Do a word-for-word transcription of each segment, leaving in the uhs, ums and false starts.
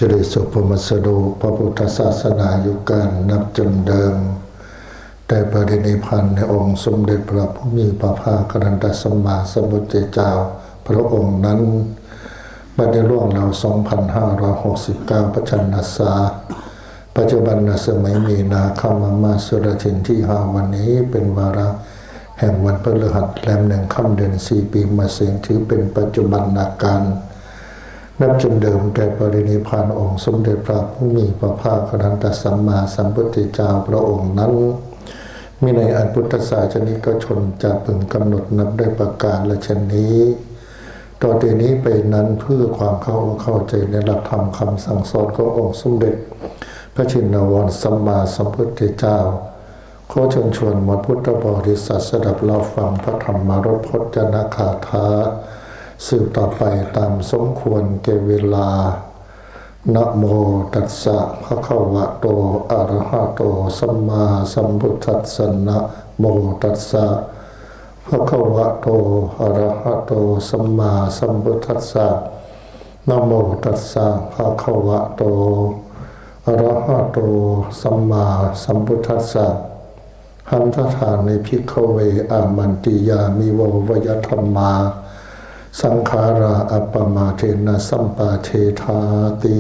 สิริสุพมสดุพระพุทธศาสนายุคการนับจำเดิม ได้ปรินิพพานในองค์สมเด็จพระผู้มีพระภาคอรหันตสัมมาสัมพุทธเจ้าพระองค์นั้น บัดนี้ล่วงแล้ว สองพันห้าร้อยหกสิบเก้า พระชันษา ปัจจุบันนสมัยมีนาคมมาสุรทินที่ห้าวันนี้เป็นวาระแห่งวันพฤหัสแรมหนึ่งค่ำเดือนสี่ปีมะเสงถือเป็นปัจจุบันนาการ นับจนเดิมแต่ปรินิพพานองค์สมเด็จพระผู้มีพระภาคอรหันตสัมมาสัมพุทธเจ้าพระองค์นั้น มีในอันพุทธศาสนิกชนจะพึงกำหนดนับได้ประการละเช่นนี้ ต่อแต่นี้ไปนั้นเพื่อความเข้าอกเข้าใจในหลักธรรมคำสั่งสอนขององค์สมเด็จ พระชินวรสัมมาสัมพุทธเจ้า ขอเชิญชวนมวลพุทธบริษัทสดับรับฟังพระธรรมรสพจนคาถา สืบต่อไปตามสมควรแก่เวลา นะโมตัสสะภะคะวะโต อะระหะโต สัมมาสัมพุทธัสสะ นะโมตัสสะภะคะวะโต อะระหะโต สัมมาสัมพุทธัสสะ นะโมตัสสะภะคะวะโต อะระหะโต สัมมาสัมพุทธัสสะ หันทธานิภิกขเว อามันติยามิโว วยธรรมา สังขารา อัปปมาเทนะ สัมปาเทธาติ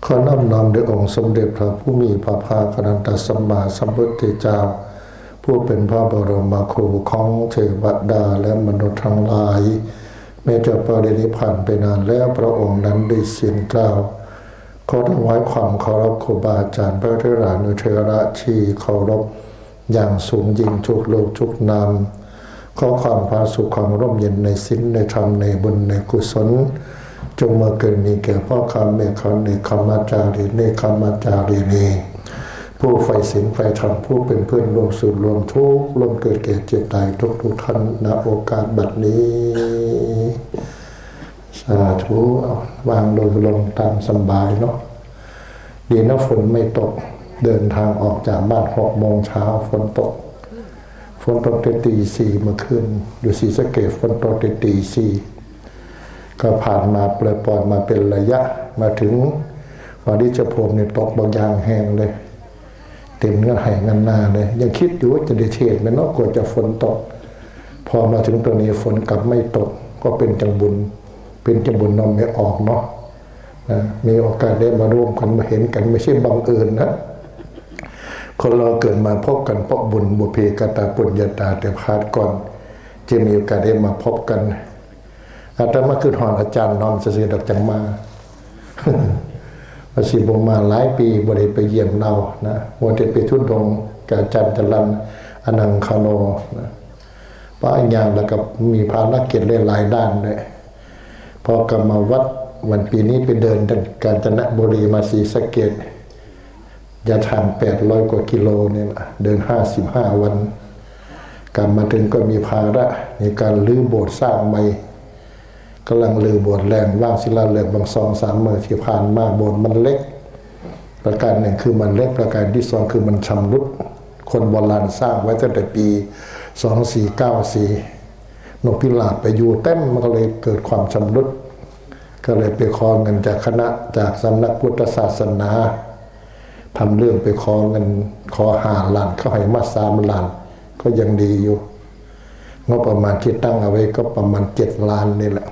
ขอน้อมน้อมแด่องค์สมเด็จพระผู้มีพระภาคอรหันตสัมมาสัมพุทธเจ้า ผู้เป็นพระบรมครูของเทวดาและมนุษย์ทั้งหลาย แม้จะปรินิพพานไปนานแล้ว พระองค์นั้นได้สิ้นเกล้า ขอถวายความเคารพครูบาอาจารย์พระเถรานุเถระที่เคารพอย่างสูงยิ่งทุกรูปทุกนาม ขอความผาสุกความร่มเย็นในศีลในธรรมในบุญในกุศล จงบังเกิดมีแก่พ่อข้าแม่ข้าเนคขมาจารีเนคขมาจารีนี ผู้ใฝ่ศีลใฝ่ธรรม ผู้เป็นเพื่อนร่วมสุขร่วมทุกข์ร่วมเกิดแก่เจ็บตายทุกๆท่าน ณ โอกาสบัดนี้ สาธุ เอาวางลงลงตามสบายเนาะ ดีนะฝนไม่ตก เดินทางออกจากบ้านหกโมงเช้า ฝนตก ฝนตกแต่ตีสี่เมื่อคืน อยู่ศรีสะเกษ ฝนตกแต่ตีสี่ ก็ผ่านมาปล่อยๆมาเป็นระยะ มาถึงวาริชภูมินี่ตกบักอย่างแฮงเลย เต็มเงินไห่เงินนาเลย ยังคิดอยู่ว่าจะได้เทศน์ไหมเนาะ กลัวจะฝนตก พอมาถึงตัวนี้ฝนกลับไม่ตก ก็เป็นจังบุญ เป็นจังบุญนำไม่ออกเนาะ นะ มีโอกาสได้มาร่วมกันมาเห็นกัน ไม่ใช่บังเอิญนะ คนเราเกิดมาพบกันเพราะบุญ บุพเพกตาปุญญาตา แต่ชาติก่อน จะมีโอกาสได้มาพบกัน อาตมาคือฮอดอาจารย์นอมซื่อๆดอกจังมา ว่าสิบ่มาหลายปีบ่ได้ไปเยี่ยมเรานะ ว่าจะไปธุดงค์กับอาจารย์จรัญ อนังคโนนะ ป้ายางแล้วก็มีภารกิจหลายๆด้านเลย พอกลับมาวัดวันปีนี้ไปเดินกาญจนบุรีมาศรีสะเกษ ระยะทางแปดร้อยกว่ากิโลนี่แหละ เดินห้าสิบห้าวัน กลับมาถึงก็มีภาระในการรื้อโบสถ์สร้างใหม่ กำลังรื้อโบสถ์แรง วางศิลาฤกษ์บางสองสามมื้อที่ผ่านมา โบสถ์มันเล็ก ประการหนึ่งคือมันเล็ก ประการที่สองคือมันชำรุด คนโบราณสร้างไว้ตั้งแต่ปี สองสี่เก้าสี่ นกพิราบไปอยู่เต็ม มันก็เลยเกิดความชำรุด ก็เลยไปขอเงินจากคณะ จากสำนักพุทธศาสนา ทำเรื่องไปขอเงิน ขอห้าล้าน เขาให้มาสามล้าน ก็ยังดีอยู่ งบประมาณที่ตั้งเอาไว้ก็ประมาณเจ็ดล้านนี่แหละ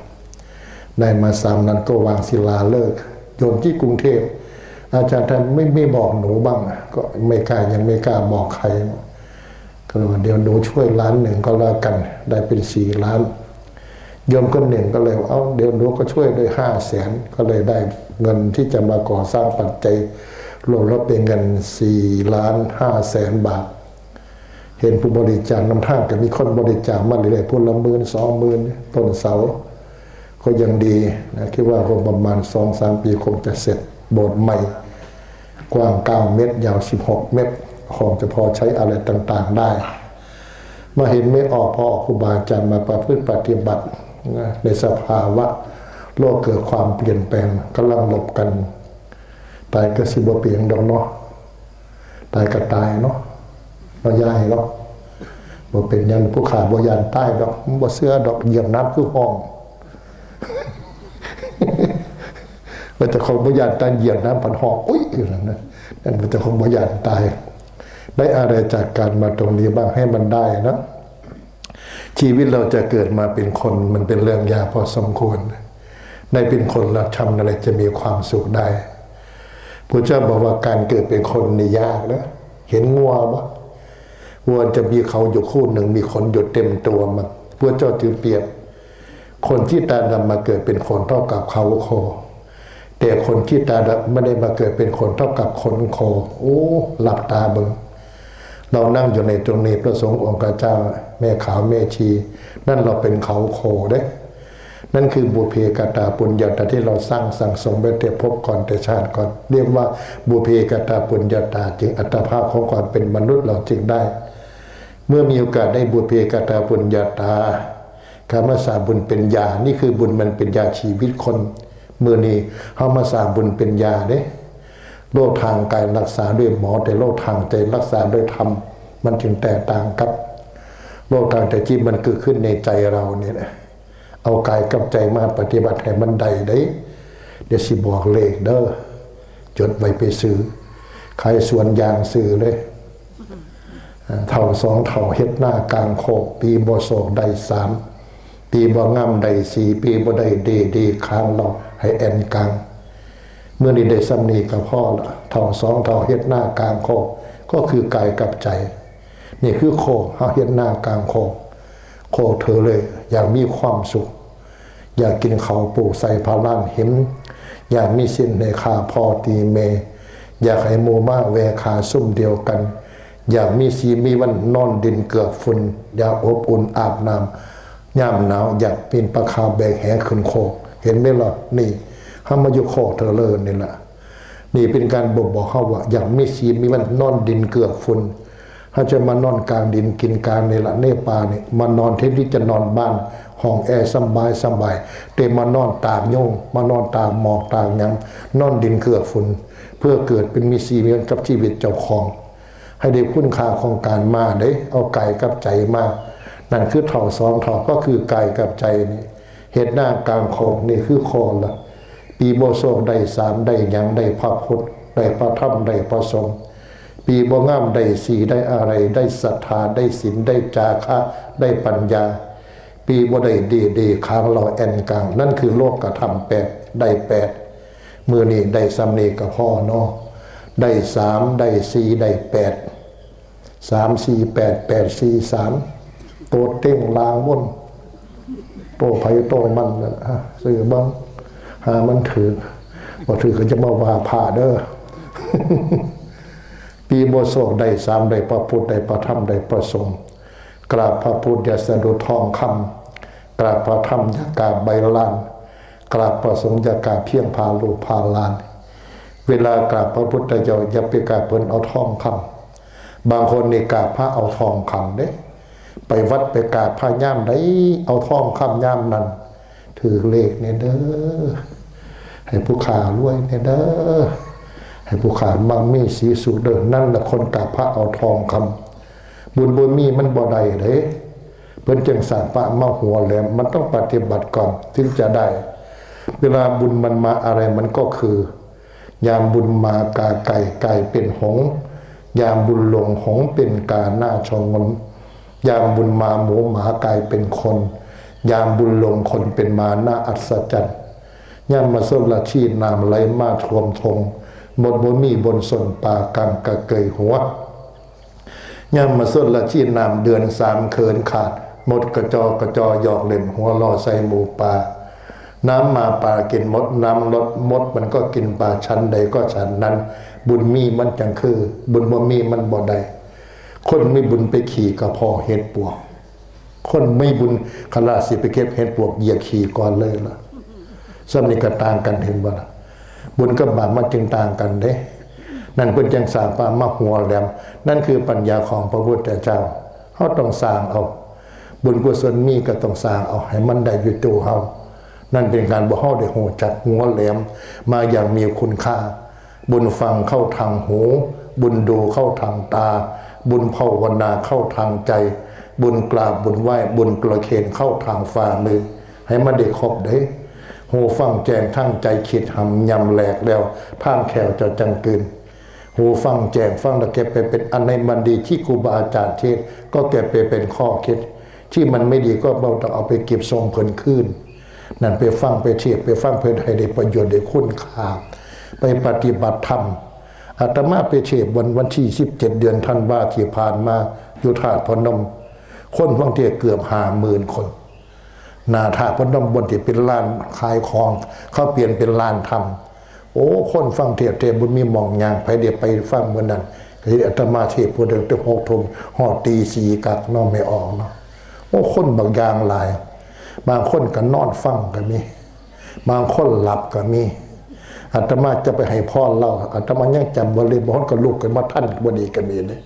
ได้มาสามล้านก็วางศิลาฤกษ์ โยมที่กรุงเทพฯ อาจารย์ท่านไม่ ไม่บอกหนูบ้างอะ ก็ไม่กล้า ยังไม่กล้าบอกใคร ก็เลยว่าเดี๋ยวหนูช่วยล้านหนึ่งก็แล้วกัน ได้เป็นสี่ล้าน โยมคนหนึ่งก็เลยว่า เอ้า เดี๋ยวหนูก็ช่วยด้วยห้าแสน ก็เลยได้เงินที่จะมาก่อสร้างปัจจัย รวมแล้วเป็นเงินสี่ล้านห้าแสนบาท เห็นผู้บริจาคนำทาง ก็มีคนบริจาคมาเรื่อยๆ คนละหมื่นสองหมื่น ต้นเสา ก็ยังดีนะ คิดว่าคงประมาณสองสามปีคงจะเสร็จ โบสถ์ใหม่ กว้างเก้าเมตร ยาวสิบหกเมตร คงจะพอใช้อะไรต่างๆได้ มาเห็นไม่ออก พอออกครูบาอาจารย์มาประพฤติปฏิบัตินะ ในสภาวะโลกเกิดความเปลี่ยนแปลง กำลังหลบกัน ตายก็สิบ่เปลี่ยนดอกเนาะ ตายก็ตายเนาะ เนาะยายเนาะ บ่เป็นหยัง ผู้ข้าบ่ย้านตายดอก บ่เชื่อดอก เหยียบน้ำคือห้อง มันจะของบ่ย่านตายเหยียบน้ำพันหอก อุ๊ย อย่างนั้นนะ นั่นมันจะของบ่ย่านตาย ได้อะไรจากการมาตรงนี้บ้าง ให้มันได้นะ ชีวิตเราจะเกิดมาเป็นคน มันเป็นเรื่องยากพอสมควร ได้เป็นคน เราทำอะไรจะมีความสุขได้ พระเจ้าบอกว่าการเกิดเป็นคนนี่ยากนะ เห็นงัวบ่ วัวจะมีเขาอยู่คู่หนึ่ง มีขนอยู่เต็มตัวมัน พระเจ้าจึงเปรียบ คนที่ตาดำมาเกิดเป็นคนเท่ากับเขาโค แต่คนที่ตาดำไม่ได้มาเกิดเป็นคนเท่ากับคนโค โอ้ หลับตาเบิ่ง เรานั่งอยู่ในตรงนี้ พระสงฆ์องค์เจ้า แม่ขาวแม่ชี นั่นเราเป็นเขาโคเด้ นั่นคือบุพเพกตาปุญญาตาที่เราสร้างสั่งสมไว้แต่ภพก่อนแต่ชาติก่อน เรียกว่าบุพเพกตาปุญญาตา จึงอัตภาพของความเป็นมนุษย์เราจึงได้ เมื่อมีโอกาสได้บุพเพกตาปุญญาตา คำว่าสาบุญเป็นยา นี่คือบุญมันเป็นยาชีวิตคน มื้อนี้เฮามาสร้างบุญเป็นยาเด้ โรคทางกายรักษาด้วยหมอ แต่โรคทางใจรักษาด้วยธรรม มันจึงแตกต่างกับ โรคทางใจที่มันเกิดขึ้นในใจเราเนี่ยนะ เอากายกับใจมาปฏิบัติให้มันได้เด้ เดี๋ยวสิบอกเลขเด้อ จดไว้ไปซื้อ ขายสวนยางซื้อเลย เฒ่าสองเฒ่าเฮ็ดนากลางโคก ปีบ่โศกได้สาม ปีบ่งามได้สี่ ปีบ่ได้ดีดี ค้างเราให้แอนกลาง มื้อนี้ได้ส่ำนี้ก็พอละ เฒ่าสองเฒ่าเฮ็ดนากลางโคก ก็คือกายกับใจ นี่คือโคก เฮาเฮ็ดนากลางโคก โคกเถิงเลย อยากมีความสุข อยากกินข้าวปลูกใส่ผ้าล้านเห็น อยากมีสินให้ข้าพ่อตีแม่ อยากให้หมู่มาแว่ข้าซุมเดียวกัน อยากมีสีมีวันนอนดินเกือกฝุ่น อยากอบอุ่นอาบน้ำ ยามหนาวอยากปีนปะขาวแบกแหขึ้นโคก เห็นไหมล่ะ นี่ เฮามาอยู่โคกเถิงเลยนี่ล่ะ นี่เป็นการบ่งบอกเฮาว่า อยากมีสีมีวันนอนดินเกือกฝุ่น เฮาจะมานอนกลางดินกินกลางนี่ล่ะ ในป่านี่ มานอนแทนที่จะนอนบ้าน ห้องแอร์สบายสบาย แต่มานอนตากยุง มานอนตากหมอกตากหยัง นอนดินเกือกฝุ่น เพื่อเกิดเป็นมีสีมีวันกับชีวิตเจ้าของ ให้ได้คุณค่าของการมาเด้ เอากายกับใจมา นั่นคือเฒ่าสองเฒ่า ก็คือกายกับใจนี่ เฮ็ดนากลางโคก นี่คือโคกละ ปีบ่โศกได้สาม ได้หยัง ได้พระพุทธ ได้พระธรรม ได้พระสงฆ์ ปีบ่งามได้สี่ ได้อะไร ได้ศรัทธา ได้ศีล ได้จาคะ ได้ปัญญา ปีบ่ได้ดีดี ค้างเราแอนกลาง นั่นคือโลกธรรมแปด ได้แปด มื้อนี้ได้ส่ำนี้ก็พอเนาะ ได้สาม ได้สี่ ได้แปด สามสี่แปด แปดสี่สาม โตเต็งลางบน โตไผโตมันนั่นล่ะ ซื้อเบิ่ง หามันถืก บ่ถืกก็จะมาว่าพระเด้อ ปีบ่โศกได้สาม ได้พระพุทธ ได้พระธรรม ได้พระสงฆ์ กราบพระพุทธอย่าสะดุดทองคำ กราบพระธรรมอย่ากราบใบลาน กราบพระสงฆ์อย่ากราบเพียงผ้าลูบผ้าลาน เวลากราบพระพุทธเจ้าอย่าไปกราบเพิ่นเอาทองคำ บางคนนี่กราบพระเอาทองคำเด้ ไปวัดไปกราบพระยามใด เอาทองคำยามนั้น ถืกเลขแน่เด้อ ให้ผู้ข้ารวยแน่เด้อ ให้ผู้ข้ามั่งมีสีสุขเด้อ นั่นแหละคนกราบพระเอาทองคำ บุญบ่มีมันบ่ได้เด้ เพิ่นจึงสร้างพระมาหัวแหลม มันต้องปฏิบัติก่อนถึงจะได้ เวลาบุญมันมาอะไรมันก็คือ ยามบุญมากาไก่กลายเป็นหงส์ ยามบุญหลงหงส์เป็นกาหน้าชองน ยามบุญมาหมูหมากลายเป็นคน ยามบุญหลงคนเป็นหมาหน้าอัศจรรย์ ยามมาส้นละชีน้ำไหลมาท่วมทง หมดบ่มีบนส้นปลากลางกะเกยหัว ยามมาส้นละชีน้ำเดือนสามเขินขาด หมดกระจอกระจอหยอกเล่นหัวลอใส่หมูปลา น้ำมาปลากินหมด น้ำลดหมดมันก็กินปลา ชั้นใดก็ชั้นนั้น บุญมีมันจังคือ บุญบ่มีมันบ่ได้ คนมีบุญไปขี่กระเพาะเห็ดปวก คนไม่บุญขลาดสิไปเก็บเห็ดปวกเหยียบขี่ก่อนเลยล่ะ ซ้ำนี่ก็ต่างกันเห็นบ่ล่ะ บุญกับบาปมันจึงต่างกันเด้ นั่นเพิ่นจังสร้างปามาหัวแหลม นั่นคือปัญญาของพระพุทธเจ้า เฮาต้องสร้างเอา บุญกุศลมีก็ต้องสร้างเอาให้มันได้อยู่ตัวเฮา นั่นเป็นการบ่เฮาได้ฮู้จักหัวแหลมมาอย่างมีคุณค่า บุญฟังเข้าทางหู บุญดูเข้าทางตา บุญภาวนาเข้าทางใจ บุญกราบบุญไหว้ บุญประเคนเข้าทางฝ่ามือ ให้มันได้ครบเด้ หูฟังแจ้งทั้งใจคิดหำยำแหลกแล้ว ทางแขวเจ้าจังตื่น หูฟังแจ้งฟังแล้วเก็บไปเป็นอันในมันดีที่ครูบาอาจารย์เทศน์ ก็เก็บไปเป็นข้อคิด ที่มันไม่ดีก็บ่ต้องเอาไปเก็บส่งเพิ่นคืน นั่นไปฟังไปเทศน์ไปฟังเพิ่นให้ได้ประโยชน์ได้คุณค่า ไปปฏิบัติธรรม อาตมาไปเทศน์วันวันที่สิบเจ็ดเดือนธันวาที่ผ่านมาอยู่ธาตุพนม คนฟังเทศน์เกือบห้าหมื่นคน หน้าธาตุพนมบนที่เป็นลานขายของ เขาเปลี่ยนเป็นลานธรรม โอ้ คนฟังเทศน์เทศน์บ่มีหม่องย่าง ไผได้ไปฟังมื้อนั้น ก็เห็นอาตมาเทศน์ผู้เดียวแต่หกทุ่มฮอดตีสี่กักเนาะ แม่ออกเนาะ โอ้ คนบักอย่างหลาย บางคนก็นอนฟังก็มี บางคนหลับก็มี อาตมาจะไปให้พรลาว อาตมายังจำบ่ได้ บางคนก็ลุกขึ้นมาทันบ่ดีก็มีเด้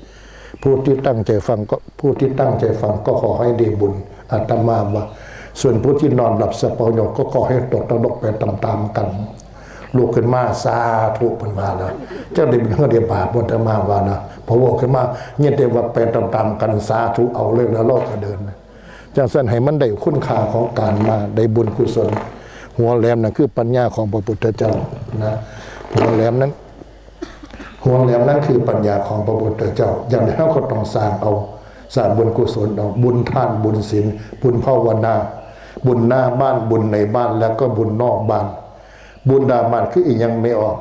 ผู้ที่ตั้งใจฟังก็ ผู้ที่ตั้งใจฟังก็ขอให้ได้บุญ อาตมาว่า ส่วนผู้ที่นอนหลับสับประงกก็ขอให้ตกนรกไปตามๆกัน ลุกขึ้นมาสาธุเพิ่นว่าแล้ว จักได้บุญหรือได้บาป อาตมาว่านะ พอเว้าขึ้นมา ยินแต่ว่าไปตามๆกัน สาธุเอาเลย แล้วเราก็เดิน จังซั่นให้มันได้คุณค่าของการมา ได้บุญกุศล หัวแหลมนั่นคือปัญญาของพระพุทธเจ้านะ หัวแหลมนั้น หัวแหลมนั้นคือปัญญาของพระพุทธเจ้า อย่างนี้เราก็ต้องสร้างเอา สร้างบุญกุศลเอา บุญทาน บุญศีล บุญภาวนา บุญหน้าบ้าน บุญในบ้าน แล้วก็บุญนอกบ้าน บุญหน้าบ้านคืออีหยัง แม่ออก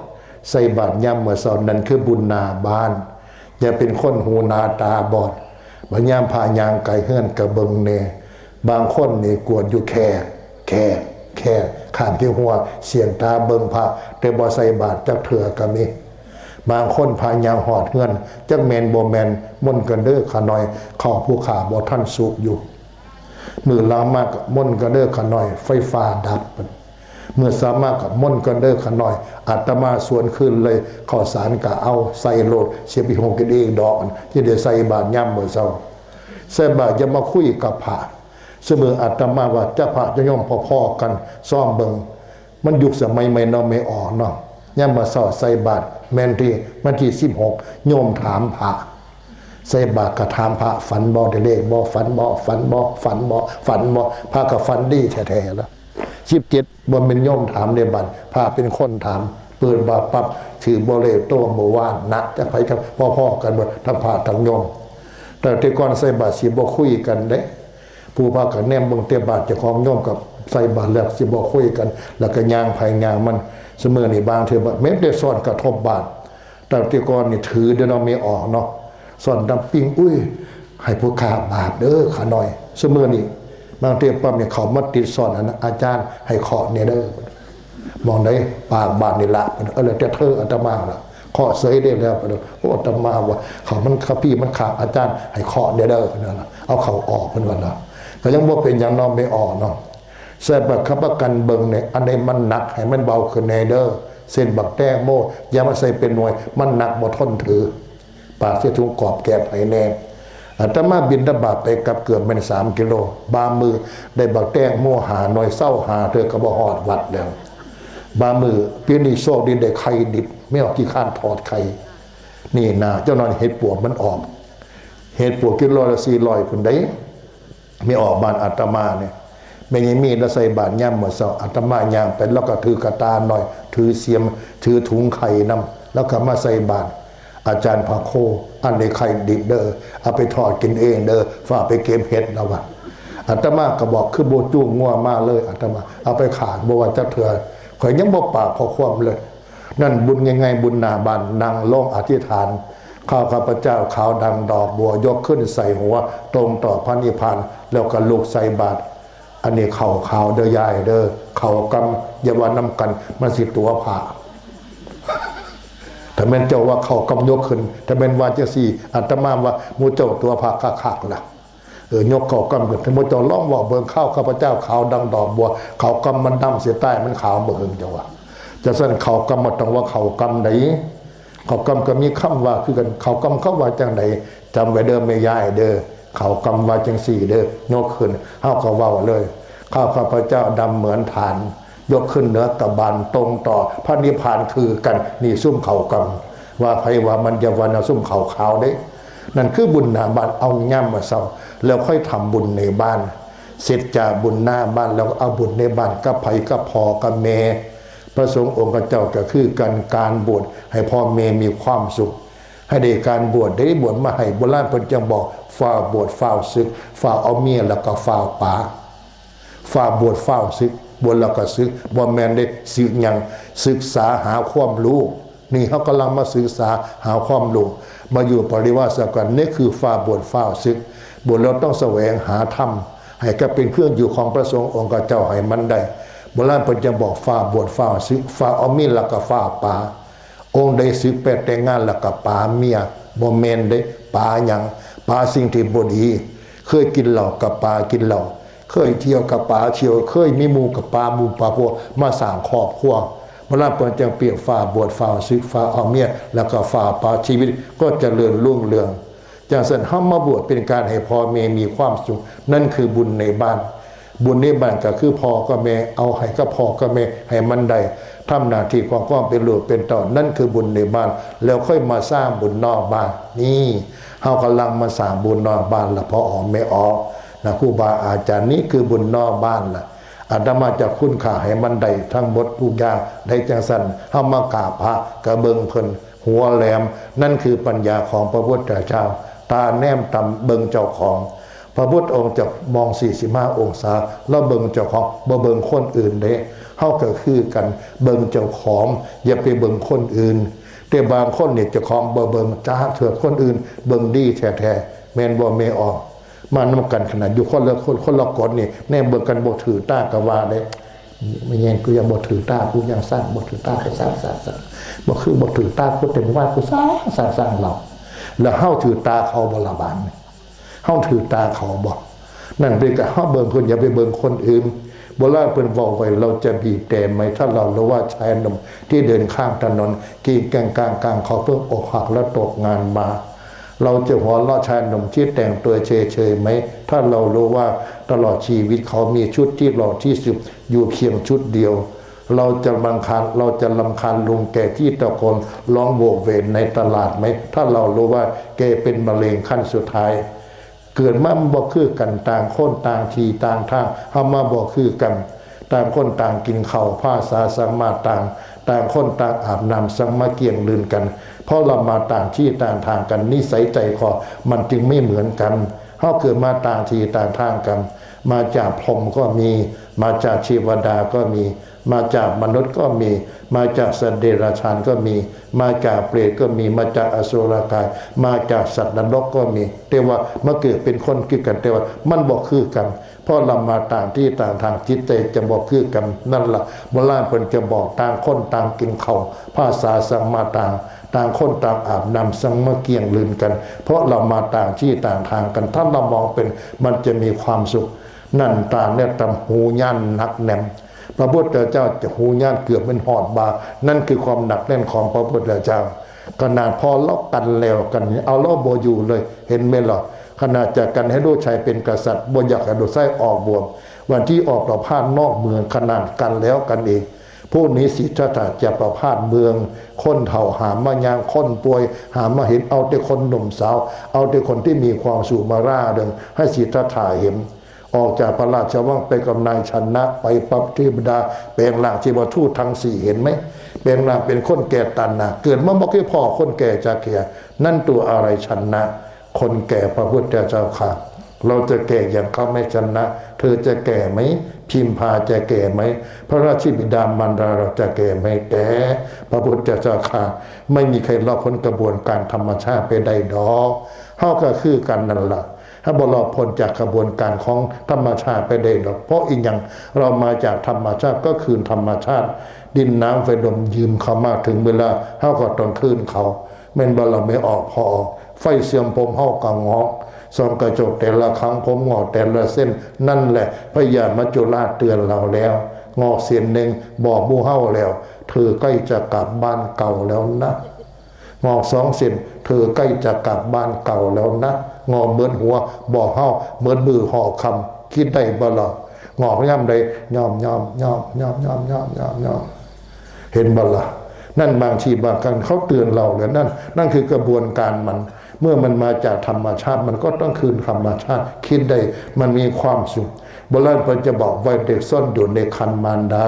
ใส่บาตรยามมื้อเช้า นั่นคือบุญหน้าบ้าน อย่าเป็นคนหูหนวกตาบอด บัดยามพระย่างไกลเฮือนก็เบิ่งแน่ บางคนนี่กวดอยู่แค่ แค่ แค่ ข้างที่หัว เสี้ยงตาเบิ่งพระ แต่บ่ใส่บาตรจักเทื่อก็มี บางคนพระย่างฮอดเฮือน จักแม่นบ่แม่น มนต์กันเด้อข้าน้อย ข้าวผู้ข้าบ่ทันสุกอยู่ มื้อหลังมาก็มนต์กันเด้อข้าน้อย ไฟฟ้าดับ มื้อเช้ามาก็มนต์กันเด้อข้าน้อย อาตมาสวนคืนเลย ข้าวสารก็เอาใส่โลด สิไปหุงกินเองดอก ที่ได้ใส่บาตรยามมื้อเช้า ใส่บาตรอย่ามาคุยกับพระ ซุมื้ออาตมาว่าจะพระจะโยมพอๆกัน ซ่อมเบิ่ง มันยุคสมัยใหม่เนาะ แม่ออกเนาะ ยามมื้อเช้าใส่บาตร แม่นที่ วันที่สิบหก โยมถามพระ ใส่บาตรก็ถามพระ ฝันบ่ ได้เลขบ่ ฝันบ่ ฝันบ่ ฝันบ่ ฝันบ่ พระก็ฝันดีแท้ๆแล้ว สิบเจ็ด บ่แม่นโยมถามเด้บัด พระเป็นคนถาม เปิดบาตรปั๊บ ถือบ่เลขโตเมื่อวานนะ จักไผกับพอๆกันเบิด ทั้งพระทั้งโยม แต่แต่ก่อนใส่บาตรสิบ่คุยกันเด้ ผู้พากันแนมเบิ่งแต่บาตรเจ้าของ โยมกับใส่บาตรแล้วสิบ่คุยกัน แล้วก็ย่างไผย่างมัน ซุมื้อนี้บางเทื่อบ่แม่นได้ซ้อนกระทบบาตร แต่แต่ก่อนนี่ถือเด้อเนาะ แม่ออกเนาะ ซ้อนน้ำปิ้ง อุ้ย ให้ผู้ข้าบาตรเด้อข้าน้อย ซุมื้อนี้บางเทื่อปั๊บนี่เขามาติดซ้อนอันนั้น อาจารย์ให้เคาะแน่เด้อ หม่องใดปากบาตรนี่ละ เออ แล้วแต่เธอ อาตมาละ เคาะเสยได้แล้ว โอ้ อาตมาว่า เขามัน คัมภีร์มันขาด อาจารย์ให้เคาะแน่เด้อ นั่นน่ะ เอาเข้าออก เพิ่นว่านะ ก็ยังบ่เป็นหยังเนาะ แม่ออกเนาะ ใส่บัตรค้ำประกันเบิ่งเนี่ย อันใดมันหนักให้มันเบาขึ้นแน่เด้อ เช่นบักแตงโม อย่ามาใส่เป็นหน่วย มันหนักบ่ทนถือ ปากใส่ถุงกอบแกบให้แน่ อาตมาบิณฑบาตไปกลับเกือบแม่นสามกิโล บางมื้อได้บักแตงโมห้าหน่วย เซาหาเทื่อก็บ่ฮอดวัดแล้ว บางมื้อ ปีนี้โชคดีได้ไข่ดิบ แม่ออกขี้คร้านทอดไข่ นี่นะ เจ้าน้อยเห็ดปวกมันออก เห็ดปวกกิโลละสี่ร้อยพุ้นเด้ แม่ออกบ้านอาตมาเนี่ย แม่ยายมีลาวใส่บาตรยามมื้อเช้า อาตมาย่างไป แล้วก็ถือกระต่ายน้อย ถือเสียม ถือถุงไข่นำ แล้วก็มาใส่บาตร อาจารย์พระโค อันนี้ไข่ดิบเด้อ เอาไปทอดกินเองเด้อ ฟ้าวไปเก็บเห็ด ลาวว่า อาตมาก็บอก คือบ่จูงงัวมาเลย อาตมา เอาไปฆ่าบ่ว่าจักเทื่อ ข้อยยังบ่ปากข้อความเลย นั่นบุญง่ายๆ บุญหน้าบ้าน นั่งลงอธิษฐาน ข้าพเจ้าขาวดังดอกบัว ยกขึ้นใส่หัว ตรงต่อพระนิพพาน แล้วก็ลุกใส่บาตร อันนี้ข้าวขาวเด้อยายเด้อ ข้าวกำอย่าว่านำกัน มันสิตั๋วพระ ถ้าแม่นเจ้าว่าข้าวกำยกขึ้น ถ้าแม่นว่าจังซี่ อาตมาว่าหมู่เจ้าตั๋วพระคักๆล่ะ เออ ยกข้าวกำขึ้น ถ้าหมู่เจ้าลองเว้าเบิ่ง ข้าวข้าพเจ้าขาวดังดอกบัว ข้าวกำมันดำเสียใต้ มันขาวบ่เหิง เจ้าว่า จังซั่นข้าวกำบ่ต้องว่าข้าวกำใด ข้าวกำก็มีคำว่าคือกัน ข้าวกำเขาว่าจังใด จำไว้เด้อแม่ยายเด้อ ข้าวกำว่าจังซี่เด้อ ยกขึ้น เฮาก็เว้าเลย ข้าข้าพเจ้าดำเหมือนถ่าน ยกขึ้นเหนือตะบาน ตรงต่อพระนิพพานคือกัน นี่ซุมข้าวกำ ว่าไผว่ามัน อย่าว่านะซุมข้าวขาวเด้ นั่นคือบุญหน้าบ้าน เอายามมื้อเช้า แล้วค่อยทำบุญในบ้าน เสร็จจากบุญหน้าบ้านแล้วเอาบุญในบ้านกับไผกับพ่อกับแม่ พระสงฆ์องค์เจ้าก็คือกัน การบวชให้พ่อแม่มีความสุข ให้ได้การบวช ได้บวชมาให้ โบราณเพิ่นจั่งบอก ฟ้าวบวชฟ้าวสึก ฟ้าวเอาเมียแล้วก็ฟ้าวปา ฟ้าวบวชฟ้าวสึก บวชแล้วก็สึก บ่แม่นเด้ สึกหยัง ศึกษาหาความรู้ นี่เฮากำลังมาศึกษาหาความรู้ มาอยู่ปริวาสกัน นี่คือฟ้าวบวชฟ้าวสึก บวชแล้วต้องแสวงหาธรรม ให้ก็เป็นเครื่องอยู่ของพระสงฆ์องค์เจ้าให้มันได้ โบราณเพิ่นจั่งบอก ฟ้าวบวชฟ้าวสึก ฟ้าวเอาเมียแล้วก็ฟ้าวปา องค์ใดสึกไปแต่งงานแล้วก็ปาเมีย บ่แม่นเด้ ปาหยัง ปาสิ่งที่บ่ดี เคยกินเหล้าก็ปากินเหล้า เคยเที่ยวก็ปาเที่ยว เคยมีหมู่ก็ปาหมู่ปาพวก มาสร้างครอบครัว โบราณเพิ่นจั่งเปรียบ ฟ้าวบวชฟ้าวสึก ฟ้าวเอาเมีย แล้วก็ฟ้าวปา ชีวิตก็เจริญรุ่งเรือง จั่งซั้นเฮามาบวชเป็นการให้พ่อแม่มีความสุข นั่นคือบุญในบ้าน บุญในบ้านก็คือพ่อกับแม่ เอาให้กับพ่อกับแม่ให้มันได้ ทำหน้าที่ของความเป็นลูกเป็นเต้า นั่นคือบุญในบ้าน แล้วค่อยมาสร้างบุญนอกบ้าน นี่ เฮากำลังมาสร้างบุญนอกบ้านละ พ่อออกแม่ออกนะ ครูบาอาจารย์ นี่คือบุญนอกบ้านละ อาตมาจะคุ้นค่าให้มันได้ทั้งหมดทุกอย่าง ได้จั่งซั้น เฮามากราบพระก็เบิ่งเพิ่น หัวแหลม นั่นคือปัญญาของพระพุทธเจ้า ตาแนมต่ำเบิ่งเจ้าของ พระพุทธองค์จะมองสี่สิบห้าองศา แล้วเบิ่งเจ้าของ บ่เบิ่งคนอื่นเด้ เฮาก็คือกัน เบิ่งเจ้าของ อย่าไปเบิ่งคนอื่น แต่บางคนนี่เจ้าของบ่เบิ่ง จะเถือคนอื่น เบิ่งดีแท้ๆ แม่นบ่แม่ออก มานำกันขนาดอยู่คนละคน คนละกฎนี่ แนมเบิ่งกันบ่ถือตาก็ว่าเด้ ไม่แย่งกูยังบ่ถือตา กูยังสร้างบ่ถือตา กูสร้าง สร้าง สร้าง บ่คือบ่ถือตา กูเต็มว่า กูสร้าง สร้าง สร้างเรา แล้วเฮาถือตาเขาบ่ละบาดนี่ เฮาถือตาเขาบ่ นั่นเป็นกับเฮาเบิ่งคน อย่าไปเบิ่งคนอื่น โบราณเพิ่นเว้าไว้ เราจะบีบแตรไหม ถ้าเรารู้ว่าชายหนุ่มที่เดินข้างถนน กรีดกลางกลางกลางเขาเพิ่งอกหักแล้วตกงานมา เราจะหัวเราะชายหนุ่มที่แต่งตัวเฉยๆไหม ถ้าเรารู้ว่าตลอดชีวิตเขามีชุดที่หล่อที่สุดอยู่เพียงชุดเดียว เราจะรำคาญ เราจะรำคาญลุงแกที่ตะโกนร้องโวกเวกในตลาดไหม ถ้าเรารู้ว่าแกเป็นมะเร็งขั้นสุดท้าย เกิดมามันบ่คือกัน ต่างคนต่างที่ต่างทาง เฮามาบ่คือกัน ต่างคนต่างกินข้าว ภาษาสังมาต่าง ต่างคนต่างอาบน้ำสังมาเกี่ยงลืนกัน เพราะเรามาต่างที่ต่างทางกัน นิสัยใจคอมันจึงไม่เหมือนกัน เฮาเกิดมาต่างที่ต่างทางกัน มาจากพรหมก็มี มาจากเทวดาก็มี มาจากมนุษย์ก็มี มาจากสัตว์เดรัจฉานก็มี มาจากเปรตก็มี มาจากอสุรกาย มาจากสัตว์นรกก็มี แต่ว่ามาเกิดเป็นคนคือกัน แต่ว่ามันบ่คือกัน เพราะเรามาต่างที่ต่างทาง จิตใจจะบ่คือกัน นั่นละโบราณเพิ่นจะบอก ต่างคนต่างกินข้าว ภาษาสังมาต่าง ต่างคนต่างอาบน้ำสังมาเกี่ยงลืนกัน เพราะเรามาต่างที่ต่างทางกัน ถ้าเรามองเป็น มันจะมีความสุข นั่นตาเนี่ยตำหูย่านหนักแน่น พระพุทธเจ้าจะหูย่านเกือบเป็นหอดบา นั่นคือความหนักแน่นของพระพุทธเจ้า ขนาดพอเรากันแล้วกัน เอาเราบ่อยู่เลย เห็นไหมล่ะ ขนาดจะกันให้ลูกชายเป็นกษัตริย์ บ่อยากให้ลูกชายออกบวช วันที่ออกประพาสนอกเมือง ขนาดกันแล้วกันเอง พวกนี้สิทธัตถะจะประพาสเมือง คนเฒ่าหามมาย่าง คนป่วยหามมาเห็น เอาแต่คนหนุ่มสาว เอาแต่คนที่มีความสุขมาร่าเริงให้สิทธัตถะเห็น ออกจากพระราชวังไปกับนายชนะ ไปปั๊บเทวดาแปลงร่างเทวทูตทั้งสี่ เห็นไหม แปลงร่างเป็นคนแก่ตันนะ เกิดมาบ่เคยพ้อคนแก่จักเทื่อ นั่นตัวอะไรชนะ คนแก่ พระพุทธเจ้าค่ะ เราจะแก่อย่างเขาไหมชนะ เธอจะแก่ไหม พิมพาจะแก่ไหม พระราชบิดามารดาเราจะแก่ไหม แก่ พระพุทธเจ้าค่ะ ไม่มีใครรอดพ้นกระบวนการธรรมชาติไปได้ดอก เฮาก็คือกันนั่นล่ะ เฮาบ่รอดพ้นจากกระบวนการของธรรมชาติไปได้ดอก เพราะอีหยัง เรามาจากธรรมชาติก็คืนธรรมชาติ ดินน้ำไฟลมยืมเขามา ถึงเวลาเฮาก็ต้องคืนเขา แม่นบ่ล่ะ แม่ออก พ่อออก ไฟเสื่อมผมเฮาก็งอก ส่องกระจกแต่ละครั้งผมงอกแต่ละเส้น นั่นแหละพญามัจจุราชเตือนเราแล้ว งอกเส้นหนึ่งบอกหมู่เฮาแล้ว เธอใกล้จะกลับบ้านเก่าแล้วนะ งอกสองเส้น เธอใกล้จะกลับบ้านเก่าแล้วนะ งอกเหมือนหัวบอกเฮาเหมือนมือห่อคำ คิดได้บ่ล่ะ งอกยามใด ย่อมย่อมย่อมย่อมย่อมย่อมย่อมย่อม เห็นบ่ล่ะ นั่นบางทีบางครั้งเขาเตือนเราเลย นั่น นั่นคือกระบวนการมัน เมื่อมันมาจากธรรมชาติ มันก็ต้องคืนธรรมชาติ คิดได้ มันมีความสุข โบราณเพิ่นจะบอก วัยเด็กซ่อนอยู่ในครรภ์มารดา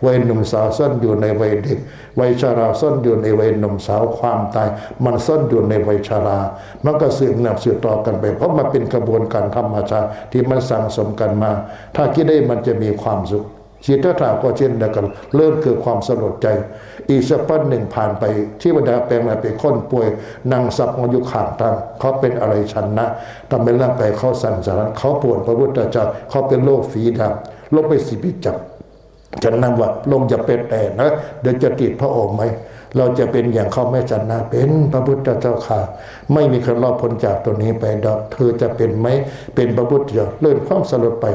วัยหนุ่มสาวซ่อนอยู่ในวัยเด็ก วัยชราซ่อนอยู่ในวัยหนุ่มสาว ความตายมันซ่อนอยู่ในวัยชรา มันก็สืบเนื่องสืบต่อกันไป เพราะมันเป็นกระบวนการธรรมชาติที่มันสั่งสมกันมา ถ้าคิดได้มันจะมีความสุข สิทธัตถะก็เช่นเดียวกัน เริ่มเกิดความสลดใจ อีกสักพักหนึ่งผ่านไป เทวดาแปลงร่างเป็นคนป่วย นั่งสับงออยู่ข้างทาง เขาเป็นอะไรชนะ ทำให้ร่างกายเขาสั่นสะท้าน เขาปวด พระพุทธเจ้า เขาเป็นโรคฝีดาษ โรคเป็นสีพิษจับ ฉันนั้นว่า ลงอย่าไปแตะนะ เดี๋ยวจะติดพระองค์ไหม เราจะเป็นอย่างเขาไหม ชนะ เป็น พระพุทธเจ้าข้า ไม่มีใครรอดพ้นจากตัวนี้ไปดอก เธอจะเป็นไหม เป็น พระพุทธเจ้า เริ่มความสลดไป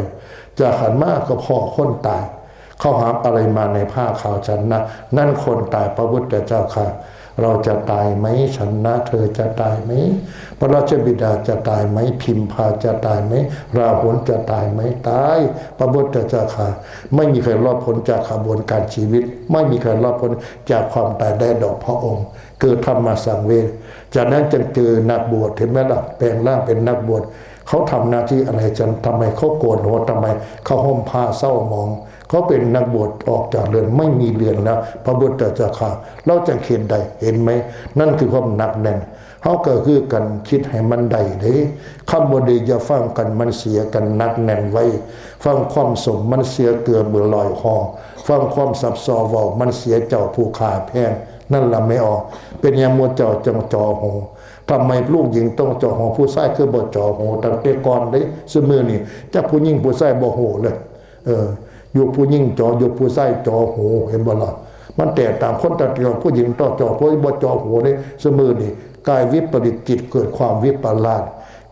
จากหันมาก็พ้อคนตาย เขาหามอะไรมาในผ้าขาว ชนะ นั่นคนตาย พระพุทธเจ้าข้า เราจะตายไหม ชนะ เธอจะตายไหม พระราชบิดาจะตายไหม พิมพาจะตายไหม ราหุลจะตายไหม ตาย พระพุทธเจ้าข้า ไม่มีใครรอดพ้นจากขบวนการชีวิต ไม่มีใครรอดพ้นจากความตายได้ดอก พระองค์ เกิดธรรมสังเวช จากนั้นจึงเจอนักบวช เห็นไหมล่ะ แปลงร่างเป็นนักบวช เขาทำหน้าที่อะไร ฉัน ทำไมเขาโกนหัว ทำไมเขาห่มผ้าเศร้าหมอง เขาเป็นนักบวชออกจากเรือน ไม่มีเรือนแล้ว พระพุทธเจ้าข้า เราจะเห็นได้ เห็นไหม นั่นคือความหนักแน่น เฮาก็คือกัน คิดให้มันได้เด้ คำบ่ดีอย่าฟังกัน มันเสียกัน หนักแน่นไว้ ฟังความสม มันเสียเกลือเบอร์ลอยห่อ ฟังความสับซอเว้า มันเสียเจ้าผู้ข้าแพง นั่นล่ะแม่ออก เป็นหยังหมู่เจ้าจังจ่อหู ทำไมลูกหญิงต้องจ่อหู ผู้ชายคือบ่จ่อหู ตั้งแต่ก่อนเด้ ซุมื้อนี้จักผู้หญิงผู้ชายบ่ฮู้เลย เออ ยุคผู้หญิงจ่อ ยุคผู้ชายจ่อหู เห็นบ่ล่ะ มันแตกต่าง คนแต่ก่อนผู้หญิงต้องจ่อ ผู้บ่จ่อหูเด้ ซุมื้อนี้กายวิปริต จิตเกิดความวิปลาส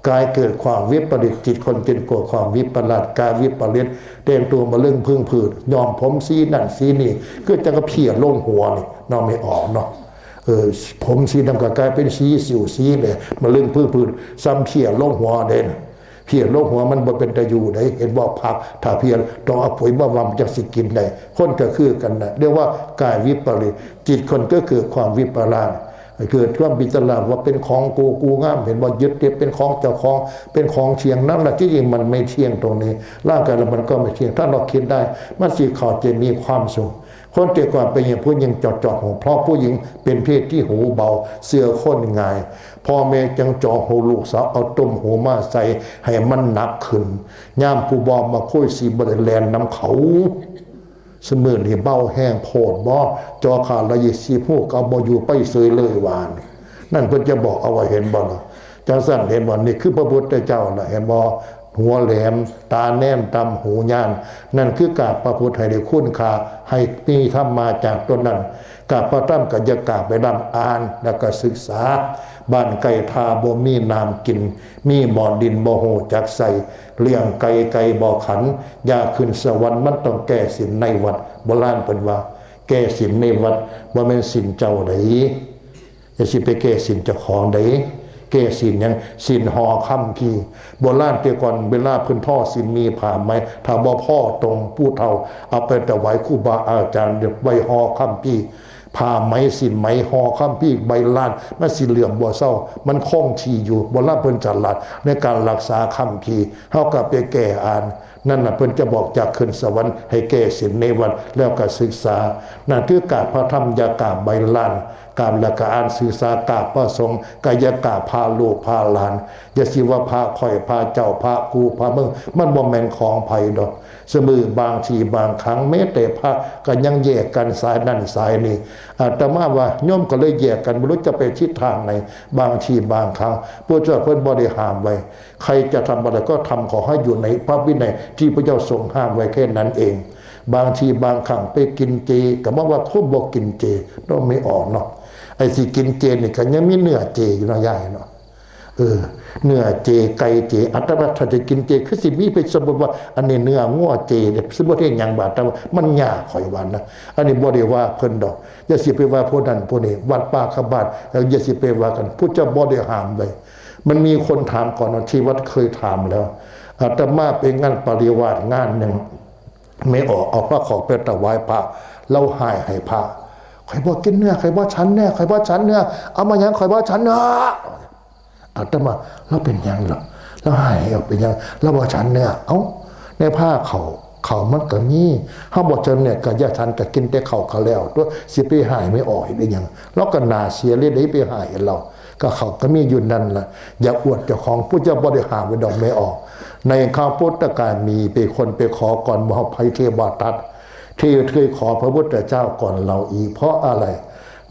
กายเกิดความวิปริต จิตคนจึงเกิดความวิปลาส กายวิปริต แต่งตัวมาเรื่องพึ่งผืด ย้อมผมสีนั่นสีนี่ คือจังกะเพี้ยลงหัวนี่ เนาะแม่ออกเนาะ เออ ผมสีดำก็กลายเป็นสีสิวสีแดง มาเรื่องพึ่งผืด ซ้ำเพี้ยลงหัวเด้นะ เพี้ยลงหัวมันบ่เป็นตาอยู่เด้ เห็นบ่ ผัก ถ้าเพี้ยต้องเอาปุ๋ยมาหว่ำจังสิกินได้ คนก็คือกันนะ เรียกว่ากายวิปริต จิตคนก็เกิดความวิปลาส เกิดความวิปลาสว่าเป็นของกู กูงาม เห็นบ่ ยึดติดเป็นของเจ้าของ เป็นของเที่ยง นั่นแหละที่จริงมันไม่เที่ยงตรงนี้ ร่างกายเรามันก็ไม่เที่ยง ถ้าเราคิดได้ มันสิเข้าใจมีความสุข คนแต่ก่อนเป็นหยังผู้หญิงจ่อจ่อหู เพราะผู้หญิงเป็นเพศที่หูเบา เชื่อคนง่าย พ่อแม่จังจ่อหูลูกสาว เอาตุ้มหูมาใส่ให้มันหนักขึ้น ยามผู้บ่าวมาคุยสิบ่ได้แล่นนำเขา ซุมื้อนี้เบาแฮงโพดบ่ จ่อข้างละยี่สิบหูก็เอาบ่อยู่ ไปเสยเลยว่านี่ นั่นเพิ่นจะบอกเอาไว้ เห็นบ่ล่ะ จังซั่น เห็นบ่ นี่คือพระพุทธเจ้าน่ะ เห็นบ่ หัวแหลม ตาแนมต่ำ หูย่าน นั่นคือกราบพระพุทธให้ได้คุณค่า ให้มีธรรมมาจากตนนั้น กราบพระธรรมก็อย่ากราบไปร่ำอ่าน แล้วก็ศึกษา บ้านไกลท่าบ่มีน้ำกิน มีบ่อดินบ่ฮู้จักใส่ เลี้ยงไก่ไก่บ่ขัน อยากขึ้นสวรรค์มันต้องแก้ศีลในวัด โบราณเพิ่นว่า แก้ศีลในวัด บ่แม่นศีลเจ้าใด อย่าสิไปแก้ศีลเจ้าของใด แก้ศีลหยัง ศีลห่อคัมภีร์ โบราณแต่ก่อนเวลาเพิ่นทอศีลมีผ้าไหม ถ้าบ่พอตรงผู้เฒ่า เอาไปถวายครูบาอาจารย์ไว้ห่อคัมภีร์ ผ้าไหมศีลไหมห่อคัมภีร์ใบลาน มันสิเหลื่อมบ่เซา มันคงที่อยู่ โบราณเพิ่นฉลาดในการรักษาคัมภีร์ เฮาก็ไปแก้อ่าน นั่นน่ะเพิ่นจะบอกอยากขึ้นสวรรค์ให้แก้ศีลในวัด แล้วก็ศึกษา นั่นคือกราบพระธรรม อย่ากราบใบลาน กราบแล้วก็อ่านศึกษากราบพระสงฆ์ ก็อย่ากราบพระลูกพระหลาน อย่าสิว่าพระข้อยพระเจ้าพระกูพระมึง มันบ่แม่นของไผดอก ซุมื้อบางทีบางครั้งแม้แต่พระก็ยังแยกกันสายนั่นสายนี่ อาตมาว่าโยมก็เลยแยกกัน บ่รู้จะไปทิศทางไหน บางทีบางครั้ง พระเจ้าเพิ่นบ่ได้ห้ามไว้ ใครจะทำอะไรก็ทำ ขอให้อยู่ในพระวินัยที่พระเจ้าทรงห้ามไว้แค่นั้นเอง บางทีบางครั้งไปกินเจ ก็มาว่าคนบ่กินเจ เราไม่ออกเนาะ ไอ้สิกินเจนี่ก็ยังมีเนื้อเจอยู่เนาะยายเนาะ เออ เนื้อเจ ไก่เจ อาตมาถ้าจะกินเจ คือสิมีไปสมมุติว่า อันนี้เนื้องัวเจเนี่ย สิบ่เฮ็ดหยังบาด แต่ว่ามันยาก ข้อยว่านะ อันนี้บ่ได้ว่าเพิ่นดอก อย่าสิไปว่าผู้นั้นผู้นี้ วัดป่าคำบาด แล้วอย่าสิไปว่ากัน พระเจ้าบ่ได้ห้ามไว้ มันมีคนถามก่อนนะ ที่วัดเคยถามแล้ว อาตมาไปงานปริวาสงานหนึ่ง ไม่ออก เอาพระของไปถวายพระ แล้วให้ให้พระ ข้อยบ่กินเนื้อ ข้อยบ่ฉันเนื้อ ข้อยบ่ฉันเนื้อ เอามาหยัง ข้อยบ่ฉันเนื้อ อาตมา แล้วเป็นหยังเหรอ แล้วให้เอาเป็นหยัง แล้วบ่ฉันเนื้อ เอ้า ในผ้าเขา เขามันก็มี เฮาบ่จำเนี่ย ก็อย่าฉัน ก็กินแต่เขาก็แล้วตัว สิไปหายไม่ออกอีกหยัง แล้วก็น่าเสียเลยได้ไปหายเรา ก็เขาก็มีอยู่นั่นล่ะ อย่าอวดเจ้าของ ผู้เจ้าบ่ได้ห้ามไว้ดอก ไม่ออก ในครั้งพุทธกาลมีเป็นคนไปขอก่อนหมู่เฮา ไผ เทวทัต ที่เคยขอพระพุทธเจ้าก่อนเราอีก เพราะอะไร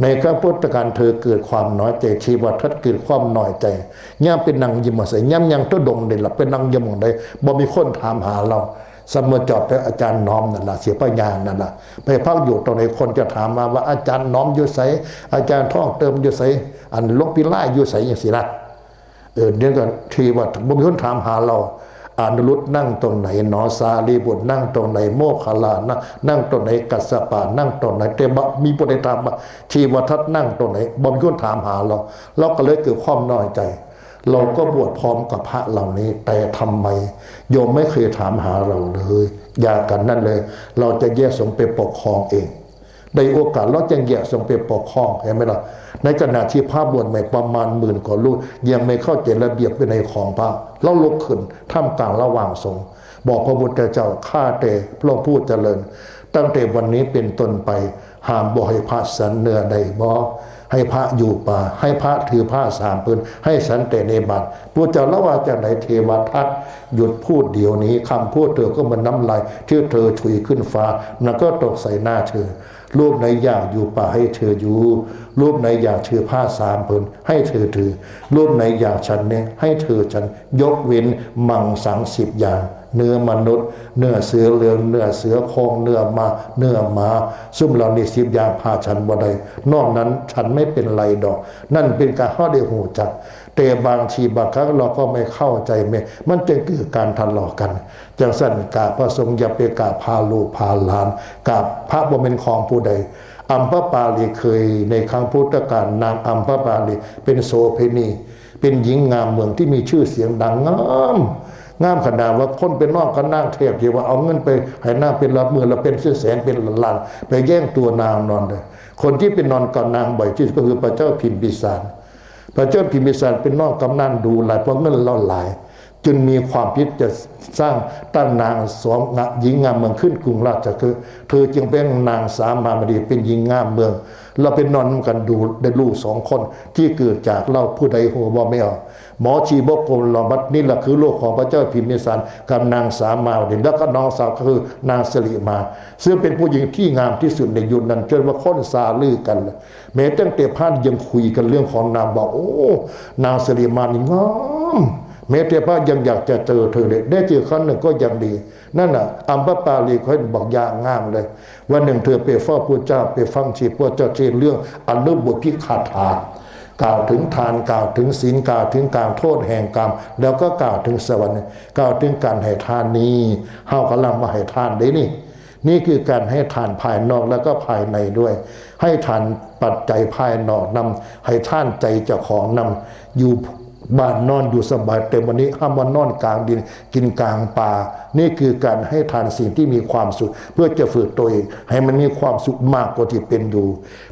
ในครั้งพุทธกาลเธอเกิดความน้อยใจ เทวทัตเกิดความน้อยใจ ย่ามไปนั่งอยู่หม่องใด ย่ามย่างธุดงค์นี่ล่ะ ไปนั่งอยู่หม่องใด บ่มีคนถามหาเรา สมมติจอดไปอาจารย์หนอมนั่นล่ะ เสียพญานั่นล่ะ ไปพักอยู่ตรงไหน คนจะถามมาว่า อาจารย์หนอมอยู่ไส อาจารย์ทองเติมอยู่ไส อันหลวงพี่ล่ายอยู่ไส จังซี้นะ เออ เดี๋ยวก็ เทวทัต บ่มีคนถามหาเรา อนุรุทธนั่งตรงไหนหนอ สารีบุตรนั่งตรงไหน โมคคัลลานะ นั่งตรงไหน กัสสปะนั่งตรงไหน แต่บ่มีผู้ใดถามว่า เทวทัตนั่งตรงไหน บ่มีคนถามหาเรา เราก็เลยเกิดความน้อยใจ เราก็บวชพร้อมกับพระเหล่านี้ แต่ทำไมโยมไม่เคยถามหาเราเลย อย่ากันนั่นเลย เราจะแยกสงฆ์ไปปกครองเอง ได้โอกาสเราจึงแยกสงฆ์ไปปกครอง เห็นไหมล่ะ ในขณะที่พระบวชใหม่ประมาณหมื่นกว่ารูป ยังไม่เข้าใจระเบียบวินัยของพระ เราลุกขึ้นท่ามกลางระหว่างสงฆ์ บอกพระพุทธเจ้า ข้าแต่พระองค์ผู้เจริญ ตั้งแต่วันนี้เป็นต้นไป ห้ามบ่ให้พระฉันเนื้อได้บ่ ให้พระอยู่ป่า ให้พระถือผ้าสามผืน ให้ฉันแต่ในบาตร พระเจ้าละว่าจังได เทวทัต หยุดพูดเดี๋ยวนี้ คำพูดเธอก็เหมือนน้ำลายที่เธอถุยขึ้นฟ้า มันก็ตกใส่หน้าเธอ รูปไหนอยากอยู่ป่าให้เธออยู่ รูปไหนอยากถือผ้าสามผืนให้เธอถือ รูปไหนอยากฉันเนี่ยให้เธอฉัน ยกเว้นมังสังสิบอย่าง เนื้อมนุษย์ เนื้อเสือเหลือง เนื้อเสือโคร่ง เนื้อม้า เนื้อหมา ซุมเหล่านี้สิบอย่างพระฉันบ่ได้ นอกนั้นฉันไม่เป็นไรดอก นั่นเป็นการเฮาได้ฮู้จัก แต่บางทีบางครั้งเราก็ไม่เข้าใจแม่ มันจึงเกิดการทะเลาะกัน จังซั่นกราบพระสงฆ์อย่าไปกราบพาลูกพาหลาน กราบพระบ่แม่นของผู้ใด อัมพปาลีเคยในครั้งพุทธกาล นางอัมพปาลีเป็นโสเภณี เป็นหญิงงามเมืองที่มีชื่อเสียงดังงาม งามขนาดว่าคนไปนอนกับนางแทบจะว่าเอาเงินไปให้นางเป็นละหมื่นละเป็นแสนเป็นล้าน ไปแย่งตัวนางนอนเลย คนที่ไปนอนกับนางบ่อยที่สุดก็คือพระเจ้าพิมพิสาร พระเจ้าพิมพิสารเป็นนอนกับนางดูหลายเพราะเงินเราหลาย จึงมีความคิดจะสร้างตั้งนางสองหญิงงามเมืองขึ้นกรุงราชคฤห์ เธอจึงเป็นนางสามาวดีเป็นหญิงงามเมือง เราไปนอนนำกันดูได้ลูกสองคนที่เกิดจากเราผู้ใดฮู้บ่แม่น หมอชีวกลวัฒน์ นี่แหละคือลูกของพระเจ้าพิมพิสารกับนางสามาวดี แล้วก็น้องสาวก็คือนางสิริมา ซึ่งเป็นผู้หญิงที่งามที่สุดในยุคนั้น จนว่าคนซาลือกัน แม้ตั้งแต่พระยังคุยกันเรื่องของนางว่า โอ้ นางสิริมานี่งาม แม้แต่พระยังอยากจะเจอเธอเลย ได้เจอครั้งหนึ่งก็ยังดี นั่นน่ะ อัมพปาลีเขาบอกอย่างงามเลย วันหนึ่งเธอไปเฝ้าพระเจ้า ไปฟังเทศน์พระเจ้าเทศน์เรื่องอนุบุพพิคาถา กล่าวถึงทาน กล่าวถึงศีล กล่าวถึงการโทษแห่งกรรม แล้วก็กล่าวถึงสวรรค์ กล่าวถึงการให้ทานนี้ เฮากำลังมาให้ทานได้นี่ นี่คือการให้ทานภายนอกแล้วก็ภายในด้วย ให้ทานปัจจัยภายนอกนำ ให้ทานใจเจ้าของนำ อยู่บ้านนอนอยู่สบาย แต่วันนี้ห้ามมานอนกลางดิน กินกลางป่า นี่คือการให้ทานสิ่งที่มีความสุข เพื่อจะฝึกตัวเอง ให้มันมีความสุขมากกว่าที่เป็นอยู่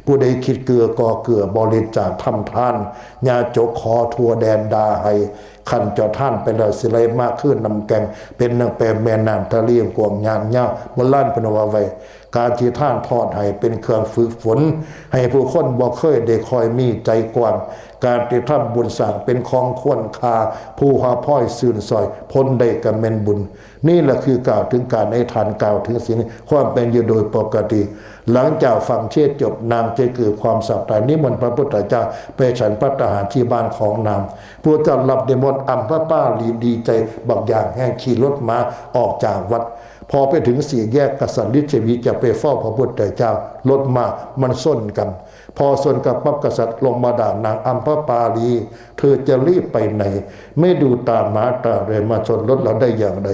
ผู้ใดคิดเกื้อก่อเกื้อบริจาคทำทาน ญาติโยมขอทั่วแดนดาให้ คันเจ้าทานไปแล้วสิไหลมาคืนน้ำแกง เป็นดังแปแม่น้ำทะเลกว้างยานยาว โบราณเพิ่นว่าไว้ การที่ทานทอดให้เป็นเครื่องฝึกฝน ให้ผู้คนบ่เคยได้คอยมีใจกว้าง การที่ทำบุญสร้างเป็นของควรค่า ผู้หาพลอยซื่นซอย ผลได้ก็แม่นบุญ นี่แหละคือกล่าวถึงการให้ทาน กล่าวถึงศีล ความเป็นอยู่โดยปกติ หลังจากฟังเทศน์จบ นางจะเกิดความศรัทธา นิมนต์พระพุทธเจ้าไปฉันภัตตาหารที่บ้านของนาง พระเจ้ารับนิมนต์ อัมพปาลีดีใจบักอย่างแฮง ขี่รถม้าออกจากวัด พอไปถึงสี่แยกกษัตริย์ลิชวีจะไปเฝ้าพระพุทธเจ้า รถม้ามันส้นกัน พอส้นกันปั๊บกษัตริย์ลงมาด่านางอัมพปาลี เธอจะรีบไปไหน ไม่ดูตาหมาตาเรือนมาชนรถเราได้อย่างไร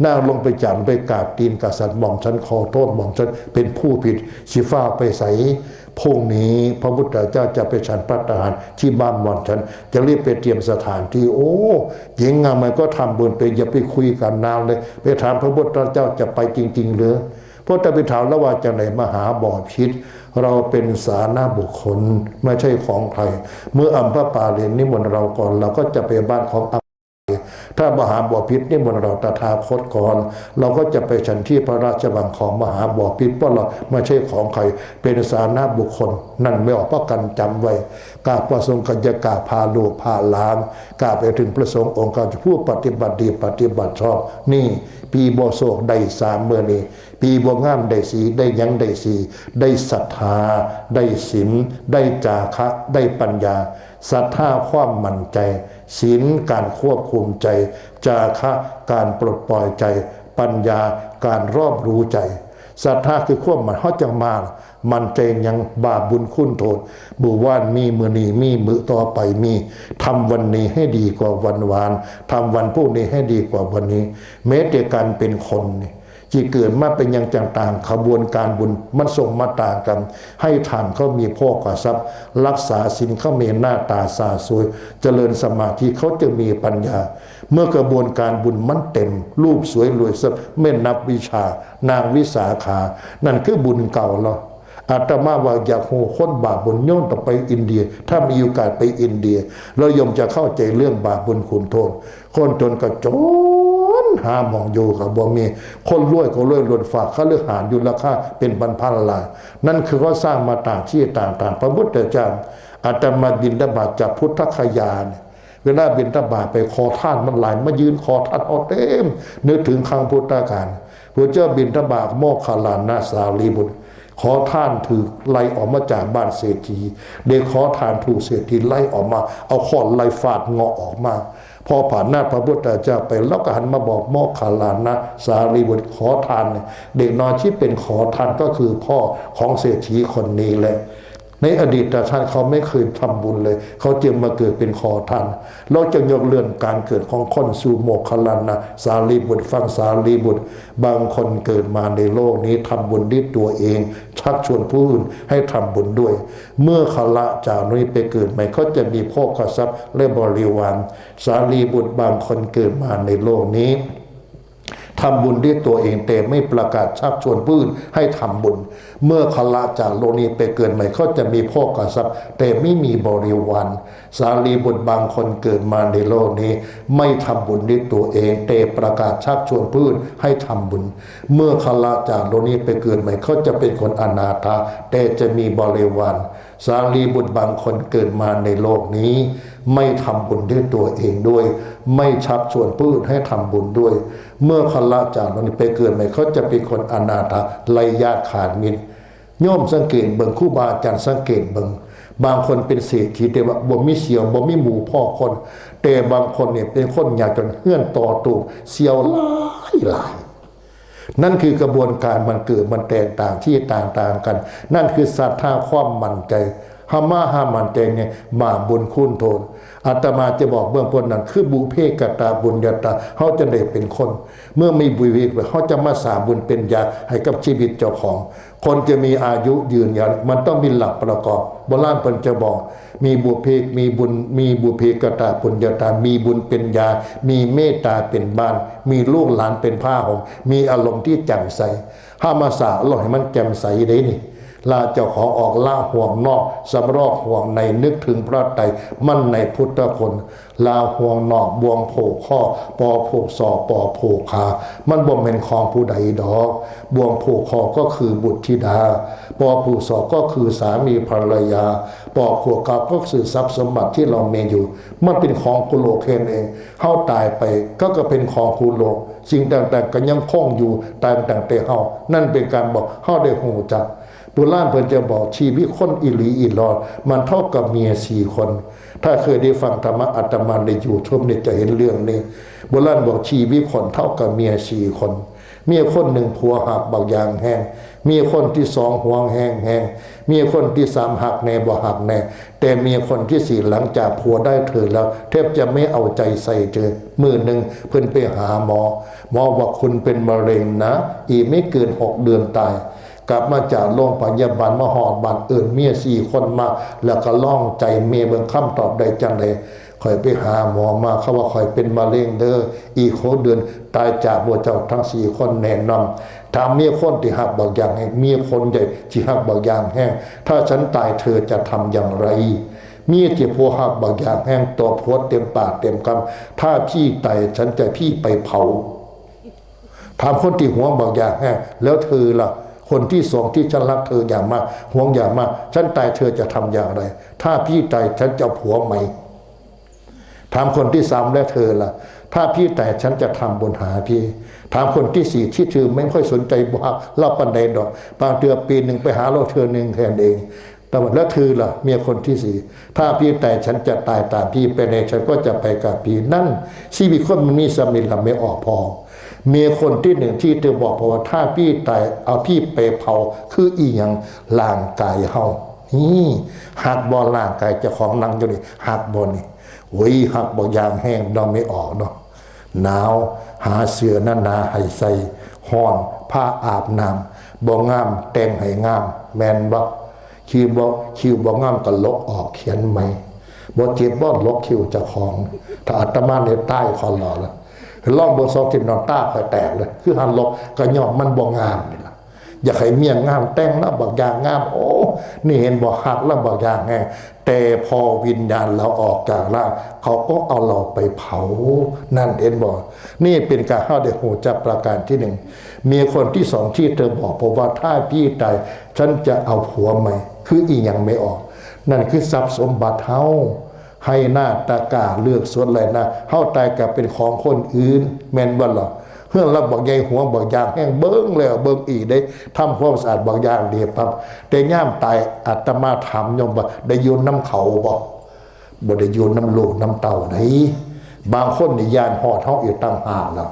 นางลงไปจานไปกราบตีนกษัตริย์ หม่อมฉันขอโทษ หม่อมฉันเป็นผู้ผิด สิฟ้าวไปไส พรุ่งนี้พระพุทธเจ้าจะไปฉันภัตตาหารที่บ้านหม่อมฉัน จะรีบไปเตรียมสถานที่ โอ้ หญิงงามมันก็ทำบุญไป อย่าไปคุยกันนานเลย ไปถามพระพุทธเจ้าจะไปจริงๆหรือ พระเจ้าไปถามแล้วว่าจังได มหาบพิตร เราเป็นสาธารณบุคคล ไม่ใช่ของใคร เมื่ออัมพปาลีนิมนต์เราก่อน เราก็จะไปบ้านของอัมพปาลี ถ้ามหาบพิตรนิมนต์เราตถาคตก่อน เราก็จะไปฉันที่พระราชวังของมหาบพิตร เพราะเราไม่ใช่ของใคร เป็นสาธารณบุคคล นั่นไม่ออกประกันจำไว้ กราบพระสงฆ์ก็จะกราบพาลูกพาหลาน กราบไปถึงพระสงฆ์องค์เก่าผู้ปฏิบัติดีปฏิบัติชอบ นี่ ปีบ่โศกได้สามมื้อนี้ ปีบ่งามได้สี่ ได้หยังได้สี่ ได้ศรัทธา ได้ศีล ได้จาคะ ได้ปัญญา ศรัทธาความมั่นใจ ศีลการควบคุมใจ จาคะการปลดปล่อยใจ ปัญญาการรอบรู้ใจ ศรัทธาคือความมั่น เฮาจั่งมา มั่นใจหยัง บาปบุญคุณโทษ มื้อวานมี มื้อนี้มี มื้อต่อไปมี ทำวันนี้ให้ดีกว่าวันวาน ทำวันพรุ่งนี้ให้ดีกว่าวันนี้ แม้แต่การเป็นคนนี่ ที่เกิดมาเป็นหยังจั่งต่าง ขบวนการบุญมันส่งมาต่างกัน ให้ทานเขามีโภคทรัพย์ รักษาศีลเขามีหน้าตาสาสวย เจริญสมาธิเขาจึงมีปัญญา เมื่อกระบวนการบุญมันเต็ม รูปสวยรวยทรัพย์ แม่นนักวิชา นางวิสาขา นั่นคือบุญเก่าเรา อาตมาว่าอยากฮู้คนบาปบุญ โยมต้องไปอินเดีย ถ้ามีโอกาสไปอินเดีย แล้วโยมจะเข้าใจเรื่องบาปบุญคุณโทษ คนจนก็จน หาหม่องอยู่ก็บ่มี คนรวยก็รวยล้นฟ้า คฤหาสน์อยู่ราคาเป็นพันๆล้าน นั่นคือเขาสร้างมาต่างที่ต่างๆ พระพุทธเจ้า อาตมาบิณฑบาตจากพุทธคยาเนี่ย เวลาบิณฑบาตไปขอทานมันหลาย มายืนขอทานเอาเต็ม นึกถึงครั้งพุทธกาล พระเจ้าบิณฑบาต โมคคัลลานะ สารีบุตร ขอทานถูกไล่ออกมาจากบ้านเศรษฐี เด็กขอทานถูกเศรษฐีไล่ออกมา เอาค้อนไล่ฟาดเงาะออกมา พอผ่านหน้าพระพุทธเจ้าไป แล้วก็หันมาบอก โมคคัลลานะ สารีบุตร ขอทานเนี่ย เด็กน้อยที่เป็นขอทานก็คือพ่อของเศรษฐีคนนี้แหละ ในอดีตชาติเขาไม่เคยทำบุญเลย เขาจึงมาเกิดเป็นขอทาน เราจะยกเรื่องการเกิดของคนสู่ โมคคัลลานะ สารีบุตร ฟัง สารีบุตร บางคนเกิดมาในโลกนี้ทำบุญด้วยตัวเอง ชักชวนผู้อื่นให้ทำบุญด้วย เมื่อเขาละจากนี้ไปเกิดใหม่เขาจะมีโภคทรัพย์และบริวาร สารีบุตร บางคนเกิดมาในโลกนี้ ทำบุญด้วยตัวเองแต่ไม่ประกาศชักชวนผู้อื่นให้ทำบุญ เมื่อเขาละจากโลกนี้ไปเกิดใหม่เขาจะมีโภคทรัพย์แต่ไม่มีบริวาร สารีบุตร บางคนเกิดมาในโลกนี้ ไม่ทำบุญด้วยตัวเองแต่ประกาศชักชวนผู้อื่นให้ทำบุญ เมื่อเขาละจากโลกนี้ไปเกิดใหม่เขาจะเป็นคนอนาถาแต่จะมีบริวาร สารีบุตร บางคนเกิดมาในโลกนี้ ไม่ทำบุญด้วยตัวเองด้วย ไม่ชักชวนผู้อื่นให้ทำบุญด้วย เมื่อเขาละจากโลกนี้ไปเกิดใหม่เขาจะเป็นคนอนาถา ไร้ญาติขาดมิตร โยมสังเกตเบิ่ง ครูบาอาจารย์สังเกตเบิ่ง บางคนเป็นเศรษฐีแต่ว่าบ่มีเสี่ยว บ่มีหมู่พ้องคน แต่บางคนเนี่ยเป็นคนยากจน เฮือนต่อตูบ เสี่ยวหลายหลาย นั่นคือกระบวนการมันเกิดมันแตกต่างที่ต่างๆกัน นั่นคือศรัทธาความมั่นใจ เฮามาหามั่นใจเนี่ย บาปบุญคุณโทษ อาตมาจะบอกเบื้องต้น นั่นคือบุพเพกตปุญญาตา เฮาจะได้เป็นคน เมื่อมีบุพเพ เฮาจะมาสร้างบุญเป็นยาให้กับชีวิตเจ้าของ คนจะมีอายุยืนยาว มันต้องมีหลักประกอบ โบราณเพิ่นจะบอก มีบุพเพ มีบุญ มีบุพเพกตปุญญาตา มีบุญเป็นยา มีเมตตาเป็นบ้าน มีลูกหลานเป็นผ้าห่ม มีอารมณ์ที่แจ่มใส เฮามาสร้างอารมณ์ให้มันแจ่มใสได้นี่ ละเจ้าของออก ละห่วงนอก สำรอกห่วงใน นึกถึงพระไตร มั่นในพุทธคุณ ละห่วงนอก บ่วงผูกข้อ ปอผูกศอก ปอผูกขา มันบ่แม่นของผู้ใดดอก บ่วงผูกข้อก็คือบุตรธิดา ปอผูกศอกก็คือสามีภรรยา ปอผูกขาก็คือทรัพย์สมบัติที่เรามีอยู่ มันเป็นของคู่โลกแค่นั้นเอง เฮาตายไปก็ ก็เป็นของคู่โลก สิ่งต่างๆก็ยังคงอยู่ ต่างๆแต่เฮา นั่นเป็นการบอกเฮาได้ฮู้จัก โบราณเพิ่นจะบอก ชีวิตคนอีหลีอีหลอ มันเท่ากับเมียสี่คน ถ้าเคยได้ฟังธรรมะอาตมาในยูทูบเนี่ยจะเห็นเรื่องนี้ โบราณบอกชีวิตคนเท่ากับเมียสี่คน เมียคนหนึ่งผัวฮักบักอย่างแฮง เมียคนที่สองหวงแฮงแฮง เมียคนที่สามฮักแน่บ่ฮักแน่ แต่เมียคนที่สี่หลังจากผัวได้เธอแล้ว แทบจะไม่เอาใจใส่เธอ มื้อหนึ่งเพิ่นไปหาหมอ หมอว่า คุณเป็นมะเร็งนะ อีกไม่เกินหกเดือนตาย กลับมาจากโรงพยาบาลมาฮอดบ้าน เอิ้นเมียสี่คนมา แล้วก็ลองใจเมียเบิ่ง คำตอบได้จั่งใด ข้อยไปหาหมอมา เขาว่าข้อยเป็นมะเร็งเด้อ อีกหกเดือนตายจากหมู่เจ้าทั้งสี่คนแน่นอน ถามเมียคนที่ฮักบักอย่างแฮง เมียคนใดที่ฮักบักอย่างแฮง ถ้าฉันตายเธอจะทำอย่างไร เมียเจ็บผัวหักบักอย่างแฮง ต่อผัวเต็มปากเต็มคำ ถ้าพี่ตายฉันจะพี่ไปเผา ถามคนที่หวงบักอย่างแฮง แล้วเธอล่ะ คนที่สองที่ฉันรักเธออย่างมาก หวงอย่างมาก ฉันตายเธอจะทำอย่างไร ถ้าพี่ตายฉันจะเอาผัวใหม่ ถามคนที่สาม และเธอล่ะ ถ้าพี่ตายฉันจะทำบุญหาพี่ ถามคนที่สี่ที่เธอไม่ค่อยสนใจบ่ฮักเล่าปานใดดอก บางเทื่อปีหนึ่งไปหาเล่าเธอหนึ่งแทนเอง แต่ว่าแล้วเธอล่ะ เมียคนที่สี่ ถ้าพี่ตายฉันจะตายตามพี่ไปไหนฉันก็จะไปกับพี่ นั่นชีวิตคนมันมีสมิธละไม่ออกพอ เมียคนที่หนึ่งที่เธอบอกพอว่าถ้าพี่ตายเอาพี่ไปเผา คืออีหยัง ร่างกายเฮา นี่ หักบ่ร่างกายเจ้าของนั่งอยู่นี่ หักบ่นี่ โอ้ย หักบ่อย่างแฮงเนาะไม่ออกเนาะ หนาว หาเสื้อหนาๆให้ใส่ ฮ้อน ผ้าอาบน้ำ บ่งาม แต่งให้งาม แม่นบ่ คิ้วบ่ คิ้วบ่งามก็ลบออกเขียนใหม่ บ่เจ็บบ่ลบคิ้วเจ้าของ ถ้าอาตมาเนี่ยตายขอรอแล้ว ลองเบิ่งสองทีนอนตาคอยแตกเลย คือหันลบก็ย้อนมันบ่งามนี่ล่ะ อยากให้เมียงามแต่งแล้วบักอย่างงาม โอ้ นี่เห็นบ่ หักแล้วบักอย่างแฮง แต่พอวิญญาณเราออกจากร่าง เขาก็เอาเราไปเผา นั่นเห็นบ่ นี่เป็นการเฮาได้ฮู้จักประการที่หนึ่ง เมียคนที่สองที่เธอบอกผมว่าถ้าพี่ตายฉันจะเอาผัวใหม่ คืออีหยังไม่ออก นั่นคือทรัพย์สมบัติเฮา ไฮ่นาตะกร้าเลือกสวนไร่นา เฮาตายก็เป็นของคนอื่น แม่นบ่ล่ะ เฮือนเราบักใหญ่หวงบักอย่างแฮง เบิ่งแล้วเบิ่งอีกเด้ ทำความสะอาดบักอย่างดีปั๊บ แต่ยามตายอาตมาถามโยมว่าได้อยู่นำเขาบ่ บ่ได้อยู่นำลูกนำเต้าได๋ บางคนนี่ย้านฮอดเฮาอีกต่างหากแล้ว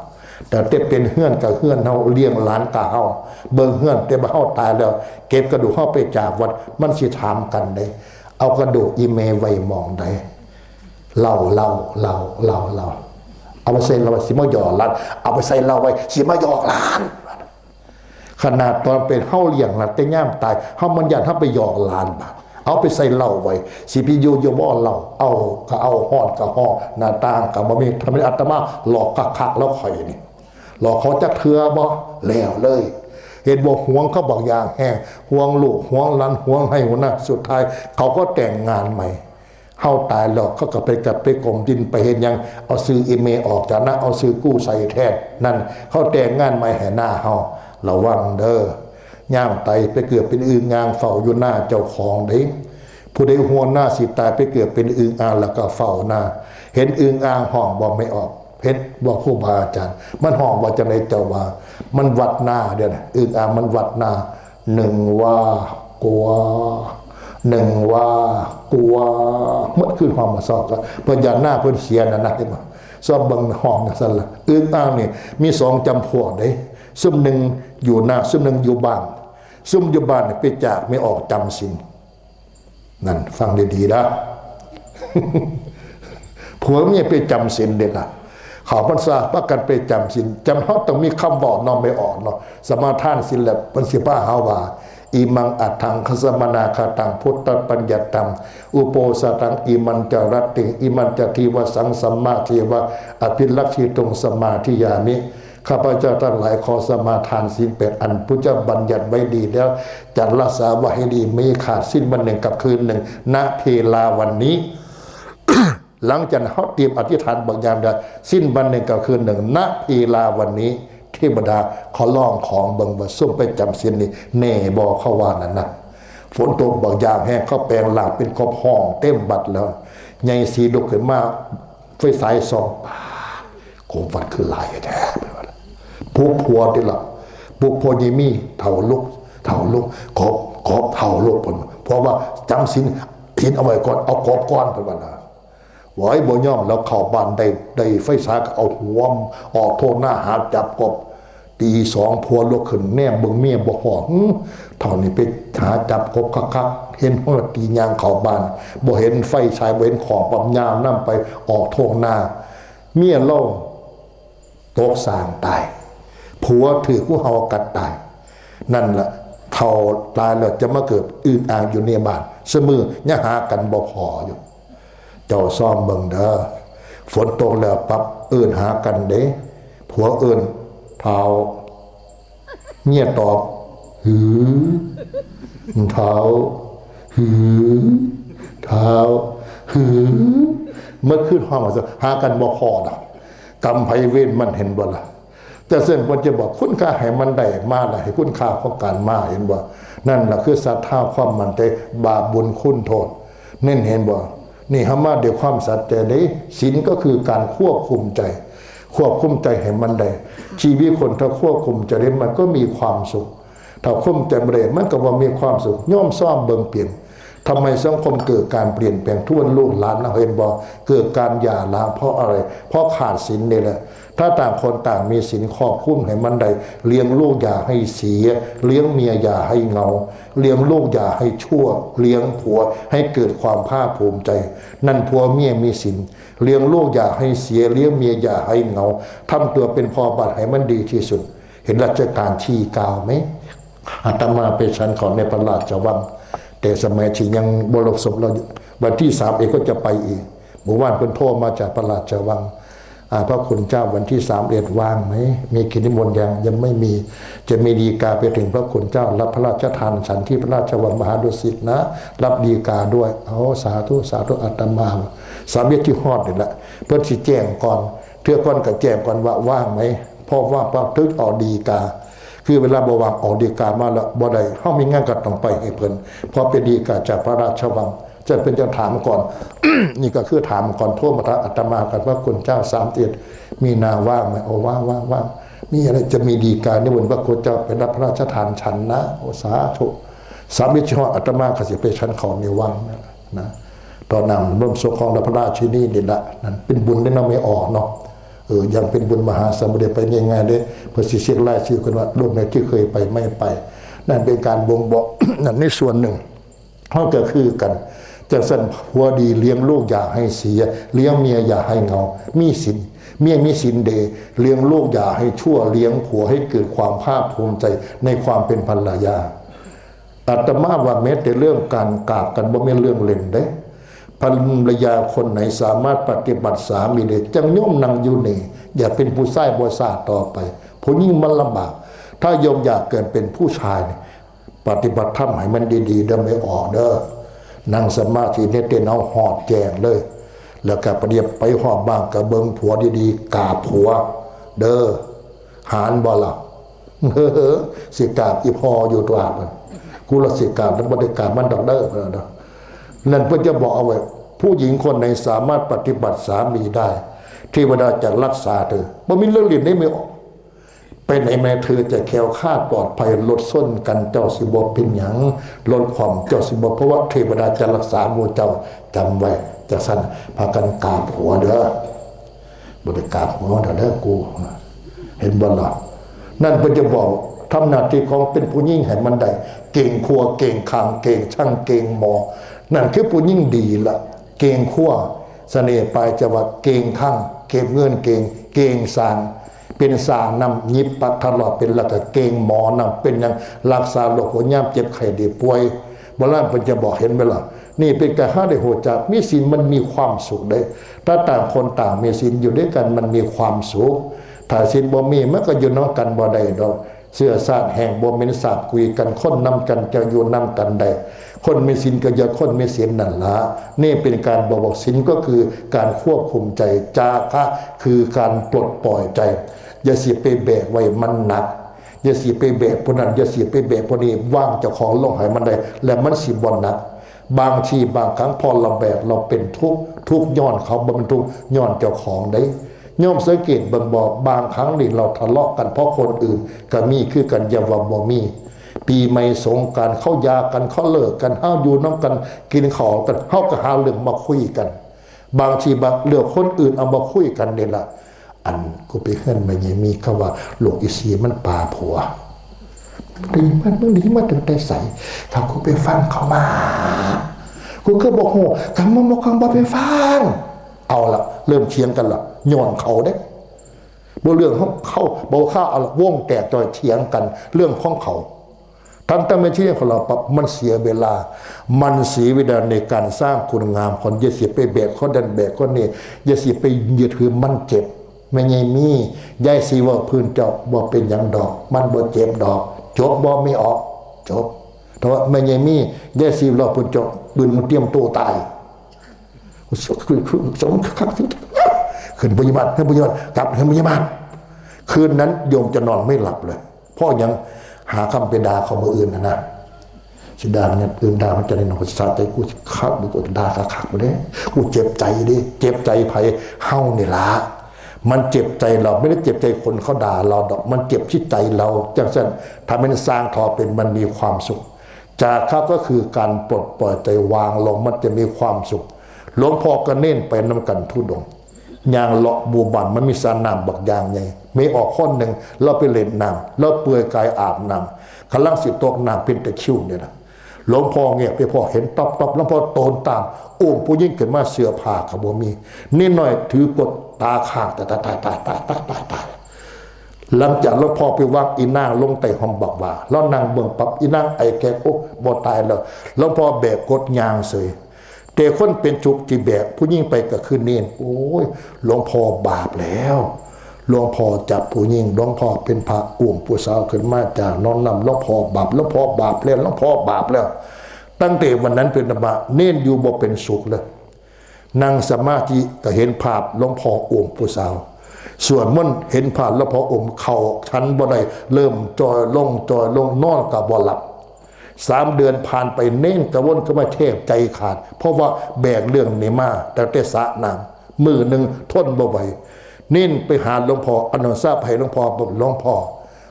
แต่แต่เป็นเฮือนก็เฮือนเฮา เลี้ยงหลานก็เฮา เบิ่งเฮือน แต่ว่าเฮาตายแล้ว เก็บกระดูกเฮาไปจากวัด มันสิถามกันเด้ เอากระดูกอีแม่ไว้หม่องใด เหล้า เหล้า เหล้า เหล้า เหล้า เอาไปใส่เหล้าไว้สิมาหยอกหลาน เอาไปใส่เหล้าไว้สิมาหยอกหลาน ขนาดตอนเป็นเฮาเลี้ยงหลาน แต่ยามตาย เฮามันย้านเฮาไปหยอกหลานบาด เอาไปใส่เหล้าไว้ สิไปอยู่อยู่บ่เหล้า เอาก็เอา ฮ้อนก็ฮ้อน หน้าต่างก็บ่มี ถ้าเป็นอาตมาหลอกคักๆ แล้วข่อยนี่ หลอกเขาจักเทื่อบ่ แล้วเลย เห็นบ่ หวงเขาบักอย่างแฮง หวงลูก หวงหลาน หวงไฮ่หวงนา สุดท้ายเขาก็แต่งงานใหม่ เฮาตายแล้วเขาก็ไปกับไปกมดินไปเฮ็ดหยัง เอาชื่ออีแม่ออกจากนา เอาชื่อกูใส่แทน นั่น เขาแต่งงานใหม่ให้นาเฮา ระวังเด้อ ยามตายไปเกิดเป็นอึ่งอ่างเฝ้าอยู่นาเจ้าของเด้ ผู้ใดห่วงนาสิตายไปเกิดเป็นอึ่งอ่างแล้วก็เฝ้านา เห็นอึ่งอ่างฮ้องบ่ไม่ออก เห็นบ่ครูบาอาจารย์ มันฮ้องว่าจังได๋เจ้าว่า มันวัดนาเด้อนะ อึ่งอ่างมันวัดนา หนึ่งว่ากัว หนึ่งว่ากัว หมดคืนฮ้องมาซอกก็ เพิ่นย้านนาเพิ่นเสียนั่นนะ เห็นบ่ ซอบเบิ่งฮ้องจังซั่นล่ะ อึ่งอ่างนี่มีสองจำพวกเด้ ซุมหนึ่งอยู่นา ซุมหนึ่งอยู่บ้าน ซุมอยู่บ้านนี่ไปจากไม่ออกจำศีล นั่นฟังดีๆนะ ผัวเมียไปจำศีลเด้อล่ะ เข้าพรรษาพากันไปจำศีล จำ เฮาต้องมีคำเว้าเนาะ ไม่ออกเนาะ สมาทานศีลแล้ว เพิ่นสิพาเฮาว่า อิมังอัตถังคัสสะมะนาคาตังพุทธปัญญัตตัง อุโปสถัง อิมัญจะรัตติง อิมัญจะทีวสัง สัมมาเทวะ อภิรักขิตุง สมาธิยามิ ข้าพเจ้าทั้งหลายขอสมาทานศีลแปดอันพุทธเจ้าบัญญัติไว้ดีแล้ว จะรักษาไว้ให้ดี ไม่ขาดสิ้นวันหนึ่งกับคืนหนึ่ง ณ เวลาวันนี้ หลังจากนั้นเฮาเตรียมอธิษฐานบางอย่างใด สิ้นวันหนึ่งกับคืนหนึ่ง ณ เวลาวันนี้ เทวดาขอลองของเบิ่งว่าซุมไปจำศีลนี่แน่บ่ เขาว่านั่นนะ ฝนตกบางอย่างแฮง เขาแปลงร่างเป็นกบฮ้องเต็มวัดแล้ว ใหญ่สีลุกขึ้นมา ไฟฉายส่อง ปาด กบวัดคือหลายแท้ เพิ่นว่า ปลุกผัวติล่ะ ปลุกผัวใหญ่มี เฒ่าลุก เฒ่าลุก กบ กบ เฒ่าลุก เพิ่นว่า เพราะว่าจำศีล ศีลเอาไว้ก่อน เอากบก่อน เพิ่นว่านะ โอ้ย บ่ยอมแล้ว เข้าบ้านได้ ได้ไฟฉายก็เอาหัวออกโทงนาหาจับกบ ตีสองผัวลุกขึ้นแนมเบิ่งเมียบ่พ้อ หึ เฒ่านี่ไปหาจับกบคักๆ เห็นหัวตีย่างเข้าบ้าน บ่เห็นไฟฉาย บ่เห็นของปั๊ม ย่างนำไปออกโทงนา เมียลงตกสร้างตาย ผัวถืกงูเห่ากัดตาย นั่นล่ะ เฒ่าตายแล้วจะมาเกิดอึ่งอ่างอยู่ในบ้าน ซุมื้อยังหากันบ่พ้ออยู่ เจ้าซอมเบิ่งเด้อ ฝนตกแล้วปั๊บเอิ้นหากันเด้ ผัวเอิ้น เฒ่า เมียตอบ หือ เฒ่า หือ เฒ่า คือเมื่อคืนห้องมาซะหากันบ่พอดอกกรรมไผเวรมันเห็นบ่ล่ะ แต่เส้นเพิ่นจะบอกคุณค่าให้มันได้มาล่ะให้คุณค่าของการมาเห็นบ่นั่นล่ะคือศรัทธาความมั่นใจบาปบุญคุณโทษเน้นเห็นบ่นี่เฮามาด้วยความสัตย์ใจเด้ศีลก็คือการควบคุมใจ ควบคุมใจให้มันได้ชีวิตคนถ้าควบคุมใจได้มันก็มีความสุข ถ้าคุมใจบ่ได้มันก็บ่มีความสุขโยมซ่อมเบิ่งเปลี่ยนทำไมสังคมเกิดการเปลี่ยนแปลงทุกวันลูกหลานเฮาเห็นบ่เกิดการหย่าร้างเพราะอะไร เพราะขาดศีลนี่แหละ ถ้าต่างคนต่างมีศีลควบคุมให้มันได้เลี้ยงลูกอย่าให้เสีย เลี้ยงเมียอย่าให้เหงา เลี้ยงลูกอย่าให้ชั่ว เลี้ยงผัวให้เกิดความภาคภูมิใจ นั่นผัวเมียมีศีลเลี้ยงลูกอย่าให้เสีย เลี้ยงเมียอย่าให้เหงาทำตัวเป็นพ่อบ้านให้มันดีที่สุด เห็นรัชกาลที่เก้าไหม อาตมาไปฉันเขาในพระราชวัง แต่สมัยที่ยังบรมสมเราอยู่วันที่สามเอ็ดก็จะไปอีกเมื่อวานเพิ่นโทรมาจากพระราชวังอ่าพระคุณเจ้าวันที่สามเอ็ดว่างไหม มีกิจนิมนต์ยังยังไม่มี จะมีฎีกาไปถึงพระคุณเจ้ารับพระราชทานฉันที่พระราชวังมหาดุสิตนะ รับฎีกาด้วยเอาสาธุสาธุอาตมาสามเอ็ดที่ฮอดนี่แหละเพิ่นสิแจ้งก่อนเทื่อก่อนก็แจ้งก่อนว่าว่างไหม เพราะว่าพระถึกออกฎีกา คือเวลาบ่ว่างออกฎีกามาแล้วบ่ได้เฮามีงานก็ต้องไปให้เพิ่นเพราะเป็นฎีกาจากพระราชวังจะเป็นเจ้าถามก่อน นี่ก็คือถามก่อนโทรมาถามอาตมากันว่าคุณเจ้าสามเอ็ดมีนาว่างไหมโอ้ว่างว่างว่างมีอะไรจะมีฎีกานิมนต์พระคุณเจ้าไปรับพระราชทานฉันนะโอ้สาธุสามเอ็ดที่ฮอดอาตมาก็สิไปฉันเขาในวังนั่นแหละนะตอนนั้นร่วมสวดของพระราชินีนี่แหละนั่นเป็นบุญได้เนาะไม่ออกเนาะ เออยังเป็นบุญมหาสมุทรไปง่ายๆเลยเพื่อสิเช็ครายชื่อคนว่าโลกไหนที่เคยไปไม่ไป นั่นเป็นการบ่งบอก นั่นในส่วนหนึ่งเฮาก็คือกันจังซั่นผัวดีเลี้ยงลูกอย่าให้เสีย เลี้ยงเมียอย่าให้เหงา มีศีลเมียมีศีลเด้เลี้ยงลูกอย่าให้ชั่วเลี้ยงผัวให้เกิดความภาคภูมิใจในความเป็นภรรยา อาตมาว่าแม้แต่เรื่องการกราบกันบ่แม่นเรื่องเล่นเด้ภรรยาคนไหนสามารถปฏิบัติสามีได้จังโยมนั่งอยู่นี่อย่าเป็นผู้ชายบ่ซ่าต่อไปผู้หญิงมันลำบาก ถ้าโยมอยากเกิดเป็นผู้ชายนี่ปฏิบัติธรรมให้มันดีๆเด้อไม่ออกเด้อนั่งสมาธิในเต็นท์เอาฮอดแจ้งเลย แล้วก็ปฏิบัติไปฮอดบ้านก็เบิ่งผัวดีๆกราบผัวเด้อหานบ่ล่ะ สิกราบอีพ่ออยู่ตัวมันกูละสิกราบแล้วบ่ได้กราบมันดอกเด้อเพิ่นว่าเนาะนั่นเพิ่นจะบอกเอาไว้ ผู้หญิงคนไหนสามารถปฏิบัติสามีได้เทวดาจะรักษาเธอบ่มีเรื่องเล่นได้ไม่ออก ไปไหนมาเธอจะแคล้วคลาดปลอดภัยรถชนกันเจ้าสิบ่เป็นหยังรถคว่ำเจ้าสิบ่เพราะว่าเทวดาจะรักษาหมู่เจ้าจำไว้จังซั่นพากันกราบผัวเด้อ บ่ได้กราบหัวเด้อกูเห็นบ่ล่ะนั่นเพิ่นจะบอกทำหน้าที่ของเป็นผู้หญิงให้มันได้เก่งครัวเก่งคางเก่งช่างเก่งหมอ นั่นคือผู้หญิงดีละเก่งครัวเสน่ห์ปลายจวักเก่งคางเก็บเงินเก่งเก่งสร้างเป็นสร้างนำหยิบปักทะเลาะเป็นแล้วก็เก่งหมอนำเป็นหยังรักษาโรคหัวยามเจ็บไข้ได้ป่วยโบราณเพิ่นจะบอกเห็นบ่ล่ะนี่เป็นการหาได้ฮู้จักมีศีลมันมีความสุขเด้ ถ้าต่างคนต่างมีศีลอยู่ด้วยกันมันมีความสุข ถ้าศีลบ่มีมันก็อยู่นำกันบ่ได้ดอก เสื้อชาติแห้งบ่เหม็นสาบคุยกันคนนำกันจะอยู่นำกันได้ คนมีศีลก็อย่าคนมีศีลนั่นละ นี่เป็นการบอกบอกศีลก็คือการควบคุมใจ จาคะคือการปลดปล่อยใจ อย่าสิไปแบกไว้มันหนัก อย่าสิไปแบกผู้นั้น อย่าสิไปแบกผู้นี้ วางเจ้าของลงให้มันได้ และมันสิบ่หนัก บางทีบางครั้งพอเราแบกเราเป็นทุกข์ ทุกข์ย้อนเขาบ่เป็นทุกข์ย้อนเจ้าของได้ ย่อมสังเกตเบิ่งบ่บางครั้งนี่เราทะเลาะกันเพราะคนอื่นก็มีคือกันอย่าว่าบ่มี ปีใหม่สงกรานต์เขาหย่ากันเขาเลิกกันเฮาอยู่นำกันกินข้าวกันเฮาก็หาเรื่องมาคุยกัน บางทีบางเรื่องคนอื่นเอามาคุยกันนี่ล่ะ อันกูไปเฮือนแม่ใหญ่มีเขาว่าลูกอีสี่มันปาผัว ดีมันมึงดีมาตั้งแต่ใสถ้ากูไปฟังเขามา กูก็บอกโหคำมันบอกคำบ่ไปฟัง เอาละเริ่มเถียงกันละย้อนเขาเด้บ่เรื่องของเขาบ่ข้าเอาละวงแตกจอยเถียงกัน เรื่องของเขาทั้งทั้งไม่เที่ยงของเราปั๊บมันเสียเวลา มันเสียเวลาในการสร้างคุณงามคนอย่าสิไปแบกคนนั้นแบกคนนี้อย่าสิไปยึดถือมันเจ็บแม่ใหญ่มียายสีว่าพื้นเจ้าบ่เป็นหยังดอก มันบ่เจ็บดอก จบบ่ไม่ออก จบแต่ว่าแม่ใหญ่มียายสีว่าพื้นเจ้าปืนมันเตรียมตัวตาย คือคือสองคักๆ ขึ้นพยาบาล ให้พยาบาล กลับ ให้พยาบาล คืนนั้นโยมจะนอนไม่หลับเลย เพราะหยัง หาคำไปด่าเขามื้ออื่นนะนะ สิด่ามันอย่างอื่น ด่ามันจะได้หน่อย สะใจ กูสิคัก กูด่าคักๆ บ่เด้ กูเจ็บใจเด้ เจ็บใจไผ เฮานี่ล่ะ มันเจ็บใจเรา ไม่ได้เจ็บใจคนเขาด่าเราดอก มันเจ็บที่ใจเรา จังซั่น ถ้ามันสร้างทอเป็น มันมีความสุข จาคะก็คือการปลดปล่อยใจ วางลง มันจะมีความสุข หลวงพ่อก็เน้นไปนำกันธุดงค์ ย่างเลาะหมู่บ้าน มันมีสระน้ำบักอย่างใหญ่ มีออกคนหนึ่ง เราไปเล่นน้ำ เราเปลือยกายอาบน้ำ กำลังสิตกน้ำ เป็นตะคริวเนี่ยนะ หลวงพ่อเงียบไป พ่อเห็นต๊อบต๊อบ หลวงพ่อโตนตาม อุ้มผู้หญิงขึ้นมา เสื้อผ้าก็บ่มี นิดหน่อยถือกด ตาค้าง ตาย ตาย ตาย ตาย ตาย ตาย ตาย หลังจากหลวงพ่อไปวางอีนางลงใต้ห้องบักหว่า แล้วนั่งเบิ่งปั๊บ อีนางไอแขก โอ้ บ่ตายแล้ว หลวงพ่อแบกกดย่างเสย แต่คนเป็นทุกข์ที่แบกผู้หญิงไปก็คือเณร โอ้ย หลวงพ่อบาปแล้ว หลวงพ่อจับผู้หญิง หลวงพ่อเป็นพระอุ้มผู้สาวขึ้นมาจากหนองน้ำ หลวงพ่อบาป หลวงพ่อบาปแล้ว หลวงพ่อบาปแล้ว ตั้งแต่วันนั้นเป็นต้นมา เณรอยู่บ่เป็นสุขเลย นั่งสมาธิก็เห็นภาพหลวงพ่ออุ้มผู้สาว สวดมนต์เห็นภาพหลวงพ่ออุ้ม เข้าฉันบ่ได้ เริ่มจ่อยลง จ่อยลง นอนก็บ่หลับ สามเดือนผ่านไป เณรกระวนเข้ามาแทบใจขาด เพราะว่าแบกเรื่องนี้มาตั้งแต่สระน้ำ มื้อหนึ่งทนบ่ไหว เณรไปหาหลวงพ่อ เอาน้ำสาไปให้หลวงพ่อ บอก หลวงพ่อ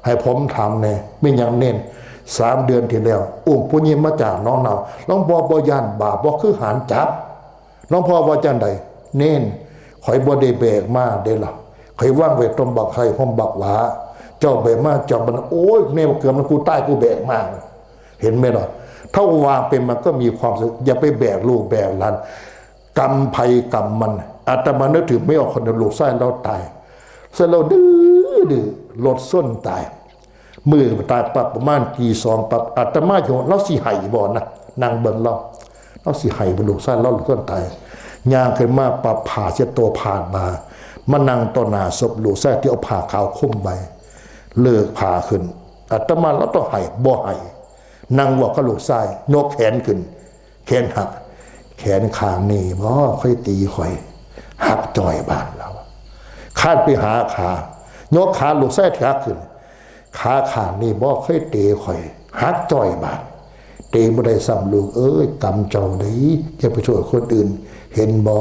ให้ผมถามแหน่ แม่นหยังเณร สามเดือนที่แล้ว อุ้มผู้หญิงมาจากหนองน้ำ หลวงพ่อบ่ย้านบาปบ่ คือหานจับ หลวงพ่อว่าจั่งใด เณร ข้อยบ่ได้แบกมาเด้ล่ะ ข้อยวางไว้ต้นบักไคร่ ห้องบักหว่า เจ้าแบกมา เจ้ามัน โอ้ย แม่เกือบมัน กูตาย กูแบกมา เห็นไหมล่ะ ถ้าวางเป็น มันก็มีความสุข อย่าไปแบกลูกแบกหลาน กรรมไผกรรมมัน อาตมานึกถึงไม่ออก คนหนึ่ง ลูกชายเราตาย เสร็จแล้วดื้อดื้อ รถชนตาย มื้อตายปั๊บ ประมาณตีสองปั๊บ อาตมาอยู่ เราสิไห้บ่นะ นั่งเบิ่งเรา เราสิไห้บ่ ลูกชายเรา ลูกชายตาย ย่างขึ้นมาปั๊บ ผ้าเช็ดตัวผ่านมา มานั่งต่อหน้าศพลูกชายที่เอาผ้าขาวคลุมไว้ เลิกผ้าขึ้น อาตมา เราต้องไห้ บ่ไห้ นั่งเว้ากับลูกชาย ยกแขนขึ้น แขนหัก แขนข้างนี้บ่เคยตีข้อย หักจ้อยบาดแล้ว คาดไปหาขา ยกขาลูกชายที่หักขึ้น ขาข้างนี้บ่เคยตีข้อย หักจ้อยบาด ตีบ่ได้ซ้ำ ลูกเอ้ย กรรมเจ้าเด้ อย่าไปโทษคนอื่น เห็นบ่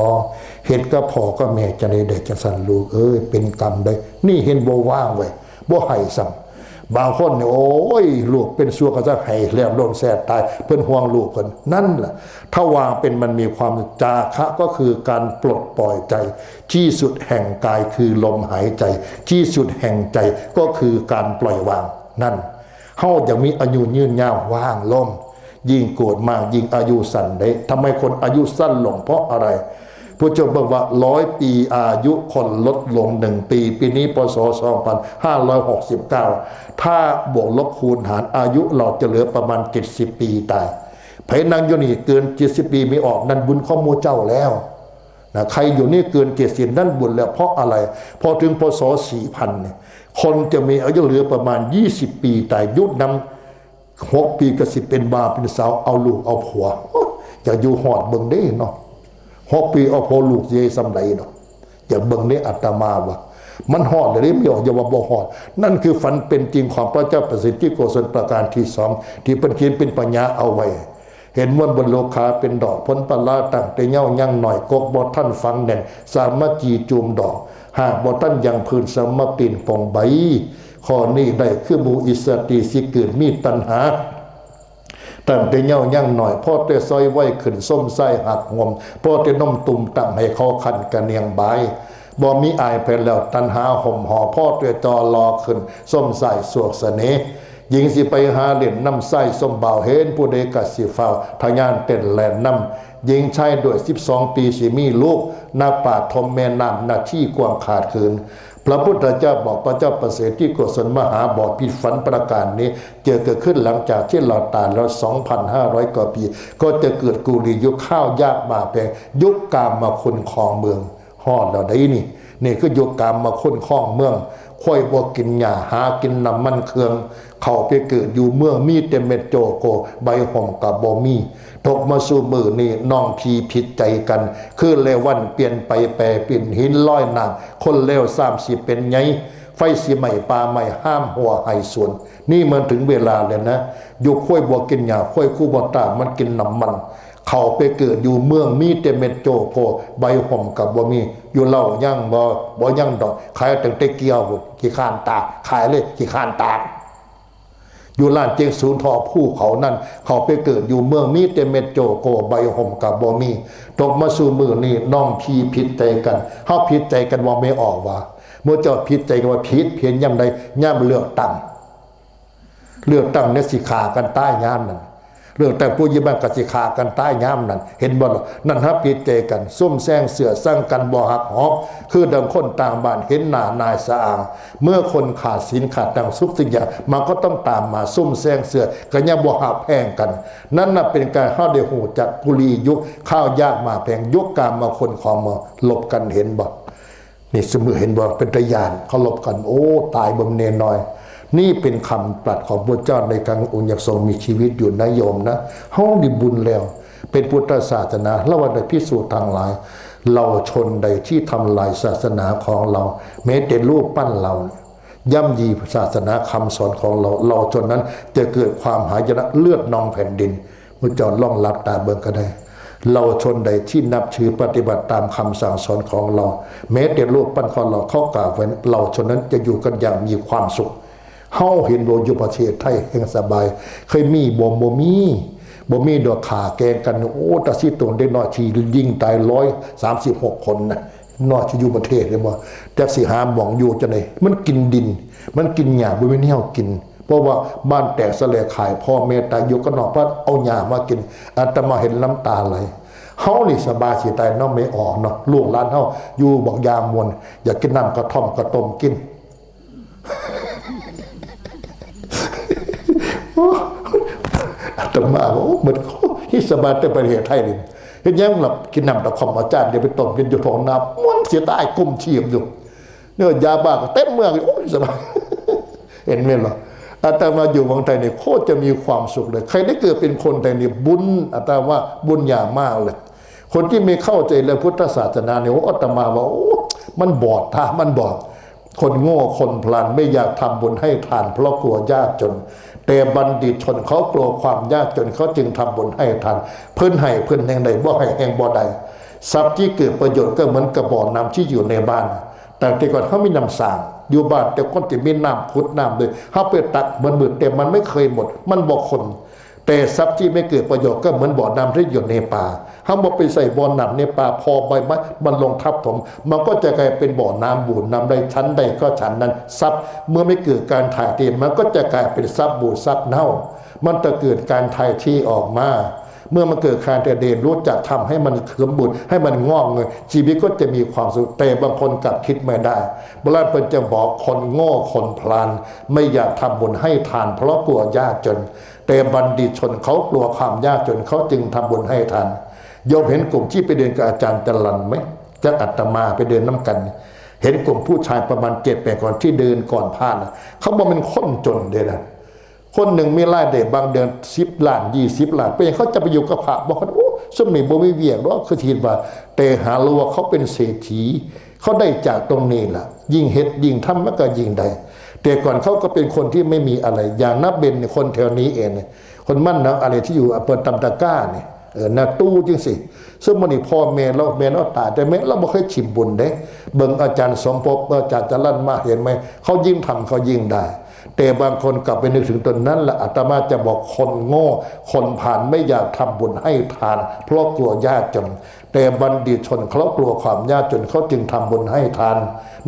เฮ็ดกับพ่อกับแม่จั่งใดได้จั่งซั่น ลูกเอ้ย เป็นกรรมเด้ นี่เห็นบ่ วางไว้ บ่ไห้ซ้ำ บางคนนี่ โอ้ย ลูกเป็นซัวก็จะไห้แล้ว โลนแสบตาย เพิ่นห่วงลูกเพิ่น นั่นล่ะ ถ้าวางเป็น มันมีความ จาคะก็คือการปลดปล่อยใจ ที่สุดแห่งกายคือลมหายใจ ที่สุดแห่งใจก็คือการปล่อยวาง นั่น เฮาอยากมีอายุยืนยาว วางลง ยิ่งโกรธมาก ยิ่งอายุสั้นเด้ ทำไมคนอายุสั้นลง เพราะอะไร พระเจ้าบอกว่า ร้อยปีอายุคนลดลงหนึ่งปี ปีนี้ พ.ศ. สองพันห้าร้อยหกสิบเก้า ถ้าบวกลบคูณหาร อายุเราจะเหลือประมาณ เจ็ดสิบ ปีตาย ไผนั่งอยู่นี่เกิน เจ็ดสิบ ปีไม่ออก นั่นบุญของหมู่เจ้าแล้ว นะ ใครอยู่นี่เกิน เจ็ดสิบ นั่นบุญแล้ว เพราะอะไร พอถึง พ.ศ. สี่พัน เนี่ย คนจะมีอายุเหลือประมาณ ยี่สิบ ปีตาย ยุคนั้น หกปีก็สิเป็นบ่าวเป็นสาว เอาลูกเอาผัว อยากอยู่ฮอดเบิ่งเด้เนาะ หกปีเอาผัว ลูกเยส่ำใดเนาะ อยากเบิ่งเด้ อาตมาว่า มันฮอดเลยเด้ ไม่ออก อย่าว่าบ่ฮอด นั่นคือฝันเป็นจริงของพระเจ้าประสิทธิโกศลประการที่สอง ที่เพิ่นเขียนเป็นปัญญาเอาไว้ เห็นมวลบนโลกาเป็นดอกผลปลา ตั้งแต่เยาว์ยังน้อย กกบ่ทันฝังแน่น สามัคคีจูมดอก หากบ่ทันยังพื้น สามัคคีปงใบ ข้อนี้ได้คือหมู่อิสตรีสิเกิดมีตัณหา ตั้งแต่เยาว์ยังน้อย พอแต่ซอยไว้ขึ้นส้มไส้หักงม พอแต่นมตุ่มตั้งให้เขาคันกระเนียงบาย บ่มีอายไปแล้วตัณหาห่มห่อ พอแต่จอรอขึ้นส้มไส้สวกเสน่ห์ หญิงสิไปหาเล่นน้ำไส้ส้มบ่าว เห็นผู้ใดกะสิฟ้าวทะยานเต้นแล่นนำ หญิงชายด้วย สิบสอง ปีสิมีลูก นักปราชญ์ทมแม่น้ำนาทีกว้างขาดเขิน พระพุทธเจ้าบอก พระเจ้าประเสริฐที่โกศลมหาบพิตร ฝันประการนี้ เกิดเกิดขึ้นหลังจากที่เราตายแล้ว สองพันห้าร้อย กว่าปี ก็จะเกิดกุลียุค ข้าวยากหมากแพง ยุคกามคุณของเมือง ฮอดแล้วได้นี่ นี่คืออยู่กามมาคนครองเมือง ควายบ่กินหญ้า หากินน้ำมันเครื่อง เข้าไปเกิดอยู่เมือง มีแต่เม็ดโจโก ใบหอมกับบ่มี ตกมาสู่มื้อนี้ น้องพี่ผิดใจกัน คือเลวันเปลี่ยนไปแปรเปลี่ยน หินลอยน้ำ คนเลวซ้ำสิเป็นไง ไฟสิไหม้ป่าไหม้ ห้ามหัวไห้สวน นี่มันถึงเวลาแล้วนะ อยู่ควายบ่กินหญ้า ควายคูบ่ตา มันกินน้ำมัน เข้าไปเกิดอยู่เมือง มีแต่เม็ดโจโก ใบหอมกับบ่มี อยู่เหล้ายังบ่ บ่ยังดอก ขายตั้งแต่เกี้ยวพุ้น ขี้ข้านตาก ขายเลย ขี้ข้านตาก อยู่ร้านเจ๊งศูนย์ทอภูเขานั่น เข้าไปเกิดอยู่เมือง มีแต่เม็ดโจโก ใบหอมกับบ่มี ตกมาสู่มื้อนี้ น้องพี่ผิดใจกัน เฮาผิดใจกันว่าไม่ออกว่า เมื่อเจ้าผิดใจกันว่าผิด เพียงยามใด ยามเลือกตั้ง เลือกตั้งเนี่ยสิฆ่ากันตายยามนั้น เลือกตั้งผู้ใหญ่บ้านก็สิฆ่ากันตายยามนั้น เห็นบ่ล่ะ นั่นฮะผิดใจกัน ซุ่มแซงเสื้อสั่งกันบ่หักหอม คือดังคนต่างบ้านเห็นหน้านายสะอาง เมื่อคนขาดศีลขาดตังทุกสิ่งอย่าง มันก็ต้องตามมาซุ่มแซงเสื้อ ก็ยังบ่หักแพงกัน นั่นน่ะเป็นการเฮาได้ฮู้จักกุลียุค ข้าวยากหมากแพง ยุคกามมาคนของมาลบกัน เห็นบ่ นี่สมือเห็นบ่ เป็นตาย่าน เคารพกัน โอ้ ตายบ่แน่น้อย นี่เป็นคำตรัสของพระเจ้าในครั้งองค์ยังทรงมีชีวิตอยู่นะโยมนะ เฮาได้บุญแล้ว เป็นพุทธศาสนา แล้วว่าได้พิสูจน์ทางหลาย เราชนใดที่ทำลายศาสนาของเรา แม้แต่รูปปั้นเรา ย่ำยีศาสนาคำสอนของเรา เราชนนั้นจะเกิดความหายนะ เลือดนองแผ่นดิน พระเจ้าลองหลับตาเบิ่งก็ได้ เราชนใดที่นับถือปฏิบัติตามคำสั่งสอนของเรา แม้แต่รูปปั้นของเรา เขากล่าวไว้ เราชนนั้นจะอยู่กันอย่างมีความสุข เฮาเห็นว่าอยู่ประเทศไทยแห่งสบาย เคยมีบ่ บ่มี บ่มีดอก ฆ่าแกล้งกัน โอ้ ตาซีโตนเด็กน้อยที่ยิงตายร้อยสามสิบหกคนนะ น้อยที่อยู่ประเทศเลยบ่ จักสิหาหม่องอยู่จังได๋ มันกินดิน มันกินหญ้า บ่มีแนวกิน เพราะว่าบ้านแตกสะแหลกขาย พ่อแม่ตาย อยู่กันนอกบ้าน เอาหญ้ามากิน อาตมาเห็นน้ำตาไหล เฮานี่สบายสิตายเนาะ ไม่ออกเนาะ ลูกหลานเฮาอยู่บักอย่างม่วน อยากกินน้ำกระท่อมกระต้มกิน อาตมาบอก โอ้ มัน โอ้ ที่สบายแต่ประเทศไทยนี่ เฮ็ดหยังล่ะ กินน้ำกระท่อมอาจารย์ เดี๋ยวไปต้มกินอยู่ท้องนา ม่วนเสียตาย กุ้มชีพอยู่ เนี่ย ยาบ้าก็เต็มเมืองอยู่ โอ้ย สบาย เห็นไหมล่ะ อาตมาอยู่เมืองไทยนี่ โคตรจะมีความสุขเลย ใครได้เกิดเป็นคนไทยนี่ บุญ อาตมาว่าบุญอย่างมากเลย คนที่ไม่เข้าใจเรื่องพุทธศาสนาเนี่ย โอ้ อาตมาว่า โอ้ มันบอดตา มันบอด คนโง่ คนพลาญ ไม่อยากทำบุญให้ทาน เพราะกลัวยากจน แต่บัณฑิตชนเขากลัวความยากจน เขาจึงทำบุญให้ทาน เพิ่นให้ เพิ่นแห่งใด บ่ให้แห่งบ่ได้ ทรัพย์ที่เกิดประโยชน์ก็เหมือนกับบ่อน้ำที่อยู่ในบ้าน แต่แต่ก่อนเขามีน้ำสร้าง อยู่บ้านแต่ก่อนจะมีน้ำผุดน้ำเลย เขาไปตักเหมือนมืด แต่มันไม่เคยหมด มันบ่ขม แต่ทรัพย์ที่ไม่เกิดประโยชน์ก็เหมือนบ่อน้ำที่อยู่ในป่า เขาบ่ไปใส่บ่อน้ำในป่า พอใบไม้มันลงทับถม มันก็จะกลายเป็นบ่อน้ำบูดน้ำได้ ฉันใดก็ฉันนั้น ทรัพย์เมื่อไม่เกิดการถ่ายเท มันก็จะกลายเป็นทรัพย์บูดทรัพย์เน่า มันจะเกิดการถ่ายเทออกมา เมื่อมันเกิดการถ่ายเท รู้จักทำให้มันสมบูรณ์ ให้มันงอกเงย ชีวิตก็จะมีความสุข แต่บางคนกลับคิดไม่ได้ โบราณเพิ่นจะบอก คนโง่ คนพลาญ ไม่อยากทำบุญให้ทาน เพราะกลัวยากจน แต่บัณฑิตชนเขากลัวความยากจน เขาจึงทำบุญให้ทาน โยมเห็นกลุ่มที่ไปเดินกับอาจารย์จรัญไหม กับอาตมาไปเดินนำกัน เห็นกลุ่มผู้ชายประมาณเจ็ดแปดคนที่เดินก่อนพระน่ะ เขาบ่แม่นคนจนเด้นะ คนหนึ่งมีรายได้บางเดือนสิบล้าน ยี่สิบล้าน เป็นหยังเขาจะไปอยู่กับพระ บางคน โอ้ ซุมนี้บ่มีเวียกดอก คือคิดว่า แต่หารู้ว่าเขาเป็นเศรษฐี เขาได้จากตรงนี้ล่ะ ยิ่งเฮ็ดยิ่งทำมันก็ยิ่งได้ แต่ก่อนเขาก็เป็นคนที่ไม่มีอะไร อย่างน้าเบนเนี่ย คนแถวนี้เองเนี่ย คนมั่นนะ อะไรที่อยู่อำเภอตำตะกร้าเนี่ย เออ น้าตู้จังซี่ ซึ่งมื้อนี้พ่อแม่ลาว แม่ลาวตาย แต่แม่ลาวบ่เคยถิ่มบุญเด้ เบิ่งอาจารย์สมภพ อาจารย์จรัญมา เห็นไหม เขายิ่งทำเขายิ่งได้ แต่บางคนกลับไปนึกถึงตนนั้นละ อาตมาจะบอก คนโง่ คนพาลไม่อยากทำบุญให้ทาน เพราะกลัวยากจน แต่บัณฑิตชนเขากลัวความยากจน เขาจึงทำบุญให้ทาน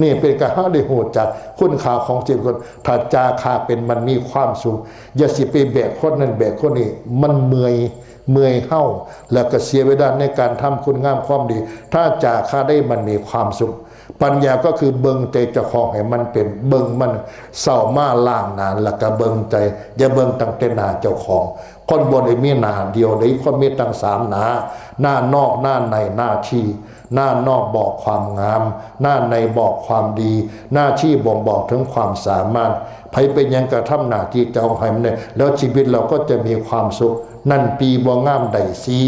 นี่เป็นการให้ได้ฮู้จักคุณค่าของชีวิตคน ถ้าจาคาเป็นมันมีความสุข อย่าสิไปแบกคนนั้นแบกคนนี้ มันเมื่อย เมื่อยเฮา แล้วก็เสียเวลาในการทำคุณงามความดี ถ้าจาคาได้มันมีความสุข ปัญญาก็คือเบิ่งใจเจ้าของให้มันเป็น เบิ่งมัน เช้ามาล้างหน้าแล้วก็เบิ่งใจ อย่าเบิ่งตั้งแต่หน้าเจ้าของ คนบ่ได้มีหน้าเดียวเด้ คนมีตั้งสามหน้า หน้านอก หน้าใน หน้าที่ หน้านอกบอกความงาม หน้าในบอกความดี หน้าที่บ่งบอกถึงความสามารถ ไผเป็นหยังกะทำหน้าที่เจ้าของให้มันได้ แล้วชีวิตเราก็จะมีความสุข นั่นปีบ่งามได้สี่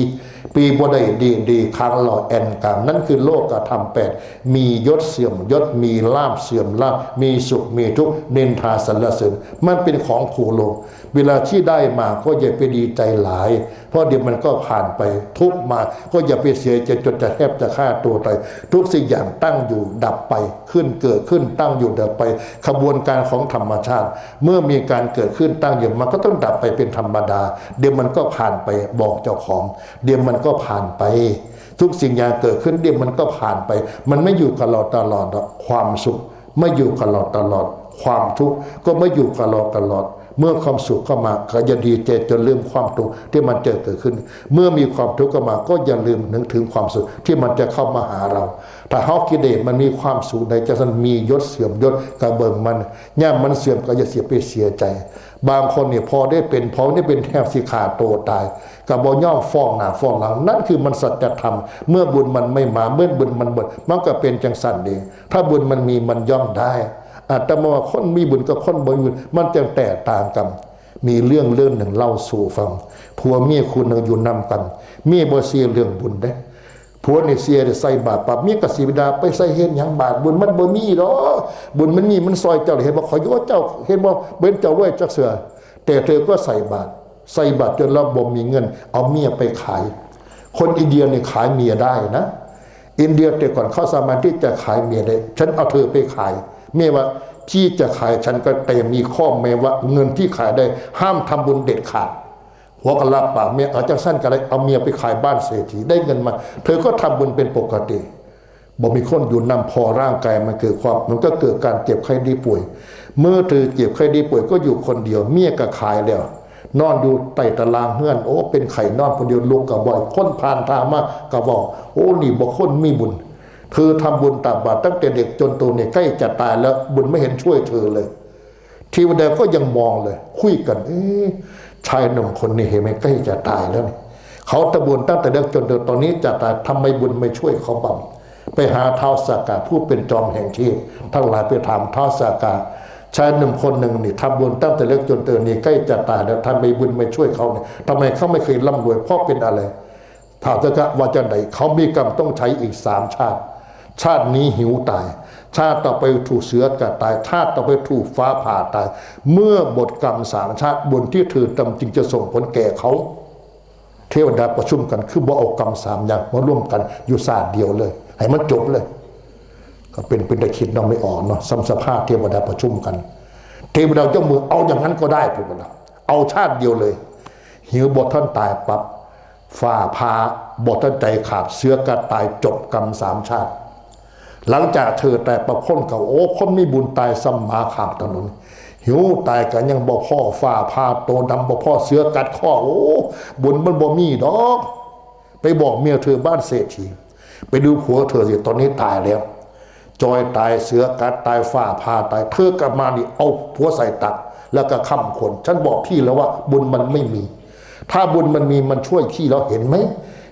ปีบ่ได้ดีดี ค้างหล่อแอนกลาง นั่นคือโลกธรรมแปด มียศเสื่อมยศ มีลาภเสื่อมลาภ มีสุขมีทุกข์ นินทาสรรเสริญ มันเป็นของคู่โลก เวลาที่ได้มาก็อย่าไปดีใจหลาย เพราะเดี๋ยวมันก็ผ่านไป ทุกข์มาก็อย่าไปเสียใจจนจะแทบจะฆ่าตัวตาย ทุกสิ่งอย่างตั้งอยู่ดับไป ขึ้นเกิดขึ้น ตั้งอยู่ดับไป ขบวนการของธรรมชาติ เมื่อมีการเกิดขึ้นตั้งอยู่ มันก็ต้องดับไปเป็นธรรมดา เดี๋ยวมันก็ผ่านไป บอกเจ้าของ เดี๋ยวมันก็ผ่านไป ทุกสิ่งอย่างเกิดขึ้น เดี๋ยวมันก็ผ่านไป มันไม่อยู่กับเราตลอดหรอก ความสุขไม่อยู่กับเราตลอด ความทุกข์ก็ไม่อยู่กับเราตลอด เมื่อความสุขเข้ามาก็อย่าดีใจจนลืมความทุกข์ที่มันจะเกิดขึ้น เมื่อมีความทุกข์เข้ามาก็อย่าลืมนึกถึงความสุขที่มันจะเข้ามาหาเรา ถ้าเฮาคิดเองมันมีความสุขในใจ ซั่นมียศเสื่อมยศกะเบิ่งมัน ย่ามมันเสื่อมก็อย่าเสียไปเสียใจ บางคนนี่พอได้เป็น พอได้เป็นแทบสิฆ่าตัวตาย ก็บ่ยอมฟ้องหน้าฟ้องหลัง นั่นคือมันสัจธรรม เมื่อบุญมันไม่มา เมื่อบุญมันหมด มันก็เป็นจังซั่นเด้ ถ้าบุญมันมีมันย่อมได้ อาตมาว่าคนมีบุญกับคนบ่มีบุญ มันจังแตกต่างกัน มีเรื่องเรื่องหนึ่งเล่าสู่ฟัง ผัวเมียคู่หนึ่งอยู่นำกัน เมียบ่เชื่อเรื่องบุญเด้ ผัวนี่เชื่อใส่บาตรปั๊บ เมียก็สิไปด่า ไปใส่เฮ็ดหยังบาตร บุญมันบ่มีดอก บุญมันมีมันซอยเจ้า เห็นบ่ ข้อยอยู่กับเจ้า เห็นบ่ เว้นเจ้ารวยจักเทื่อ แต่เธอก็ใส่บาตร ใส่บาตรจนเราบ่มีเงิน เอาเมียไปขาย คนอินเดียนี่ขายเมียได้นะ อินเดียแต่ก่อนเขาสามารถที่จะขายเมียได้ ฉันเอาเธอไปขาย เมียว่า พี่จะขายฉันก็ แต่มีข้อแม้ว่าเงินที่ขายได้ห้ามทำบุญเด็ดขาด ผัวก็รับปากเมีย เอาจังซั่นก็ได้ เอาเมียไปขายบ้านเศรษฐี ได้เงินมา เธอก็ทำบุญเป็นปกติ บ่มีคนอยู่นำ พอร่างกายมันเกิดความ มันก็เกิดการเจ็บไข้ได้ป่วย เมื่อเธอเจ็บไข้ได้ป่วยก็อยู่คนเดียว เมียก็ขายแล้ว นอนอยู่ใต้ตารางเฮือน โอ้ เป็นไข้นอนคนเดียว ลุกก็บ่อย คนผ่านทางมาก็เว้า โอ้ นี่บ่คนมีบุญ เธอทำบุญตักบาตรตั้งแต่เด็กจนโตเนี่ย ใกล้จะตายแล้ว บุญไม่เห็นช่วยเธอเลย เทวดาก็ยังมองเลย คุยกัน เอ๊ะ ชายหนุ่มคนนี้เห็นไหม ใกล้จะตายแล้วนี่ เขาทำบุญตั้งแต่เด็กจนโต ตอนนี้จะตาย ทำไมบุญไม่ช่วยเขาบ้าง ไปหาท้าวสักกะ ผู้เป็นจอมแห่งเทพ ทั้งหลายไปถามท้าวสักกะ ชายหนุ่มคนหนึ่งนี่ทำบุญตั้งแต่เล็กจนโตนี่ ใกล้จะตายแล้ว ทำไมบุญไม่ช่วยเขาเนี่ย ทำไมเขาไม่เคยร่ำรวย เพราะเป็นอะไร ท้าวสักกะว่าจังใด เขามีกรรมต้องใช้อีกสามชาติ ชาตินี้หิวตาย ชาติต่อไปถูกเสือกัดตาย ชาติต่อไปถูกฟ้าผ่าตาย เมื่อหมดกรรมสามชาติ บุญที่เธอทำจึงจะส่งผลแก่เขา เทวดาประชุมกัน คือบ่เอากรรมสามอย่างมาร่วมกันอยู่ชาติเดียวเลย ให้มันจบเลย ก็เป็น เป็นตาคิดเนาะ ไม่ออกเนาะ ซ้ำสภาพเทวดาประชุมกัน เทวดายกมือ เอาอย่างนั้นก็ได้ เทวดา เอาชาติเดียวเลย หิวบ่ทันตายปั๊บ ฟ้าผ่าบ่ทันใจขาด เสือกัดตาย จบกรรมสามชาติ หลังจากเธอตายปั๊บ คนก็ โอ้ คนมีบุญตายซ้ำหมาข้างถนน หิวตายก็ยังบ่พอ ฟ้าผ่าโตดำบ่พอ เสือกัดคอ โอ้ บุญมันบ่มีดอก ไปบอกเมียเธอบ้านเศรษฐี ไปดูผัวเธอสิ ตอนนี้ตายแล้ว จอยตาย เสือกัดตาย ฟ้าผ่าตาย เธอกลับมานี่เอาผัวใส่ตัก แล้วก็ค้ำขน ฉันบอกพี่แล้วว่าบุญมันไม่มี ถ้าบุญมันมีมันช่วยพี่แล้ว เห็นไหม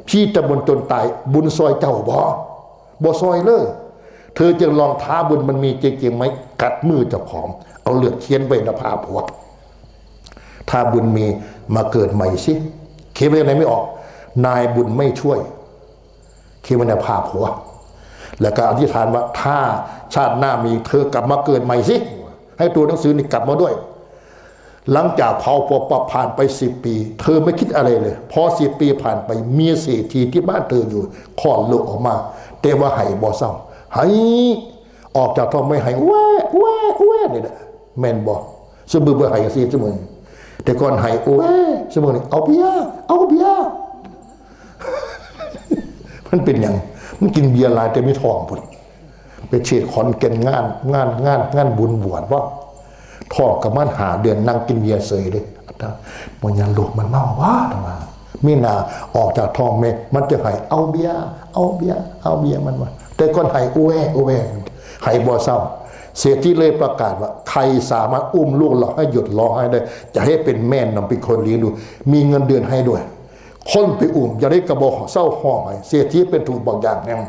พี่จะบุญจนตาย บุญซอยเจ้าบ่ บ่ซอยเลย เธอจึงลองท้าบุญมันมีจริงๆไหม กัดมือเจ้าของ เอาเลือดเขียนไว้หน้าผากผัว ถ้าบุญมีมาเกิดใหม่สิ เขียนไว้ในไม่ออก นายบุญไม่ช่วย เขียนไว้ในผากผัว แล้วก็อธิษฐานว่า ถ้าชาติหน้ามี เธอกลับมาเกิดใหม่สิ ให้ตัวหนังสือนี่กลับมาด้วย หลังจากเผาผัวปั๊บผ่านไปสิบปี เธอไม่คิดอะไรเลย พอสิบปีผ่านไป เมียเศรษฐีที่บ้านเธออยู่คลอดลูกออกมา แต่ว่าไห้บ่เศร้า ไห้ ออกจากท้องแม่ไห้ แว่ แว่ แว่ นี่แหละ แม่นบ่ ซุมื้อบ่ไห้จังซี่ซุมื้อนี้ แต่ก่อนไห้ แว่ ซุมื้อนี้ เอาเบียร์ เอาเบียร์ มันเป็นหยัง มันกินเบียร์หลายแต่มีท้องพุ้น ไปเทศน์ขอนแก่น งาน งาน งาน งานบุญบวชบ่ ท้องประมาณห้าเดือน นั่งกินเบียร์เฉยเลย อาตมา บ่แม่นลูกมันเมาบ่ อาตมา มีหน้าออกจากท้องแม่ มันจะไห้ เอาเบียร์ เอาเบียร์ เอาเบียร์ มันว่า แต่ก่อนไห้ แว่ แว่ ไห้บ่เศร้า เศรษฐีเลยประกาศว่า ใครสามารถอุ้มลูกเราให้หยุดร้องไห้ได้ จะให้เป็นแม่นำเป็นคนเลี้ยงดู มีเงินเดือนให้ด้วย คนไปอุ้ม อย่างนี้กระบอกเศร้าห้องไห้ เศรษฐีเป็นถูกบอกอย่างแห่ง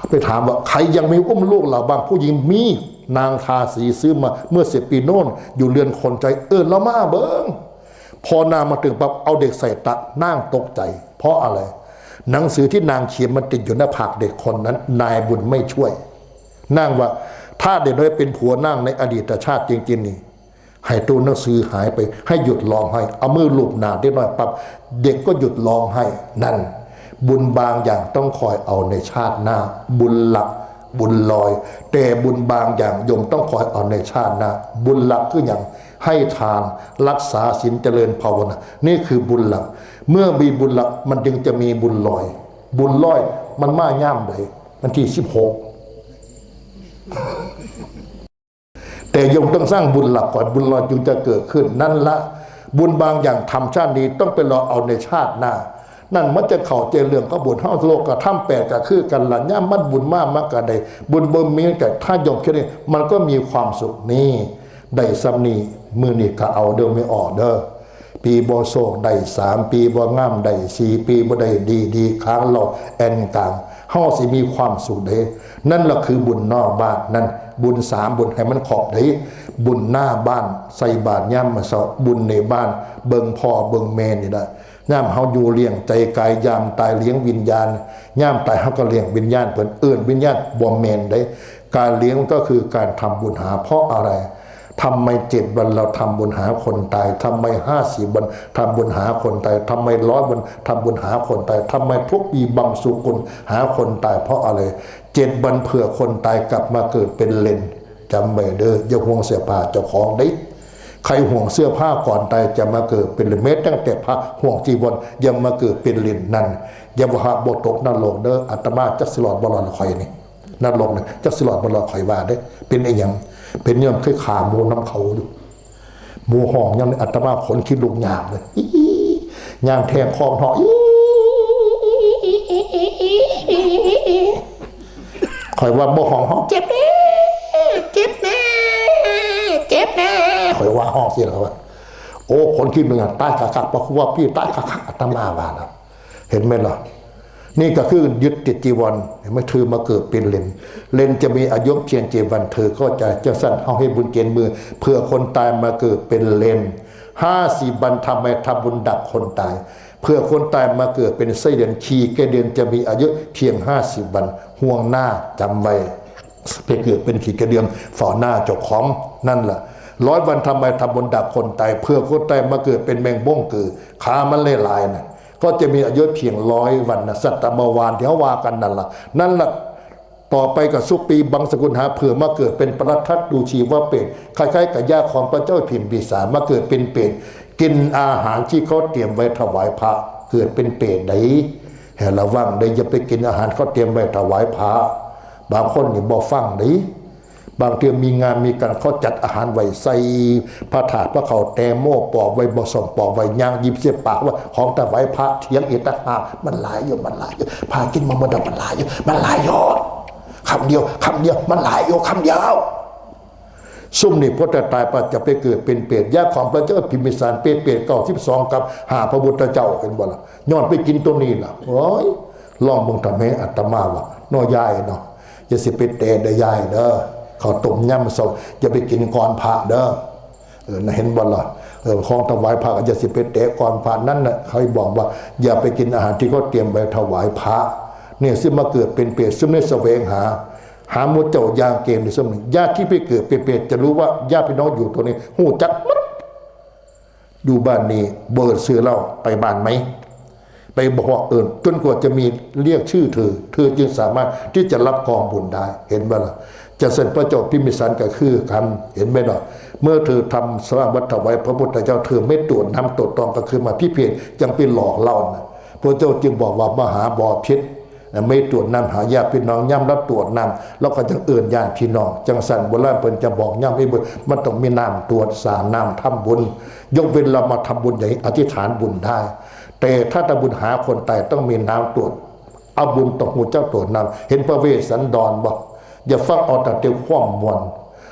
ไปถามว่า ใครยังไม่อุ้มลูกเราบ้าง ผู้หญิงมี นางทาสีซื้อมาเมื่อสิบปีโน่น อยู่เรือนคนใจ เอิ้นเรามาเบิ่ง พอนางมาถึงปั๊บ เอาเด็กใส่ตัก นางตกใจ เพราะอะไร หนังสือที่นางเขียนมันติดอยู่หน้าผากเด็กคนนั้น นายบุญไม่ช่วย นางว่า ถ้าเด็กน้อยเป็นผัวนางในอดีตชาติจริงๆนี่ ให้ตัวหนังสือหายไป ให้หยุดร้องไห้ เอามือลูบหน้าเด็กน้อยปั๊บ เด็กก็หยุดร้องไห้ นั่น บุญบางอย่างต้องคอยเอาในชาติหน้า บุญหลัก บุญลอย แต่บุญบางอย่างโยมต้องคอยเอาในชาติหน้า บุญหลักคืออย่าง ให้ทาน รักษาศีล เจริญภาวนา นี่คือบุญหลัก เมื่อมีบุญหลัก มันจึงจะมีบุญลอย บุญลอย มันมาย่ามใด วันที่สิบหก แต่โยมต้องสร้างบุญหลักก่อน บุญลอยจึงจะเกิดขึ้น นั่นละ บุญบางอย่างทำชาตินี้ต้องไปรอเอาในชาติหน้า นั่นมันจะเข้าใจเรื่องของบุญ เฮาโลกกระทำแปดก็คือกันละ ย่ามมันบุญมากมันก็ได้ บุญบ่มีแต่ถ้าโยมคิดนี่ มันก็มีความสุขนี่ ได้ซ้ำนี่ มื้อนี้ก็เอาเด้อ ไม่ออกเด้อ ปีบ่โชคได้สาม ปีบ่งามได้สี่ ปีบ่ได้ดีดี ค้างเราแอนกลาง เฮาสิมีความสุขเด้ นั่นล่ะคือบุญนอกบ้าน นั่น บุญสามบุญให้มันครบเด้ บุญหน้าบ้าน ใส่บาตรยามมื้อเช้า บุญในบ้าน เบิ่งพ่อเบิ่งแม่นี่ล่ะ ยามเฮาอยู่เลี้ยงใจกาย ยามตายเลี้ยงวิญญาณ ยามตายเฮาก็เลี้ยงวิญญาณ เพิ่นเอิ้นวิญญาณ บ่แม่นเด้ การเลี้ยงก็คือการทำบุญหา เพราะอะไร ทำไมเจ็ดวันเราทำบุญหาคนตาย ทำไมห้าสิบวันทำบุญหาคนตาย ทำไมร้อยวันทำบุญหาคนตาย ทำไมทุกปีบังสุกุลหาคนตาย เพราะอะไร เจ็ดวันเผื่อคนตายกลับมาเกิดเป็นเลน จำไว้เด้อ อย่าห่วงเสื้อผ้าเจ้าของเด้ ใครห่วงเสื้อผ้าก่อนตายจะมาเกิดเป็นเลน แม้ตั้งแต่พระห่วงจีวรยังมาเกิดเป็นเลน นั่น อย่าว่าหาบ่ตกนรกเด้อ อาตมาจักสิรอดบ่รอดละข่อยนี่ นรกนี่จักสิรอดบ่รอดข่อยว่าเด้ เป็นอีหยัง เป็นย้อนเคยฆ่าหมูนำเขาอยู่ หมูฮ้องยามนี้ อาตมาขนคิดลุกยามเลย อี้ ย่างแทงคอฮ้อง อี้ ข่อยว่าบ่ฮ้อง ฮ้อง เจ็บแน่ เจ็บแน่ เจ็บแน่ ข่อยว่าฮ้องสิล่ะว่า โอ้ ขนคิดลุกยาม ตายคักๆ พระครูว่าพี่ตายคักๆ อาตมาว่านะ เห็นไหมล่ะ นี่ก็คือยึดติดจีวร เห็นไหม เธอมาเกิดเป็นเลน เลนจะมีอายุเพียงเจ็ดวัน เธอเข้าใจจังซั่น เฮาเฮ็ดบุญเจ็ดมื้อ เผื่อคนตายมาเกิดเป็นเลน ห้าสิบวัน ทำไมทำบุญดักคนตาย เผื่อคนตายมาเกิดเป็นไส้เดือน ขี้ไก่เดือนจะมีอายุเพียงห้าสิบวัน ห่วงหน้า จำไว้ ไปเกิดเป็นขี้ไก่เดือน เฝ้าหน้าเจ้าของ นั่นล่ะ ร้อยวัน ทำไมทำบุญดักคนตาย เผื่อคนตายมาเกิดเป็นแมงบ้งเกิด ขามันหลายๆ น่ะ ก็จะมีอายุเพียงร้อยวันนะ สัตว์ตามาวานที่เขาว่ากันนั่นล่ะ นั่นล่ะ ต่อไปก็สุปีบังสกุลหา เผื่อมาเกิดเป็นปรัตทัตดูชีวเปรต คล้ายๆ กับญาติของพระเจ้าพิมพิสาร มาเกิดเป็นเปรต กินอาหารที่เขาเตรียมไว้ถวายพระ เกิดเป็นเปรตได้ ให้ระวังได้ อย่าไปกินอาหารเขาเตรียมไว้ถวายพระ บางคนนี่บ่ฟังได้ บางเทื่อมีงานมีการ เขาจัดอาหารไว้ ใส่พระถาดพระเขาแตงโมปอกไว้ บ่สมปอกไว้ ย่างหยิบเสียปากว่า ของถวายพระ เถียงอีกต่างหาก มันหลายอยู่ มันหลายอยู่ พากินมาหมดแล้ว มันหลายอยู่ มันหลายอยู่ คำเดียว คำเดียว มันหลายอยู่ คำเดียว ซุ่มนี่พอแต่ตายไปจะไปเกิดเป็นเปรต ญาติของพระเจ้าพิมพิสารเป็นเปรตเก้าสิบสองกับหาพระพุทธเจ้า เห็นบ่ล่ะ ย้อนไปกินตัวนี้ล่ะ โอ้ย ลองเบิ่งทำให้อาตมาว่า น้อยยายเนาะ อย่าสิไปแตะได้ยายเด้อ เขาวต้มยามเช้า อย่าไปกินก่อนพระเด้อ เออ นะ เห็นบ่ล่ะ เออ ของถวายพระก็อย่าสิไปแตะก่อนพระ นั่นน่ะ เขาบอกว่า อย่าไปกินอาหารที่เขาเตรียมไว้ถวายพระ เนี่ย ซึ่งมาเกิดเป็นเปรต ซึ่งได้แสวงหา หาหมู่เจ้าอย่างเกณฑ์ ซึ่งญาติที่ไปเกิดเป็นเปรต จะรู้ว่าญาติพี่น้องอยู่ตัวนี้ ฮู้จักหมด อยู่บ้านนี้ บ่เอิ้นชื่อเล่า ไปบ้านไหม ไปบอกว่าเอิ้น จนกว่าจะมีเรียกชื่อเธอ เธอจึงสามารถที่จะรับกองบุญได้ เห็นบ่ล่ะ จังซั่นพระเจ้าพิมพิสารก็คือกัน เห็นไหมเนาะ เมื่อเธอทำสร้างวัตถวายพระพุทธเจ้า เธอไม่ตรวจน้ำตรวจตองก็คือมาพิเภก ยังไปหลอกเล่านะ พระเจ้าจึงบอกว่ามหาบอพิษ ไม่ตรวจน้ำหาญาติพี่น้อง ย่ำละตรวจน้ำ แล้วก็จังเอิ้นญาติพี่น้อง จังซั่นโบราณเพิ่นจะบอกย่ำให้เบิ่ง มันต้องมีน้ำตรวจสาน้ำทำบุญ ยกเว้นเรามาทำบุญอย่างนี้ อธิษฐานบุญได้ แต่ถ้าทำบุญหาคนตายต้องมีน้ำตรวจ เอาบุญต้องฮู้จักตรวจน้ำ เห็นพระเวสสันดรบ่ อย่าฟังเอาแต่แต่ความม่วน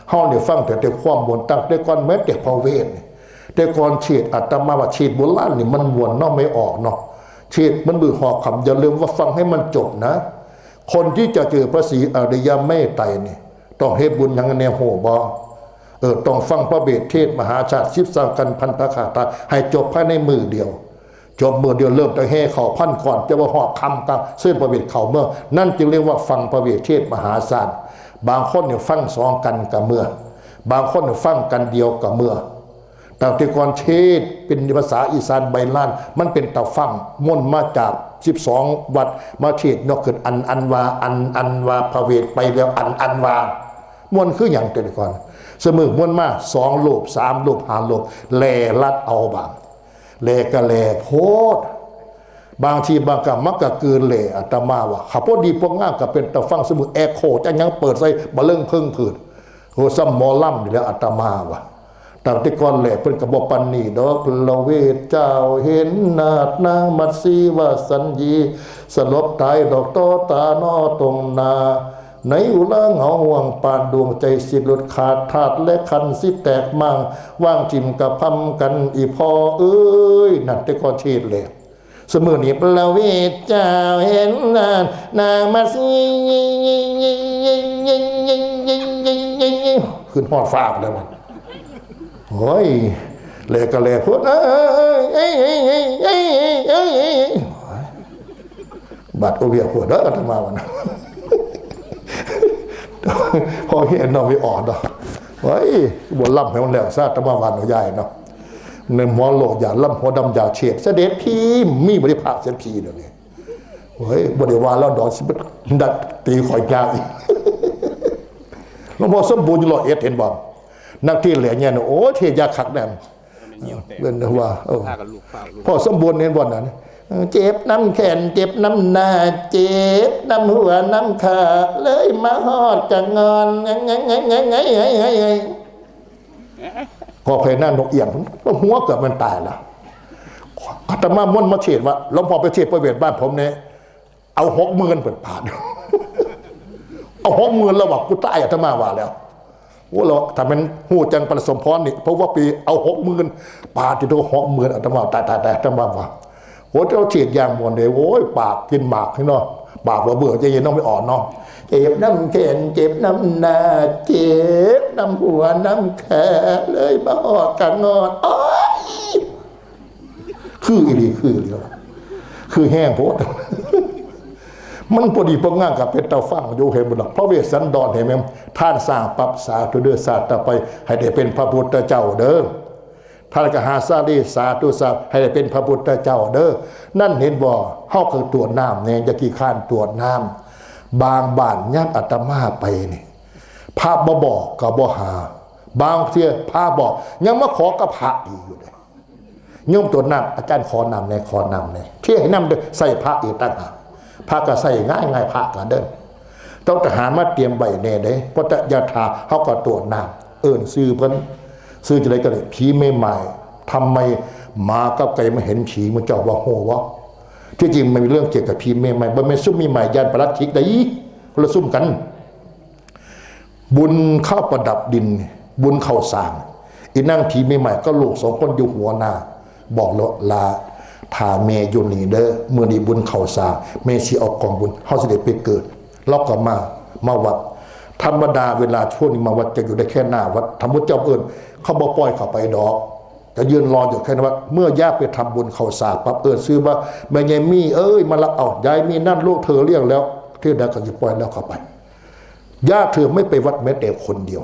เฮาเนี่ยฟังแต่แต่ความม่วน ตั้งแต่ก่อนแม้แต่พระเวทนี่ แต่ก่อนเทศน์ อาตมาว่าเทศน์โบราณนี่มันม่วนเนาะ ไม่ออกเนาะ เทศน์มันมือหอกคำ อย่าลืมว่าฟังให้มันจบนะ คนที่จะเจอพระศรีอริยเมตไตรนี่ ต้องเฮ็ดบุญหยังแน่ ฮู้บ่ เออ ต้องฟังพระเวทเทศน์มหาชาติ สิบสองกันพันธคาถา ให้จบภายในมื้อเดียว จบมื้อเดียว เริ่มแต่แห่ข้าวพันก้อน จะว่าฮอดค่ำกลางคืนพระเวทเข้าเมือง นั่นจึงเรียกว่าฟังพระเวทเทศน์มหาชาติ บางคนเนี่ยฟังสองกันก็เมือ บางคนเนี่ยฟังกันเดียวก็เมือ ตั้งแต่ก่อนเทศน์เป็นภาษาอีสานใบลาน มันเป็นตาฟัง ม่วนมาจากสิบสองวัด มาเทศน์ยกขึ้น อันอันว่า อันอันว่า พระเวทไปแล้ว อันอันว่า ม่วนคือหยังแต่ก่อน สมือม่วนมาสองรูป สามรูป ห้ารูป แหล่ลัดเอาบาง แหล่ก็แหล่โพด บางทีบางกะมักกะเกินแหล่ อาตมาว่า ข้าพอดีพวกงามก็เป็นตาฟัง สมือแอคโคจะยังเปิดใส่มาเรื่องเพิ่งผืน โอ้ ซ้ำหมอลำนี่แหละ อาตมาว่า ตั้งแต่ก่อนแหล่เพิ่นก็บ่ปานนี้ดอก พระเวทเจ้าเห็นนาดนางมัตสีวสัญญี สลบตายดอกต่อตาหนอตรงหน้า ในอุราเงาห่วงปานดวงใจสิหลุดขาด ธาตุและขันธ์สิแตกหม่าง วางถิ่มกะพำกันอีพ่อเอ้ย นั่นแต่ก่อนเทศน์แหล่ สมือนี้พระเวทเจ้าเห็นนาดนางมัตสี ขึ้นฮอดฟ้าไปแล้วมัน โอ้ย แหล่ก็แหล่โพด เอ้ย เอ้ย เอ้ย เอ้ย เอ้ย เอ้ย เอ้ย บาดโอเวียโพดเด้อ อาตมาว่านะ พอเห็นน้องไม่ออกเนาะ เฮ้ย บ่ลำให้มันแล้วซะ อาตมาว่าเนาะ ยายเนาะ ในหมอโลกอย่าลำหัวดำอย่าเฉด เสด็จพี่ มีบ่ได้พระเสด็จพี่เดี๋ยวนี้ เฮ้ย บ่ได้ว่าแล้วดอก สิไปดักตีข่อยยาวอีก หลวงพ่อสมบูรณ์อยู่ร้อยเอ็ด เห็นบ่ นักเทศน์แหล่เนี่ยนะ โอ้ย เทศน์ยากคักแน่ เว้นแต่ว่า เออ พากันลูกฟ้าวลูก พ่อสมบูรณ์เห็นบ่นั้น เออ เจ็บน้ำแขน เจ็บน้ำหน้า เจ็บน้ำหัวน้ำขา เลยมาฮอดกะงอน ไง ไง ไง ไง ไง ไง ไง ไง ก็ใครหน้านกเอี้ยง หัวเกือบมันตายละ อาตมาม่วนมาเทศน์ว่า หลวงพ่อไปเทศน์พระเวทบ้านผมเนี่ย เอาหกหมื่นเปิดปาด เอาหกหมื่นแล้วว่า กูตาย อาตมาว่าแล้ว โอ้ เราถ้ามันฮู้จังปานสมพรนี่ เพราะว่าปีเอาหกหมื่น ปาดที่ตัวหกหมื่น อาตมา ตาย ตาย ตาย อาตมาว่า โอ้ เจ้าเทศน์อย่างม่วนเลย โอ้ย ปากกินหมากให้เนาะ ปากว่าเบื่อ ใจเย็นน้องไม่อ่อนเนาะ เจ็บน้ำแขน เจ็บน้ำหน้า เจ็บน้ำหัวน้ำขา เลยมาออกกะงอน โอ้ย คืออีหลี คืออีหลี คือแห้งโพด มันพอดีพองามกับเป็นตาฟังอยู่ เห็นบ่ล่ะ พระเวสสันดร เห็นไหม ท่านสร้างปั๊บ สาธุเด้อ ชาติต่อไป ให้ได้เป็นพระพุทธเจ้าเด้อ ท่านก็หาสาลี สาธุ สาธุ ให้ได้เป็นพระพุทธเจ้าเด้อ นั่นเห็นบ่ เฮาก็ตรวจน้ำแน่ อย่าขี้คร้านตรวจน้ำ บางบ้านยามอาตมาไปนี่ พระบ่บอกก็บ่หา บางเทื่อพระบอก ยังมาขอกับพระอีกอยู่เด้ โยมตรวจน้ำ อาจารย์ขอน้ำแน่ ขอน้ำแน่ เที่ยให้น้ำเด้อ ใส่พระอีกต่างหาก พระก็ใส่ง่ายง่าย พระก็เดิน ต้องทหารมาเตรียมไว้แน่เด้ เพราะจะอย่าถา เฮาก็ตรวจน้ำ เอิ้นชื่อเพิ่น ชื่อจังได๋ก็ได้ ผีแม่ไม้ ทำไมหมากับไก่มาเห็นผี หมู่เจ้าว่าฮู้บ่ ที่จริงมันมีเรื่องเกี่ยวกับผีแม่ไม้ บ่แม่นซุมแม่ไม้ย่านปลัดขิกใด๋ คนละซุมกัน บุญข้าวประดับดิน บุญข้าวสาก อีนางผีแม่ไม้กับลูกสองคนอยู่หัวหน้า บอกแล้ว หล้า ถ้าแม่อยู่นี่เด้อ มื้อนี้บุญข้าวสาก แม่สิเอากองบุญ เฮาสิได้ไปเกิด ลาวก็มา มาวัด ธรรมดาเวลาช่วงนี้มาวัดจะอยู่ได้แค่หน้าวัด ถ้าหมู่เจ้าเอิ้น เขาบ่ปล่อยเข้าไปดอก จะยืนรออยู่แค่หน้าวัด เมื่อยามไปทำบุญข้าวสากปั๊บ เอิ้นชื่อว่า แม่ใหญ่มีเอ้ย มารับเอา ยายมีนั่นลูกเธอเลี้ยงแล้ว เทื่อใดก็สิปล่อยลาวเข้าไป ญาติเธอไม่ไปวัดแม้แต่คนเดียว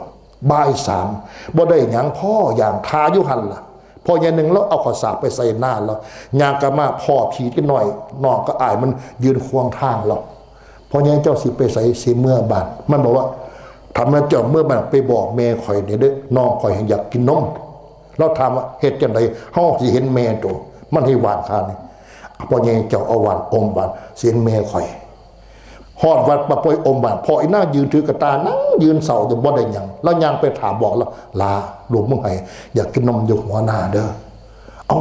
บ่ายสาม บ่ได้หยัง พ่ออย่าง ถ่าอยู่หั่นล่ะ พ่อใหญ่หนึ่งลาวเอาข้าวสากไปใส่หน้าลาว ย่างกลับมา พ้อผีเด็กน้อย น้องก็อายมันยืนขวางทางลาว พ่อใหญ่เจ้าสิไปไส สิเมือบ้าน มันบอกว่า ถ้าแม่นเจ้าเมือบ้าน ไปบอกแม่ข่อยแหน่เด้อ น้องข่อยอยากกินนม ลาวถามว่า เฮ็ดจั่งใด เฮาสิเห็นแม่โต มันให้หว่านข้านี่ พ่อใหญ่เจ้าเอาหว่าน อมหว่าน สิเห็นแม่ข่อย ฮอดวัดปั๊บ ปล่อยอมหว่าน พ้ออีนางยืนถือกระต่าย นั่งยืนเศร้าอยู่ บ่ได้หยัง ลาวย่างไปถามบอกลาว หล้า ลูกมึงไห้ อยากกินนมอยู่หัวหน้าเด้อ เอ้า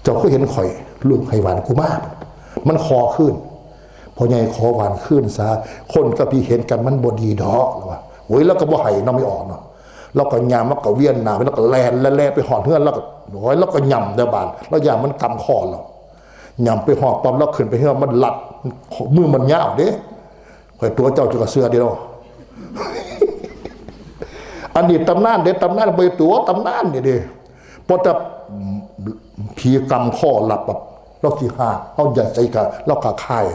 เจ้าคือเห็นข่อย ลูกให้หว่านกุมาร มันขอคืน พ่อใหญ่ขอหวานคืนซะ คนกับพี่เห็นกันมันบ่ดีดอก แล้วว่า โอ้ย แล้วก็บ่ให้เนาะ ไม่ออกเนาะ แล้วก็ยามมันก็เวียนหน้า แล้วก็แล่นแล่นแล่นไปหอดเฮือน แล้วก็ โอ้ย แล้วก็ย่ำแต่บาด แล้วย่ำมันกำคอเรา ย่ำไปหอดปั๊บ แล้วขึ้นไปเฮือน มันลัด มือมันยาวเด้ ข่อยตัวเจ้าจะกระเสือเดียว อันนี้ตำนานเด้ ตำนาน ไปตัวตำนานนี่เด้ พอจะผีกำข้อหลับแบบ เราสิหา เราอย่าใจกะ เรากะคาย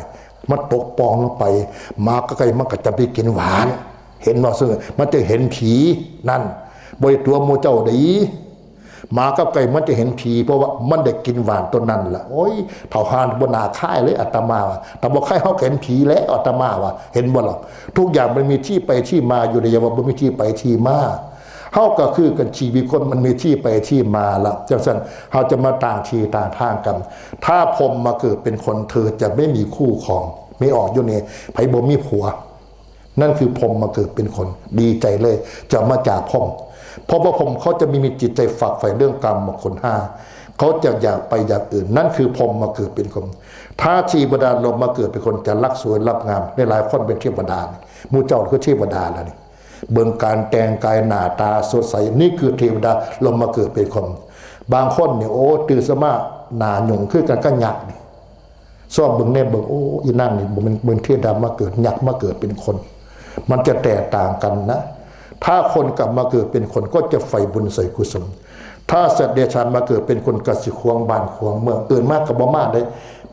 มันตกปองลงไป หมาก็ไก่มันก็จะไปกินหวาน เห็นว่าซึ่งมันจะเห็นผีนั่น บ่ได้ตัวหมู่เจ้าเด้ หมากับไก่มันจะเห็นผี เพราะว่ามันได้กินหวานต้นนั้นล่ะ โอ้ย เฒ่าห่านบ่น่าคายเลย อาตมาว่า ถ้าบ่คายเฮาก็เห็นผีแล้ว อาตมาว่า เห็นบ่ล่ะ ทุกอย่างมันมีที่ไปที่มาอยู่ แต่อย่าว่าบ่มีที่ไปที่มา เฮาก็คือกัน ชีวิตคนมันมีที่ไปที่มาละ จังซั่น เฮาจะมาต่างที่ต่างทางกัน ถ้าพรหมมาเกิดเป็นคน เธอจะไม่มีคู่ครอง ไม่ออกอยู่นี่ ไผบ่มีผัว นั่นคือพรหมมาเกิดเป็นคน ดีใจเลย จะมาจากพรหม เพราะว่าพรหมเขาจะมี มีจิตใจฝักใฝ่เรื่องกามคุณห้า เขาจะอยากไปอย่างอื่น นั่นคือพรหมมาเกิดเป็นคน ถ้าเทวดาลงมาเกิดเป็นคน จะรักสวยรักงาม หลายๆคนเป็นเทวดานี่ หมู่เจ้าคือเทวดาแล้วนี่ เบิ่งการแต่งกายหน้าตาสดใส นี่คือเทวดาลงมาเกิดเป็นคน บางคนนี่ โอ้ ตื่นสมาหน้าหยุ่งคือกันกับยักษ์นี่ ซอบเบิ่งแน่เบิ่ง โอ้ อีนั่นนี่บ่แม่น บ่แม่นเทวดามาเกิด ยักษ์มาเกิดเป็นคน มันจะแตกต่างกันนะ ถ้าคนกลับมาเกิดเป็นคนก็จะใฝ่บุญใส่กุศล ถ้าสัตว์เดรัจฉานมาเกิดเป็นคนก็สิขวางบ้านขวางเมือง เอิ้นมาก็บ่มาเด้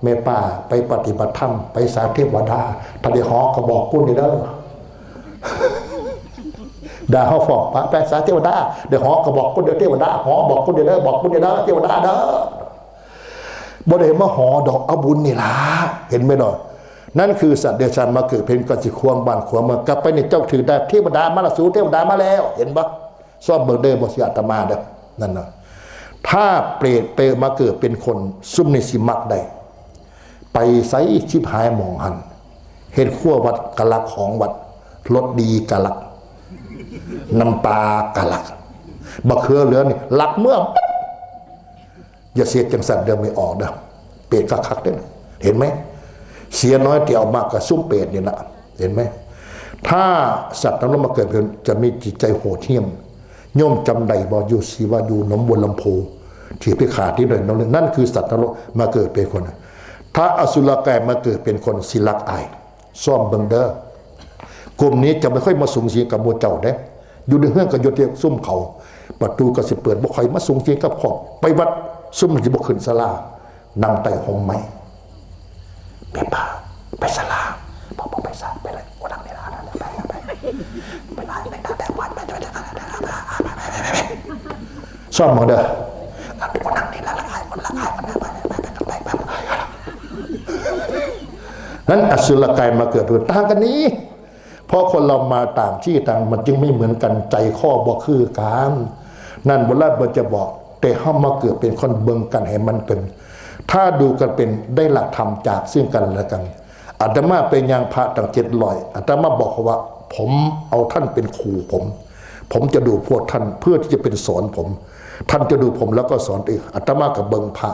แม่ป้าไปปฏิบัติธรรม ไปสาเทวดา ถ้าได้หอก็บอกกูนี่เด้อ ด่าเฮาฟ้อง ไป ไปสาเทวดา ได้หอก็บอกกูเด้อเทวดา หอบอกกูนี่เด้อ บอกกูนี่เด้อ เทวดาเด้อ บ่ได้มาหอดอก เอาบุญนี่ล่ะ เห็นไหมเนาะ นั่นคือสัตว์เดรัจฉานมาเกิดเป็นก็สิขวางบ้านขวางเมือง กลับไปนี่เจ้าถือได้ เทวดามาละสู เทวดามาแล้ว เห็นบ่ ซอบเบิ่งเด้อ บ่สิอาตมาเด้อ นั่นน่ะ ถ้าเปรตเปรตมาเกิดเป็นคน ซุมนี่สิมักได้ ไปไสชิบหายหม่องหั่น เฮ็ดครัววัดกะลัก ของวัด รสดีกะลัก น้ำปลากะลัก บักเขือเหลือนี่ลักเมือง อย่าเสียจังสันเด้อ ไม่ออกเด้อ เปรตคักๆเด้อ เห็นไหม เสียน้อยแต่เอามากกับซุมเปรตนี่ละ เห็นไหม ถ้าสัตว์นรกมาเกิดเป็น จะมีจิตใจโหดเหี้ยม โยมจำได้บ่ อยู่ศรีวะ อยู่หนองบัวลำพู ที่ไปฆ่าที่นั่น นั่นคือสัตว์นรกมาเกิดเป็นคน ถ้าอสุรกายมาเกิดเป็นคน สิรักอาย ซอบเบิ่งเด้อ กลุ่มนี้จะไม่ค่อยมาสุงสิงกับหมู่เจ้าเด้ อยู่ในเฮือนก็อยู่แต่ซุมเขา ประตูก็สิเปิด บ่ค่อยมาสุงสิงกับครอบ ไปวัดซุมนี่สิบ่ขึ้นศาลา นั่งใต้ห่มไม้ แม่ป้า ไปศาลา บ่ บ่ไปศาลา ไปเลย กูนั่งนี่ล่ะ ไป ไป ไป ไป ไป ไป ไป ไป ไป ไป ไป ไป ซอบเบิ่งเด้อ กูนั่งนี่ล่ะ ละอาย คนละอาย คนละอาย ไป ไป ไป ไป ไป ไป นั้นอสุรกายมาเกิดเป็นคน ต่างกันนี้ เพราะคนเรามาต่างที่ต่าง มันจึงไม่เหมือนกัน ใจคอบ่คือกัน นั่นโบราณเพิ่นจะบอก แต่เฮามาเกิดเป็นคน เบิ่งกันให้มันเป็น ถ้าดูกันเป็น ได้หลักธรรมจากซึ่งกันและกัน อาตมาไปย่างพระตั้งเจ็ดร้อย อาตมาบอกเขาว่า ผมเอาท่านเป็นครูผม ผมจะดูพวกท่านเพื่อที่จะเป็นสอนผม ท่านจะดูผมแล้วก็สอนตัวเอง อาตมาก็เบิ่งพระ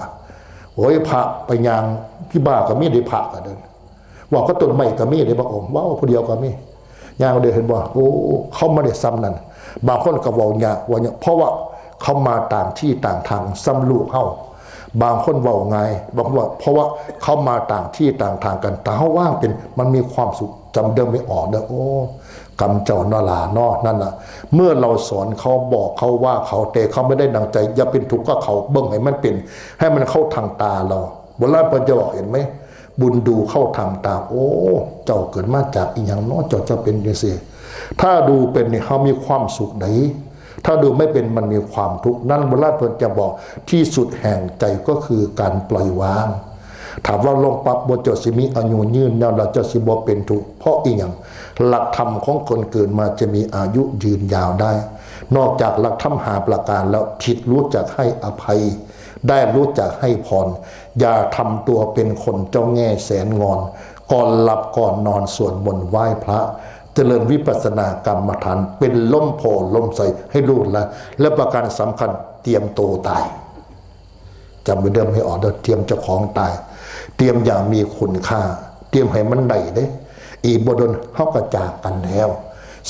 โอ้ย พระไปย่างที่บ้าก็มีเด้ พระก็เดิน เว้ากับต้นไม้ก็มีเด้ บางองค์ เว้าผู้เดียวก็มี ย่างเดียวเห็นบ่ โอ้ เขามาได้ซ้ำนั่น บางคนก็เว้ายาก เว้ายาก เพราะว่าเขามาต่างที่ต่างทาง ซ้ำลูกเฮา บางคนเว้าง่าย บางคนว่า เพราะว่าเขามาต่างที่ต่างทางกัน แต่เฮาว่างเป็น มันมีความสุข จำเด้อ ไม่ออกเด้อ โอ้ กรรมเจ้าเนาะหล่าเนาะ นั่นน่ะ เมื่อเราสอนเขา บอกเขา ว่าเขา แต่เขาไม่ได้ดังใจ อย่าเป็นทุกข์กับเขา เบิ่งให้มันเป็น ให้มันเข้าทางตาเรา โบราณเพิ่นจะบอก เห็นไหม บุญดูเข้าทางตา โอ้ เจ้าเกิดมาจากอีหยังเนาะ เจ้าจะเป็นจังซี่ ถ้าดูเป็นนี่ เฮามีความสุขใด ถ้าดูไม่เป็น มันมีความทุกข์ นั้นโบราณเพิ่นจะบอก ที่สุดแห่งใจก็คือการปล่อยวาง ถามว่าลงปั๊บ บ่เจ้าสิมีอายุยืนยาว แล้วเจ้าสิบ่เป็นทุกข์ เพราะอีหยัง หลักธรรมของคนเกิดมาจะมีอายุยืนยาวได้ นอกจากหลักธรรมห้าประการแล้ว ผิดรู้จักให้อภัย ได้รู้จักให้พร อย่าทำตัวเป็นคนเจ้าแง่แสนงอน ก่อนหลับก่อนนอนสวดมนต์ไหว้พระ เจริญวิปัสสนากรรมฐาน เป็นลมโพลมใสให้ลูกหลาน และประการสำคัญ เตรียมตัวตาย จำไว้เด้อ ไม่ออกเด้อ เตรียมเจ้าของตาย เตรียมอย่างมีคุณค่า เตรียมให้มันได้เด้ อีกบ่ดนเฮาก็จากกันแล้ว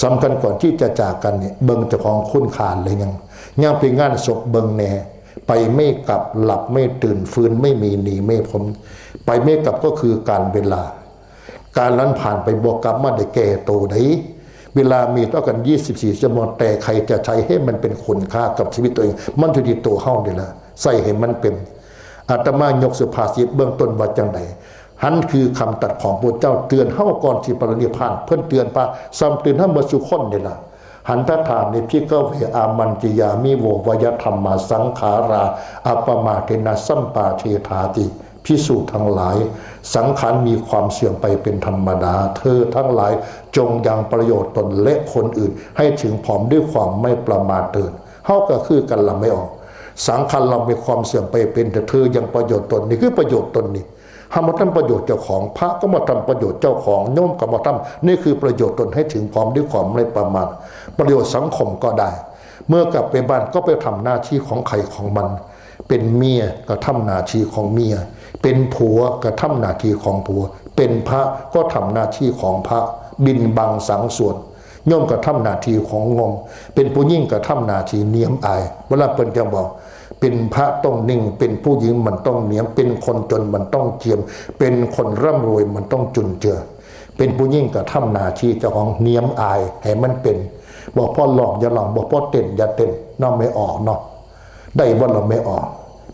สำคัญก่อนที่จะจากกันเนี่ย เบิ่งเจ้าของคุณค่าหรือยัง ยังไปงานศพเบิ่งแหน่ ไปไม่กลับ หลับไม่ตื่น ฟืนไม่มี หนีไม่พ้น ไปไม่กลับก็คือการเวลา การนั้นผ่านไป บ่กลับมาได้แก้โตได้ เวลามีเท่ากัน ยี่สิบสี่ ชั่วโมง แต่ใครจะใช้ให้มันเป็นคุณค่ากับชีวิตตัวเอง มันอยู่ที่ตัวเฮานี่แหละ ใส่ให้มันเป็น อาตมายกสุภาษิตเบื้องต้นว่าจังใด หันคือคำตัดของพระเจ้าเตือนเฮาก่อนสิปรินิพพาน เพิ่นเตือนพระ ซ้ำเตือนเฮาเบิดซุคนนี่ล่ะ หันทถานิพิกเว อามันจิยามิโว วยธรรมาสังขารา อัปปมาเทนะสัมปาเทถาติ ภิกษุทั้งหลาย สังขารมีความเสื่อมไปเป็นธรรมดา เธอทั้งหลายจงยังประโยชน์ตนและคนอื่น ให้ถึงพร้อมด้วยความไม่ประมาทเถิด เฮาก็คือกันละแม่ออก สังขารเรามีความเสื่อมไปเป็น แต่เธอยังประโยชน์ตน นี่คือประโยชน์ตนนี่ เฮามาทำประโยชน์เจ้าของ พระก็มาทำประโยชน์เจ้าของ โยมก็มาทำ นี่คือประโยชน์ตนให้ถึงพร้อมด้วยความไม่ประมาท ประโยชน์สังคมก็ได้ เมื่อกลับไปบ้านก็ไปทำหน้าที่ของใครของมัน เป็นเมียก็ทำหน้าที่ของเมีย เป็นผัวก็ทำหน้าที่ของผัว เป็นพระก็ทำหน้าที่ของพระ บิณฑบาตสังสวด โยมก็ทำหน้าที่ของโยม เป็นผู้หญิงก็ทำหน้าที่เนียมอาย เวลาเพิ่นจะบอก เป็นพระต้องนิ่ง เป็นผู้หญิงมันต้องเนียม เป็นคนจนมันต้องเจียม เป็นคนร่ำรวยมันต้องจุนเจือ เป็นผู้หญิงก็ทำหน้าที่เจ้าของเนียมอายให้มันเป็น บ่พอร้องอย่าร้อง บ่พอเต้นอย่าเต้น เนาะแม่ออกเนาะ ได้บ่ล่ะแม่ออก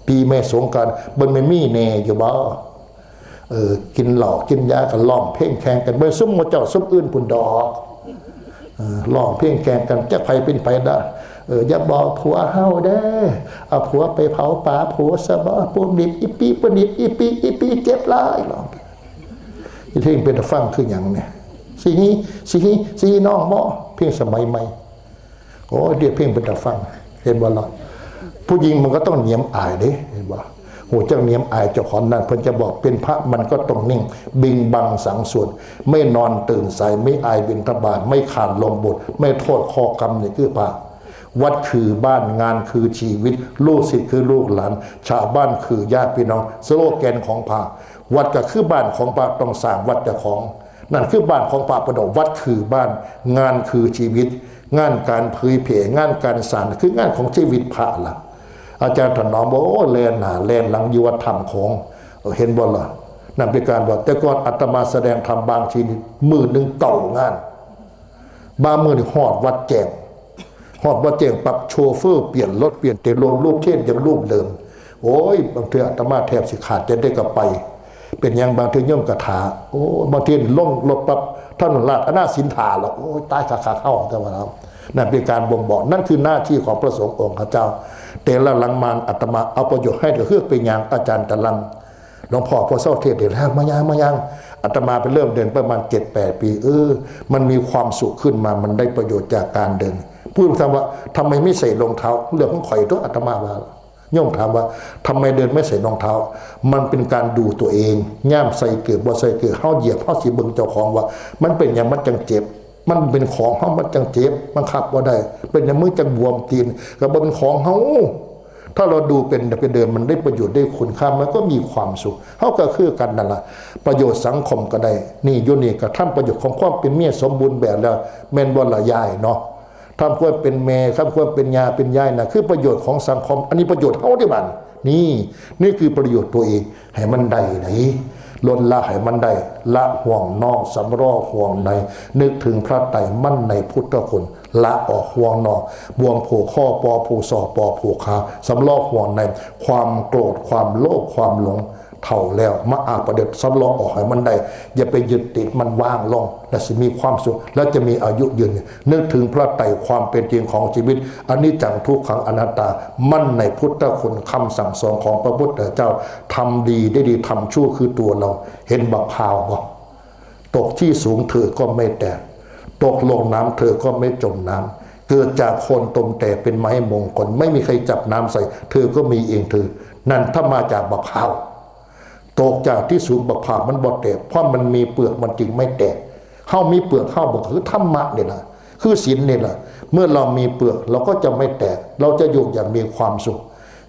ปีใหม่สงกรานต์ เบิ่งแม่มีแหน่อยู่บ่ เออ กินเหล้ากินยากัน ร้องเพลงแข่งกัน เบิ่งซุมหมู่เจ้าซุมอื่นพุ้นดอก เออ ร้องเพลงแข่งกัน จักไผเป็นไผดา เออ อย่าบอกผัวเฮาเด้อ เอาผัวไปเผาป่าผัวซะบ่ ปูนิบอีปี ปูนิบอีปี อีปี เจ็บหลาย ร้อง อีเพลงเป็นตาฟังคือหยังเนี่ย สิฮี สิฮี สิฮีน้องบ่ เพลงสมัยใหม่ โอ้ย เดี๋ยวเพลงเป็นตาฟัง เห็นบ่ล่ะ ผู้หญิงมันก็ต้องเนียมอายเด้ เห็นบ่ ฮู้จักเนียมอายเจ้าของ นั่นเพิ่นจะบอก เป็นพระมันก็ต้องนิ่ง บิณฑบาตสังสวด ไม่นอนตื่นสาย ไม่อายบิณฑบาต ไม่ขาดลมบท ไม่โทษข้อกรรม นี่คือพระ วัดคือบ้าน งานคือชีวิต ลูกศิษย์คือลูกหลาน ชาวบ้านคือญาติพี่น้อง สโลแกนของพระ วัดก็คือบ้านของพระ ต้องสร้างวัดเจ้าของ นั่นคือบ้านของพระ เพิ่นว่าวัดคือบ้าน งานคือชีวิต งานการเผยแผ่ งานการสร้าง คืองานของชีวิตพระล่ะ อาจารย์ถนอมบอก โอ้ แล่นหน้าแล่นหลังอยู่วัดถ้ำของ เห็นบ่ล่ะ นั่นเป็นการบอก แต่ก่อนอาตมาแสดงธรรมบางทีนี่มื้อหนึ่งเก้างาน บางมื้อนี่ฮอดวัดแจ้ง ฮอดวัดแจ้งปั๊บ โชเฟอร์เปลี่ยนรถ เปลี่ยนเต็นท์ ลงลูกเทศน์ยังรูปเดิม โอ้ย บางเทื่ออาตมาแทบสิขาดใจได้ก็ไป เป็นหยัง บางเทื่อโยมกะถา โอ้ บางเทื่อลงรถปั๊บ ถนนลาดอาณาสินถาแล้ว โอ้ย ตายคักๆ เฮา แต่ว่าเรา นั่นเป็นการบ่งบอก นั่นคือหน้าที่ของพระสงฆ์องค์ข้าเจ้า แต่ละหลังมาอาตมาเอาประโยชน์ให้ ก็คือไปย่างอาจารย์ตะลัง หลวงพ่อพอเซาเทศน์ได้แล้ว มาย่าง มาย่าง อาตมาไปเริ่มเดินประมาณเจ็ดแปดปี เออ มันมีความสุขขึ้นมา มันได้ประโยชน์จากการเดิน ผู้ถามว่า ทำไมไม่ใส่รองเท้า เรื่องของข่อยตัว อาตมาว่า โยมถามว่า ทำไมเดินไม่ใส่รองเท้า มันเป็นการดูตัวเอง ย่ามใส่เกิดบ่ใส่เกิด เฮาเหยียบ เฮาสิเบิ่งเจ้าของว่า มันเป็นหยังมันจังเจ็บ มันเป็นของเฮา มันจังเจ็บ บังคับบ่ได้ เป็นหยังมือจังบวมตีน ก็บ่เป็นของเฮา ถ้าเราดูเป็น ไปเดิน มันได้ประโยชน์ ได้คุณค่า มันก็มีความสุข เฮาก็คือกันนั่นล่ะ ประโยชน์สังคมก็ได้ นี่อยู่นี่ก็ทำประโยชน์ของความเป็นเมียสมบูรณ์แบบแล้ว แม่นบ่ล่ะยายเนาะ ทำความเป็นแม่ ทำความเป็นย่าเป็นยายน่ะ คือประโยชน์ของสังคม อันนี้ประโยชน์เฮาเด้บัด นี่ นี่คือประโยชน์ตัวเอง ให้มันได้ไหน ลดละให้มันได้ ละห่วงนอก สำรอกห่วงใน นึกถึงพระไตรมันในพุทธคุณ ละออกห่วงนอก บ่วงผูกข้อ ปอผูกศอก ปอผูกขา สำรอกห่วงใน ความโกรธ ความโลภ ความหลง เฒ่าแล้ว มาอาประเดิด สำรอกออกให้มันได้ อย่าไปยึดติดมัน วางลง และสิมีความสุข และจะมีอายุยืน นึกถึงพระไตร ความเป็นจริงของชีวิต อนิจจัง ทุกขัง อนัตตา มั่นในพุทธคุณ คำสั่งสอนของพระพุทธเจ้า ทำดีได้ดี ทำชั่วคือตัวเรา เห็นบักพร้าวบ่ ตกที่สูงเธอก็ไม่แตก ตกลงน้ำเธอก็ไม่จมน้ำ เกิดจากโคนตมแต่เป็นไม้มงคล ไม่มีใครจับน้ำใส่ เธอก็มีเองเธอ นั่นถ้ามาจากบักพร้าว ตกจากที่สูงบักพร้าวมันบ่แตก เพราะมันมีเปลือกมันจึงไม่แตก เฮามีเปลือกเฮาบ่ คือธรรมะนี่ล่ะ คือศีลนี่ล่ะ เมื่อเรามีเปลือกเราก็จะไม่แตก เราจะอยู่อย่างมีความสุข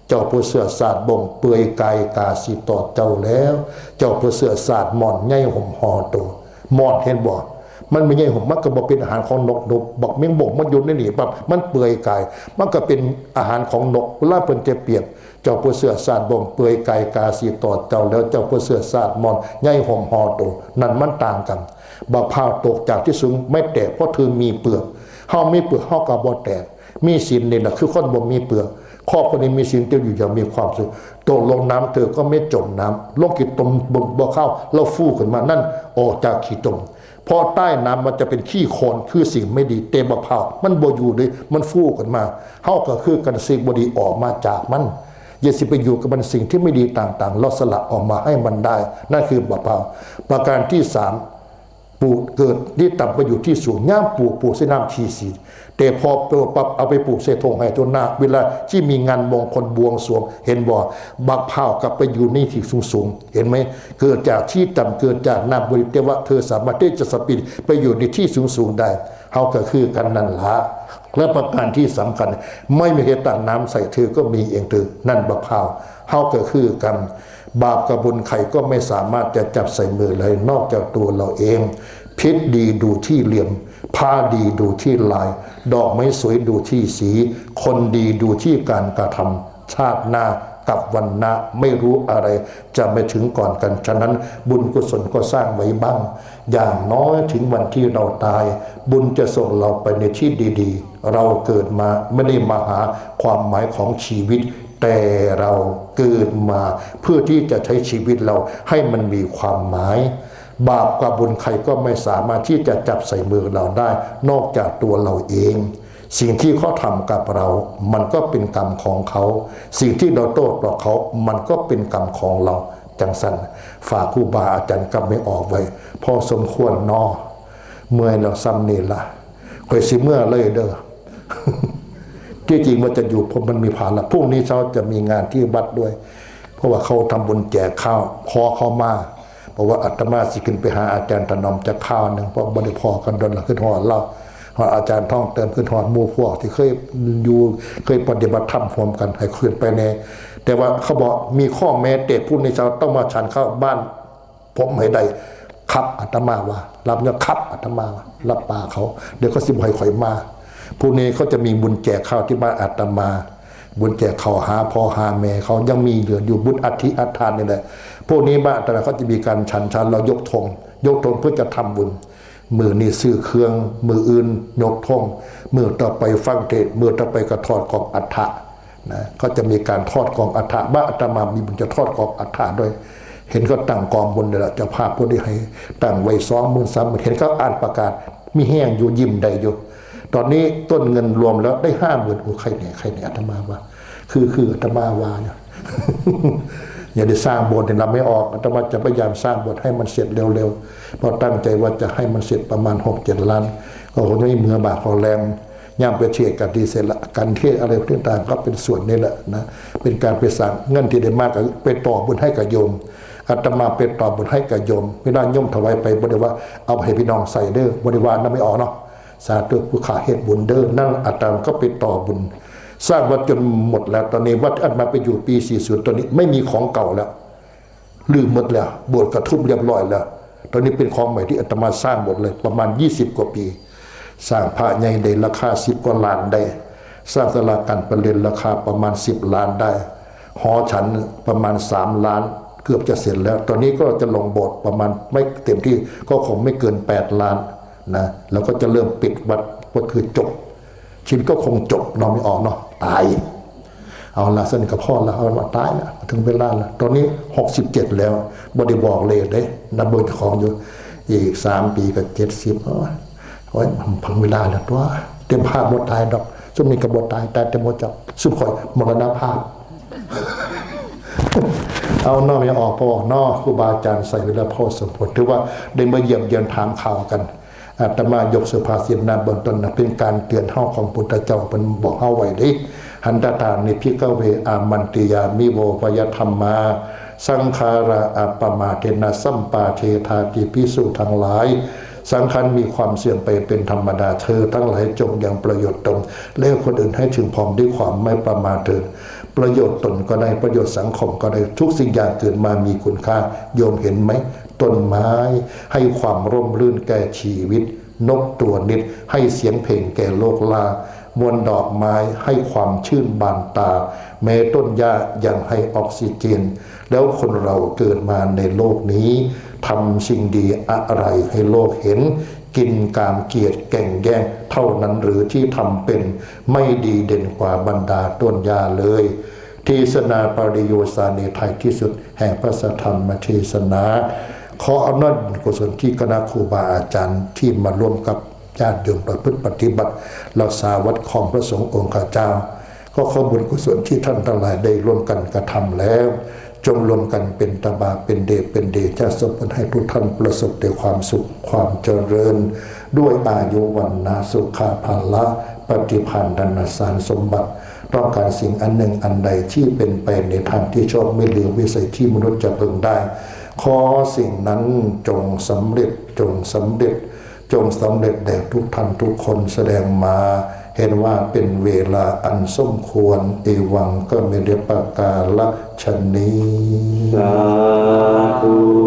เจ้าผู้เสื้อสาดบ่งเปื่อยกายกาสิตอดเจ้าแล้ว เจ้าผู้เสื้อสาดหมอนใหญ่ห่มห่อตัว หมอนเห็นบ่ มันไม่ใหญ่ห่ม มันก็บ่เป็นอาหารของนก นก บักแมงบ่งมันอยู่ในนี่ปั๊บ มันเปื่อยกาย มันก็เป็นอาหารของนก เวลาเพิ่นจะเปียก เจ้าผู้เสื้อสาดบ่งเปื่อยกายกาสิตอดเจ้าแล้ว เจ้าผู้เสื้อสาดหมอนใหญ่ห่มห่อตัว นั่นมันต่างกัน บักพร้าวตกจากที่สูงไม่แตก เพราะเธอมีเปลือก เฮามีเปลือก เฮาก็บ่แตก มีศีลนี่แหละคือคนบ่มีเปลือก ครอบครัวนี้มีศีลจะอยู่อย่างมีความสุข ตกลงน้ำเธอก็ไม่จมน้ำ ลงขี้ตมบ่ บ่เข้า แล้วฟูขึ้นมา นั่นออกจากขี้ตม เพราะใต้น้ำมันจะเป็นขี้โคลน คือสิ่งไม่ดี แต่บักพร้าวมันบ่อยู่เลย มันฟูขึ้นมา เฮาก็คือกัน สิ่งบ่ดีออกมาจากมัน อย่าสิไปอยู่กับมัน สิ่งที่ไม่ดีต่างๆ เราสละออกมาให้มันได้ นั่นคือบักพร้าว ประการที่สาม ปลูกเกิดที่ต่ำไปอยู่ที่สูง ย่ามปลูก ปลูกใส่น้ำขี้สี แต่พอปรับเอาไปปลูกใส่ถงไฮ่ถงนา เวลาที่มีงานมงคลบวงสรวง เห็นบ่ บักพร้าวกลับไปอยู่ในที่สูงๆ เห็นไหม เกิดจากที่ต่ำ เกิดจากน้ำบ่ดี แต่ว่าเธอสามารถที่จะสปริงไปอยู่ในที่สูงๆ ได้ เฮาก็คือกันนั่นละ และประการที่สำคัญ ไม่มีใครตักน้ำใส่เธอก็มีเองเธอ นั่นบักพร้าว เฮาก็คือกัน บาปกับบุญใครก็ไม่สามารถจะจับใส่มือเลยนอกจากตัวเราเอง เพชรดีดูที่เหลี่ยม ผ้าดีดูที่ลาย ดอกไม้สวยดูที่สี คนดีดูที่การกระทำ ชาติหน้ากับวันหน้าไม่รู้อะไรจะไม่ถึงก่อนกัน ฉะนั้นบุญกุศลก็สร้างไว้บ้าง อย่างน้อยถึงวันที่เราตาย บุญจะส่งเราไปในที่ดีๆ เราเกิดมาไม่ได้มาหาความหมายของชีวิต แต่เราเกิดมาเพื่อที่จะใช้ชีวิตเราให้มันมีความหมาย บาปกับบุญใครก็ไม่สามารถที่จะจับใส่มือเราได้ นอกจากตัวเราเอง สิ่งที่เขาทำกับเรา มันก็เป็นกรรมของเขา สิ่งที่เราโต้ตอบเขา มันก็เป็นกรรมของเรา จังซั่น ฝากครูบาอาจารย์กับแม่ออกไว้ พอสมควรเนาะ เมื่อยแล้วซ้ำนี่ละ ข่อยสิเมื่อเลยเด้อ ที่จริงว่าจะอยู่ เพราะมันมีภาระ พรุ่งนี้เช้าจะมีงานที่วัดด้วย เพราะว่าเขาทำบุญแจกข้าว ขอเขามา เพราะว่าอาตมาสิขึ้นไปหาอาจารย์ถนอมจักคราวหนึ่ง เพราะบ่ได้พ้อกันโดนละ ขึ้นฮอดเล่า ฮอดอาจารย์ท่องเติม ขึ้นฮอดหมู่พวกที่เคยอยู่ เคยปฏิบัติธรรมร่วมกัน ให้ขึ้นไปแน่ แต่ว่าเขาบอกมีข้อแม้ แต่พรุ่งนี้เช้าต้องมาฉันข้าวบ้านผมให้ได้ ครับ อาตมาว่า รับเนี่ย ครับ อาตมาว่า รับปากเขา เดี๋ยวเขาสิบ่ให้ข่อยมา พรุ่งนี้เขาจะมีบุญแจกข้าวที่บ้านอาตมา บุญแจกข้าวหาพ่อหาแม่เขา ยังมีเหลืออยู่ บุญอัฐิอัฐานนี่แหละ พวกนี้บ้านอาตมาเขาจะมีการฉันเช้า เรายกธง ยกธงเพื่อจะทำบุญ มื้อนี้ซื้อเครื่อง มื้ออื่นยกธง มื้อต่อไปฟังเทศน์ มื้อต่อไปก็ทอดกองอัฐะ นะ ก็จะมีการทอดกองอัฐะ บ้านอาตมามีบุญจะทอดกองอัฐะด้วย เห็นเขาตั้งกองบุญเลยล่ะ เจ้าภาพผู้ที่ให้ตั้งไว้สองหมื่น สามหมื่น เห็นเขาอ่านประกาศ มีแฮงอยู่ ยิ้มได้อยู่ ตอนนี้ต้นเงินรวมแล้วได้ห้าหมื่น โอ้ ใครเนี่ย ใครเนี่ย อาตมาว่า คือ คืออาตมาว่าเนี่ย อย่าได้สร้างโบสถ์เนี่ย เราไม่ออก อาตมาจะพยายามสร้างโบสถ์ให้มันเสร็จเร็วๆ เพราะตั้งใจว่าจะให้มันเสร็จประมาณหกเจ็ดล้าน ก็คงจะไม่เมือบากของแรง ย่ามไปเทศน์กันที่เสร็จละ การเทศน์อะไรต่างๆ ก็เป็นส่วนนี้แหละนะ เป็นการไปสร้าง เงินที่ได้มาก็ไปต่อบุญให้กับโยม อาตมาไปต่อบุญให้กับโยม เวลาโยมถวายไป บ่ได้ว่าเอาให้พี่น้องใส่เด้อ บ่ได้ว่านะ ไม่ออกเนาะ สาธุ ผู้ข้าเฮ็ดบุญเด้อ นั่นอาตมาก็ไปต่อบุญ สร้างวัดจนหมดแล้ว ตอนนี้วัดอาตมาไปอยู่ปีสี่ศูนย์ ตอนนี้ไม่มีของเก่าแล้ว รื้อหมดแล้ว โบสถ์ก็ทุบเรียบร้อยแล้ว ตอนนี้เป็นของใหม่ที่อาตมาสร้างหมดเลย ประมาณยี่สิบกว่าปี สร้างพระใหญ่ได้ราคาสิบกว่าล้านได้ สร้างศาลาการประเรียนราคาประมาณสิบล้านได้ หอฉันประมาณสามล้าน เกือบจะเสร็จแล้ว ตอนนี้ก็จะลงโบสถ์ประมาณไม่เต็มที่ ก็คงไม่เกินแปดล้านนะ แล้วก็จะเริ่มปิดวัด ก็คือจบ ชีวิตก็คงจบ เนาะ ไม่ออกเนาะ ตาย เอาละ สนิทกับพ่อละ เอาละ ตายละ ถึงเวลาละ ตอนนี้หกสิบเจ็ดแล้ว บ่ได้บอกเลขเด้ นับเบิ่งเจ้าของอยู่ อีกสามปีก็เจ็ดสิบ โอ้ย โอ้ย ถึงเวลาแล้วตัว เต็มภาพบ่ตายดอก ซุมนี้ก็บ่ตาย ตายแต่บ่จัก ซุมข่อยมรณภาพ เอาเนาะ ไม่ออก พอเนาะ ครูบาอาจารย์ใส่เวลาพอสมควร ถือว่าได้มาเยี่ยมเยือนถามข่าวกัน อาตมายกสุภาษิตนะ เบื้องต้นนะ เป็นการเตือนเฮาของพุทธเจ้า เพิ่นบอกเฮาไว้เด้ หันตถานิภิกขเว อามันติยามิโว วายธรรมา สังขารา อัปปมาเทนะ สัมปาเทธาติ ภิกษุทั้งหลาย สังขารมีความเสื่อมไปเป็นธรรมดา เธอทั้งหลายจงยังประโยชน์ตน และคนอื่นให้ถึงพร้อมด้วยความไม่ประมาทเถิด ประโยชน์ตนก็ได้ ประโยชน์สังคมก็ได้ ทุกสิ่งอย่างเกิดมามีคุณค่า โยมเห็นไหม ต้นไม้ให้ความร่มรื่นแก่ชีวิต นกตัวนิดให้เสียงเพลงแก่โลกลา มวลดอกไม้ให้ความชื่นบานตา แม้ต้นหญ้ายังให้ออกซิเจน แล้วคนเราเกิดมาในโลกนี้ทำสิ่งดีอะไรให้โลกเห็น กินกามเกียรติแก่งแย่งเท่านั้นหรือที่ทำเป็น ไม่ดีเด่นกว่าบรรดาต้นหญ้าเลย เทศนาปริโยสาเนไทยที่สุดแห่งพระสัทธรรมเทศนา ขออำนาจบุญกุศลที่คณะครูบาอาจารย์ที่มาร่วมกับญาติโยมประพฤติปฏิบัติ รักษาวัดของพระสงฆ์องค์ข้าเจ้า ก็ขอบุญกุศลที่ท่านทั้งหลายได้ร่วมกันกระทำแล้ว จงรวมกันเป็นตบะเป็นเดชเป็นเดชะส่งผลให้ทุกท่านประสบแต่ความสุขความเจริญ ด้วยอายุวรรณะสุขะพละปฏิภาณธนสารสมบัติ ต้องการสิ่งอันหนึ่งอันใดที่เป็นไปในทางที่ชอบไม่เหลือวิสัยที่มนุษย์จะพึงได้ ขอสิ่งนั้นจงสำเร็จ จงสำเร็จ จงสำเร็จแด่ทุกท่านทุกคน แสดงมาเห็นว่าเป็นเวลาอันสมควร เอวังก็มีเดียปการละชนี สาธุ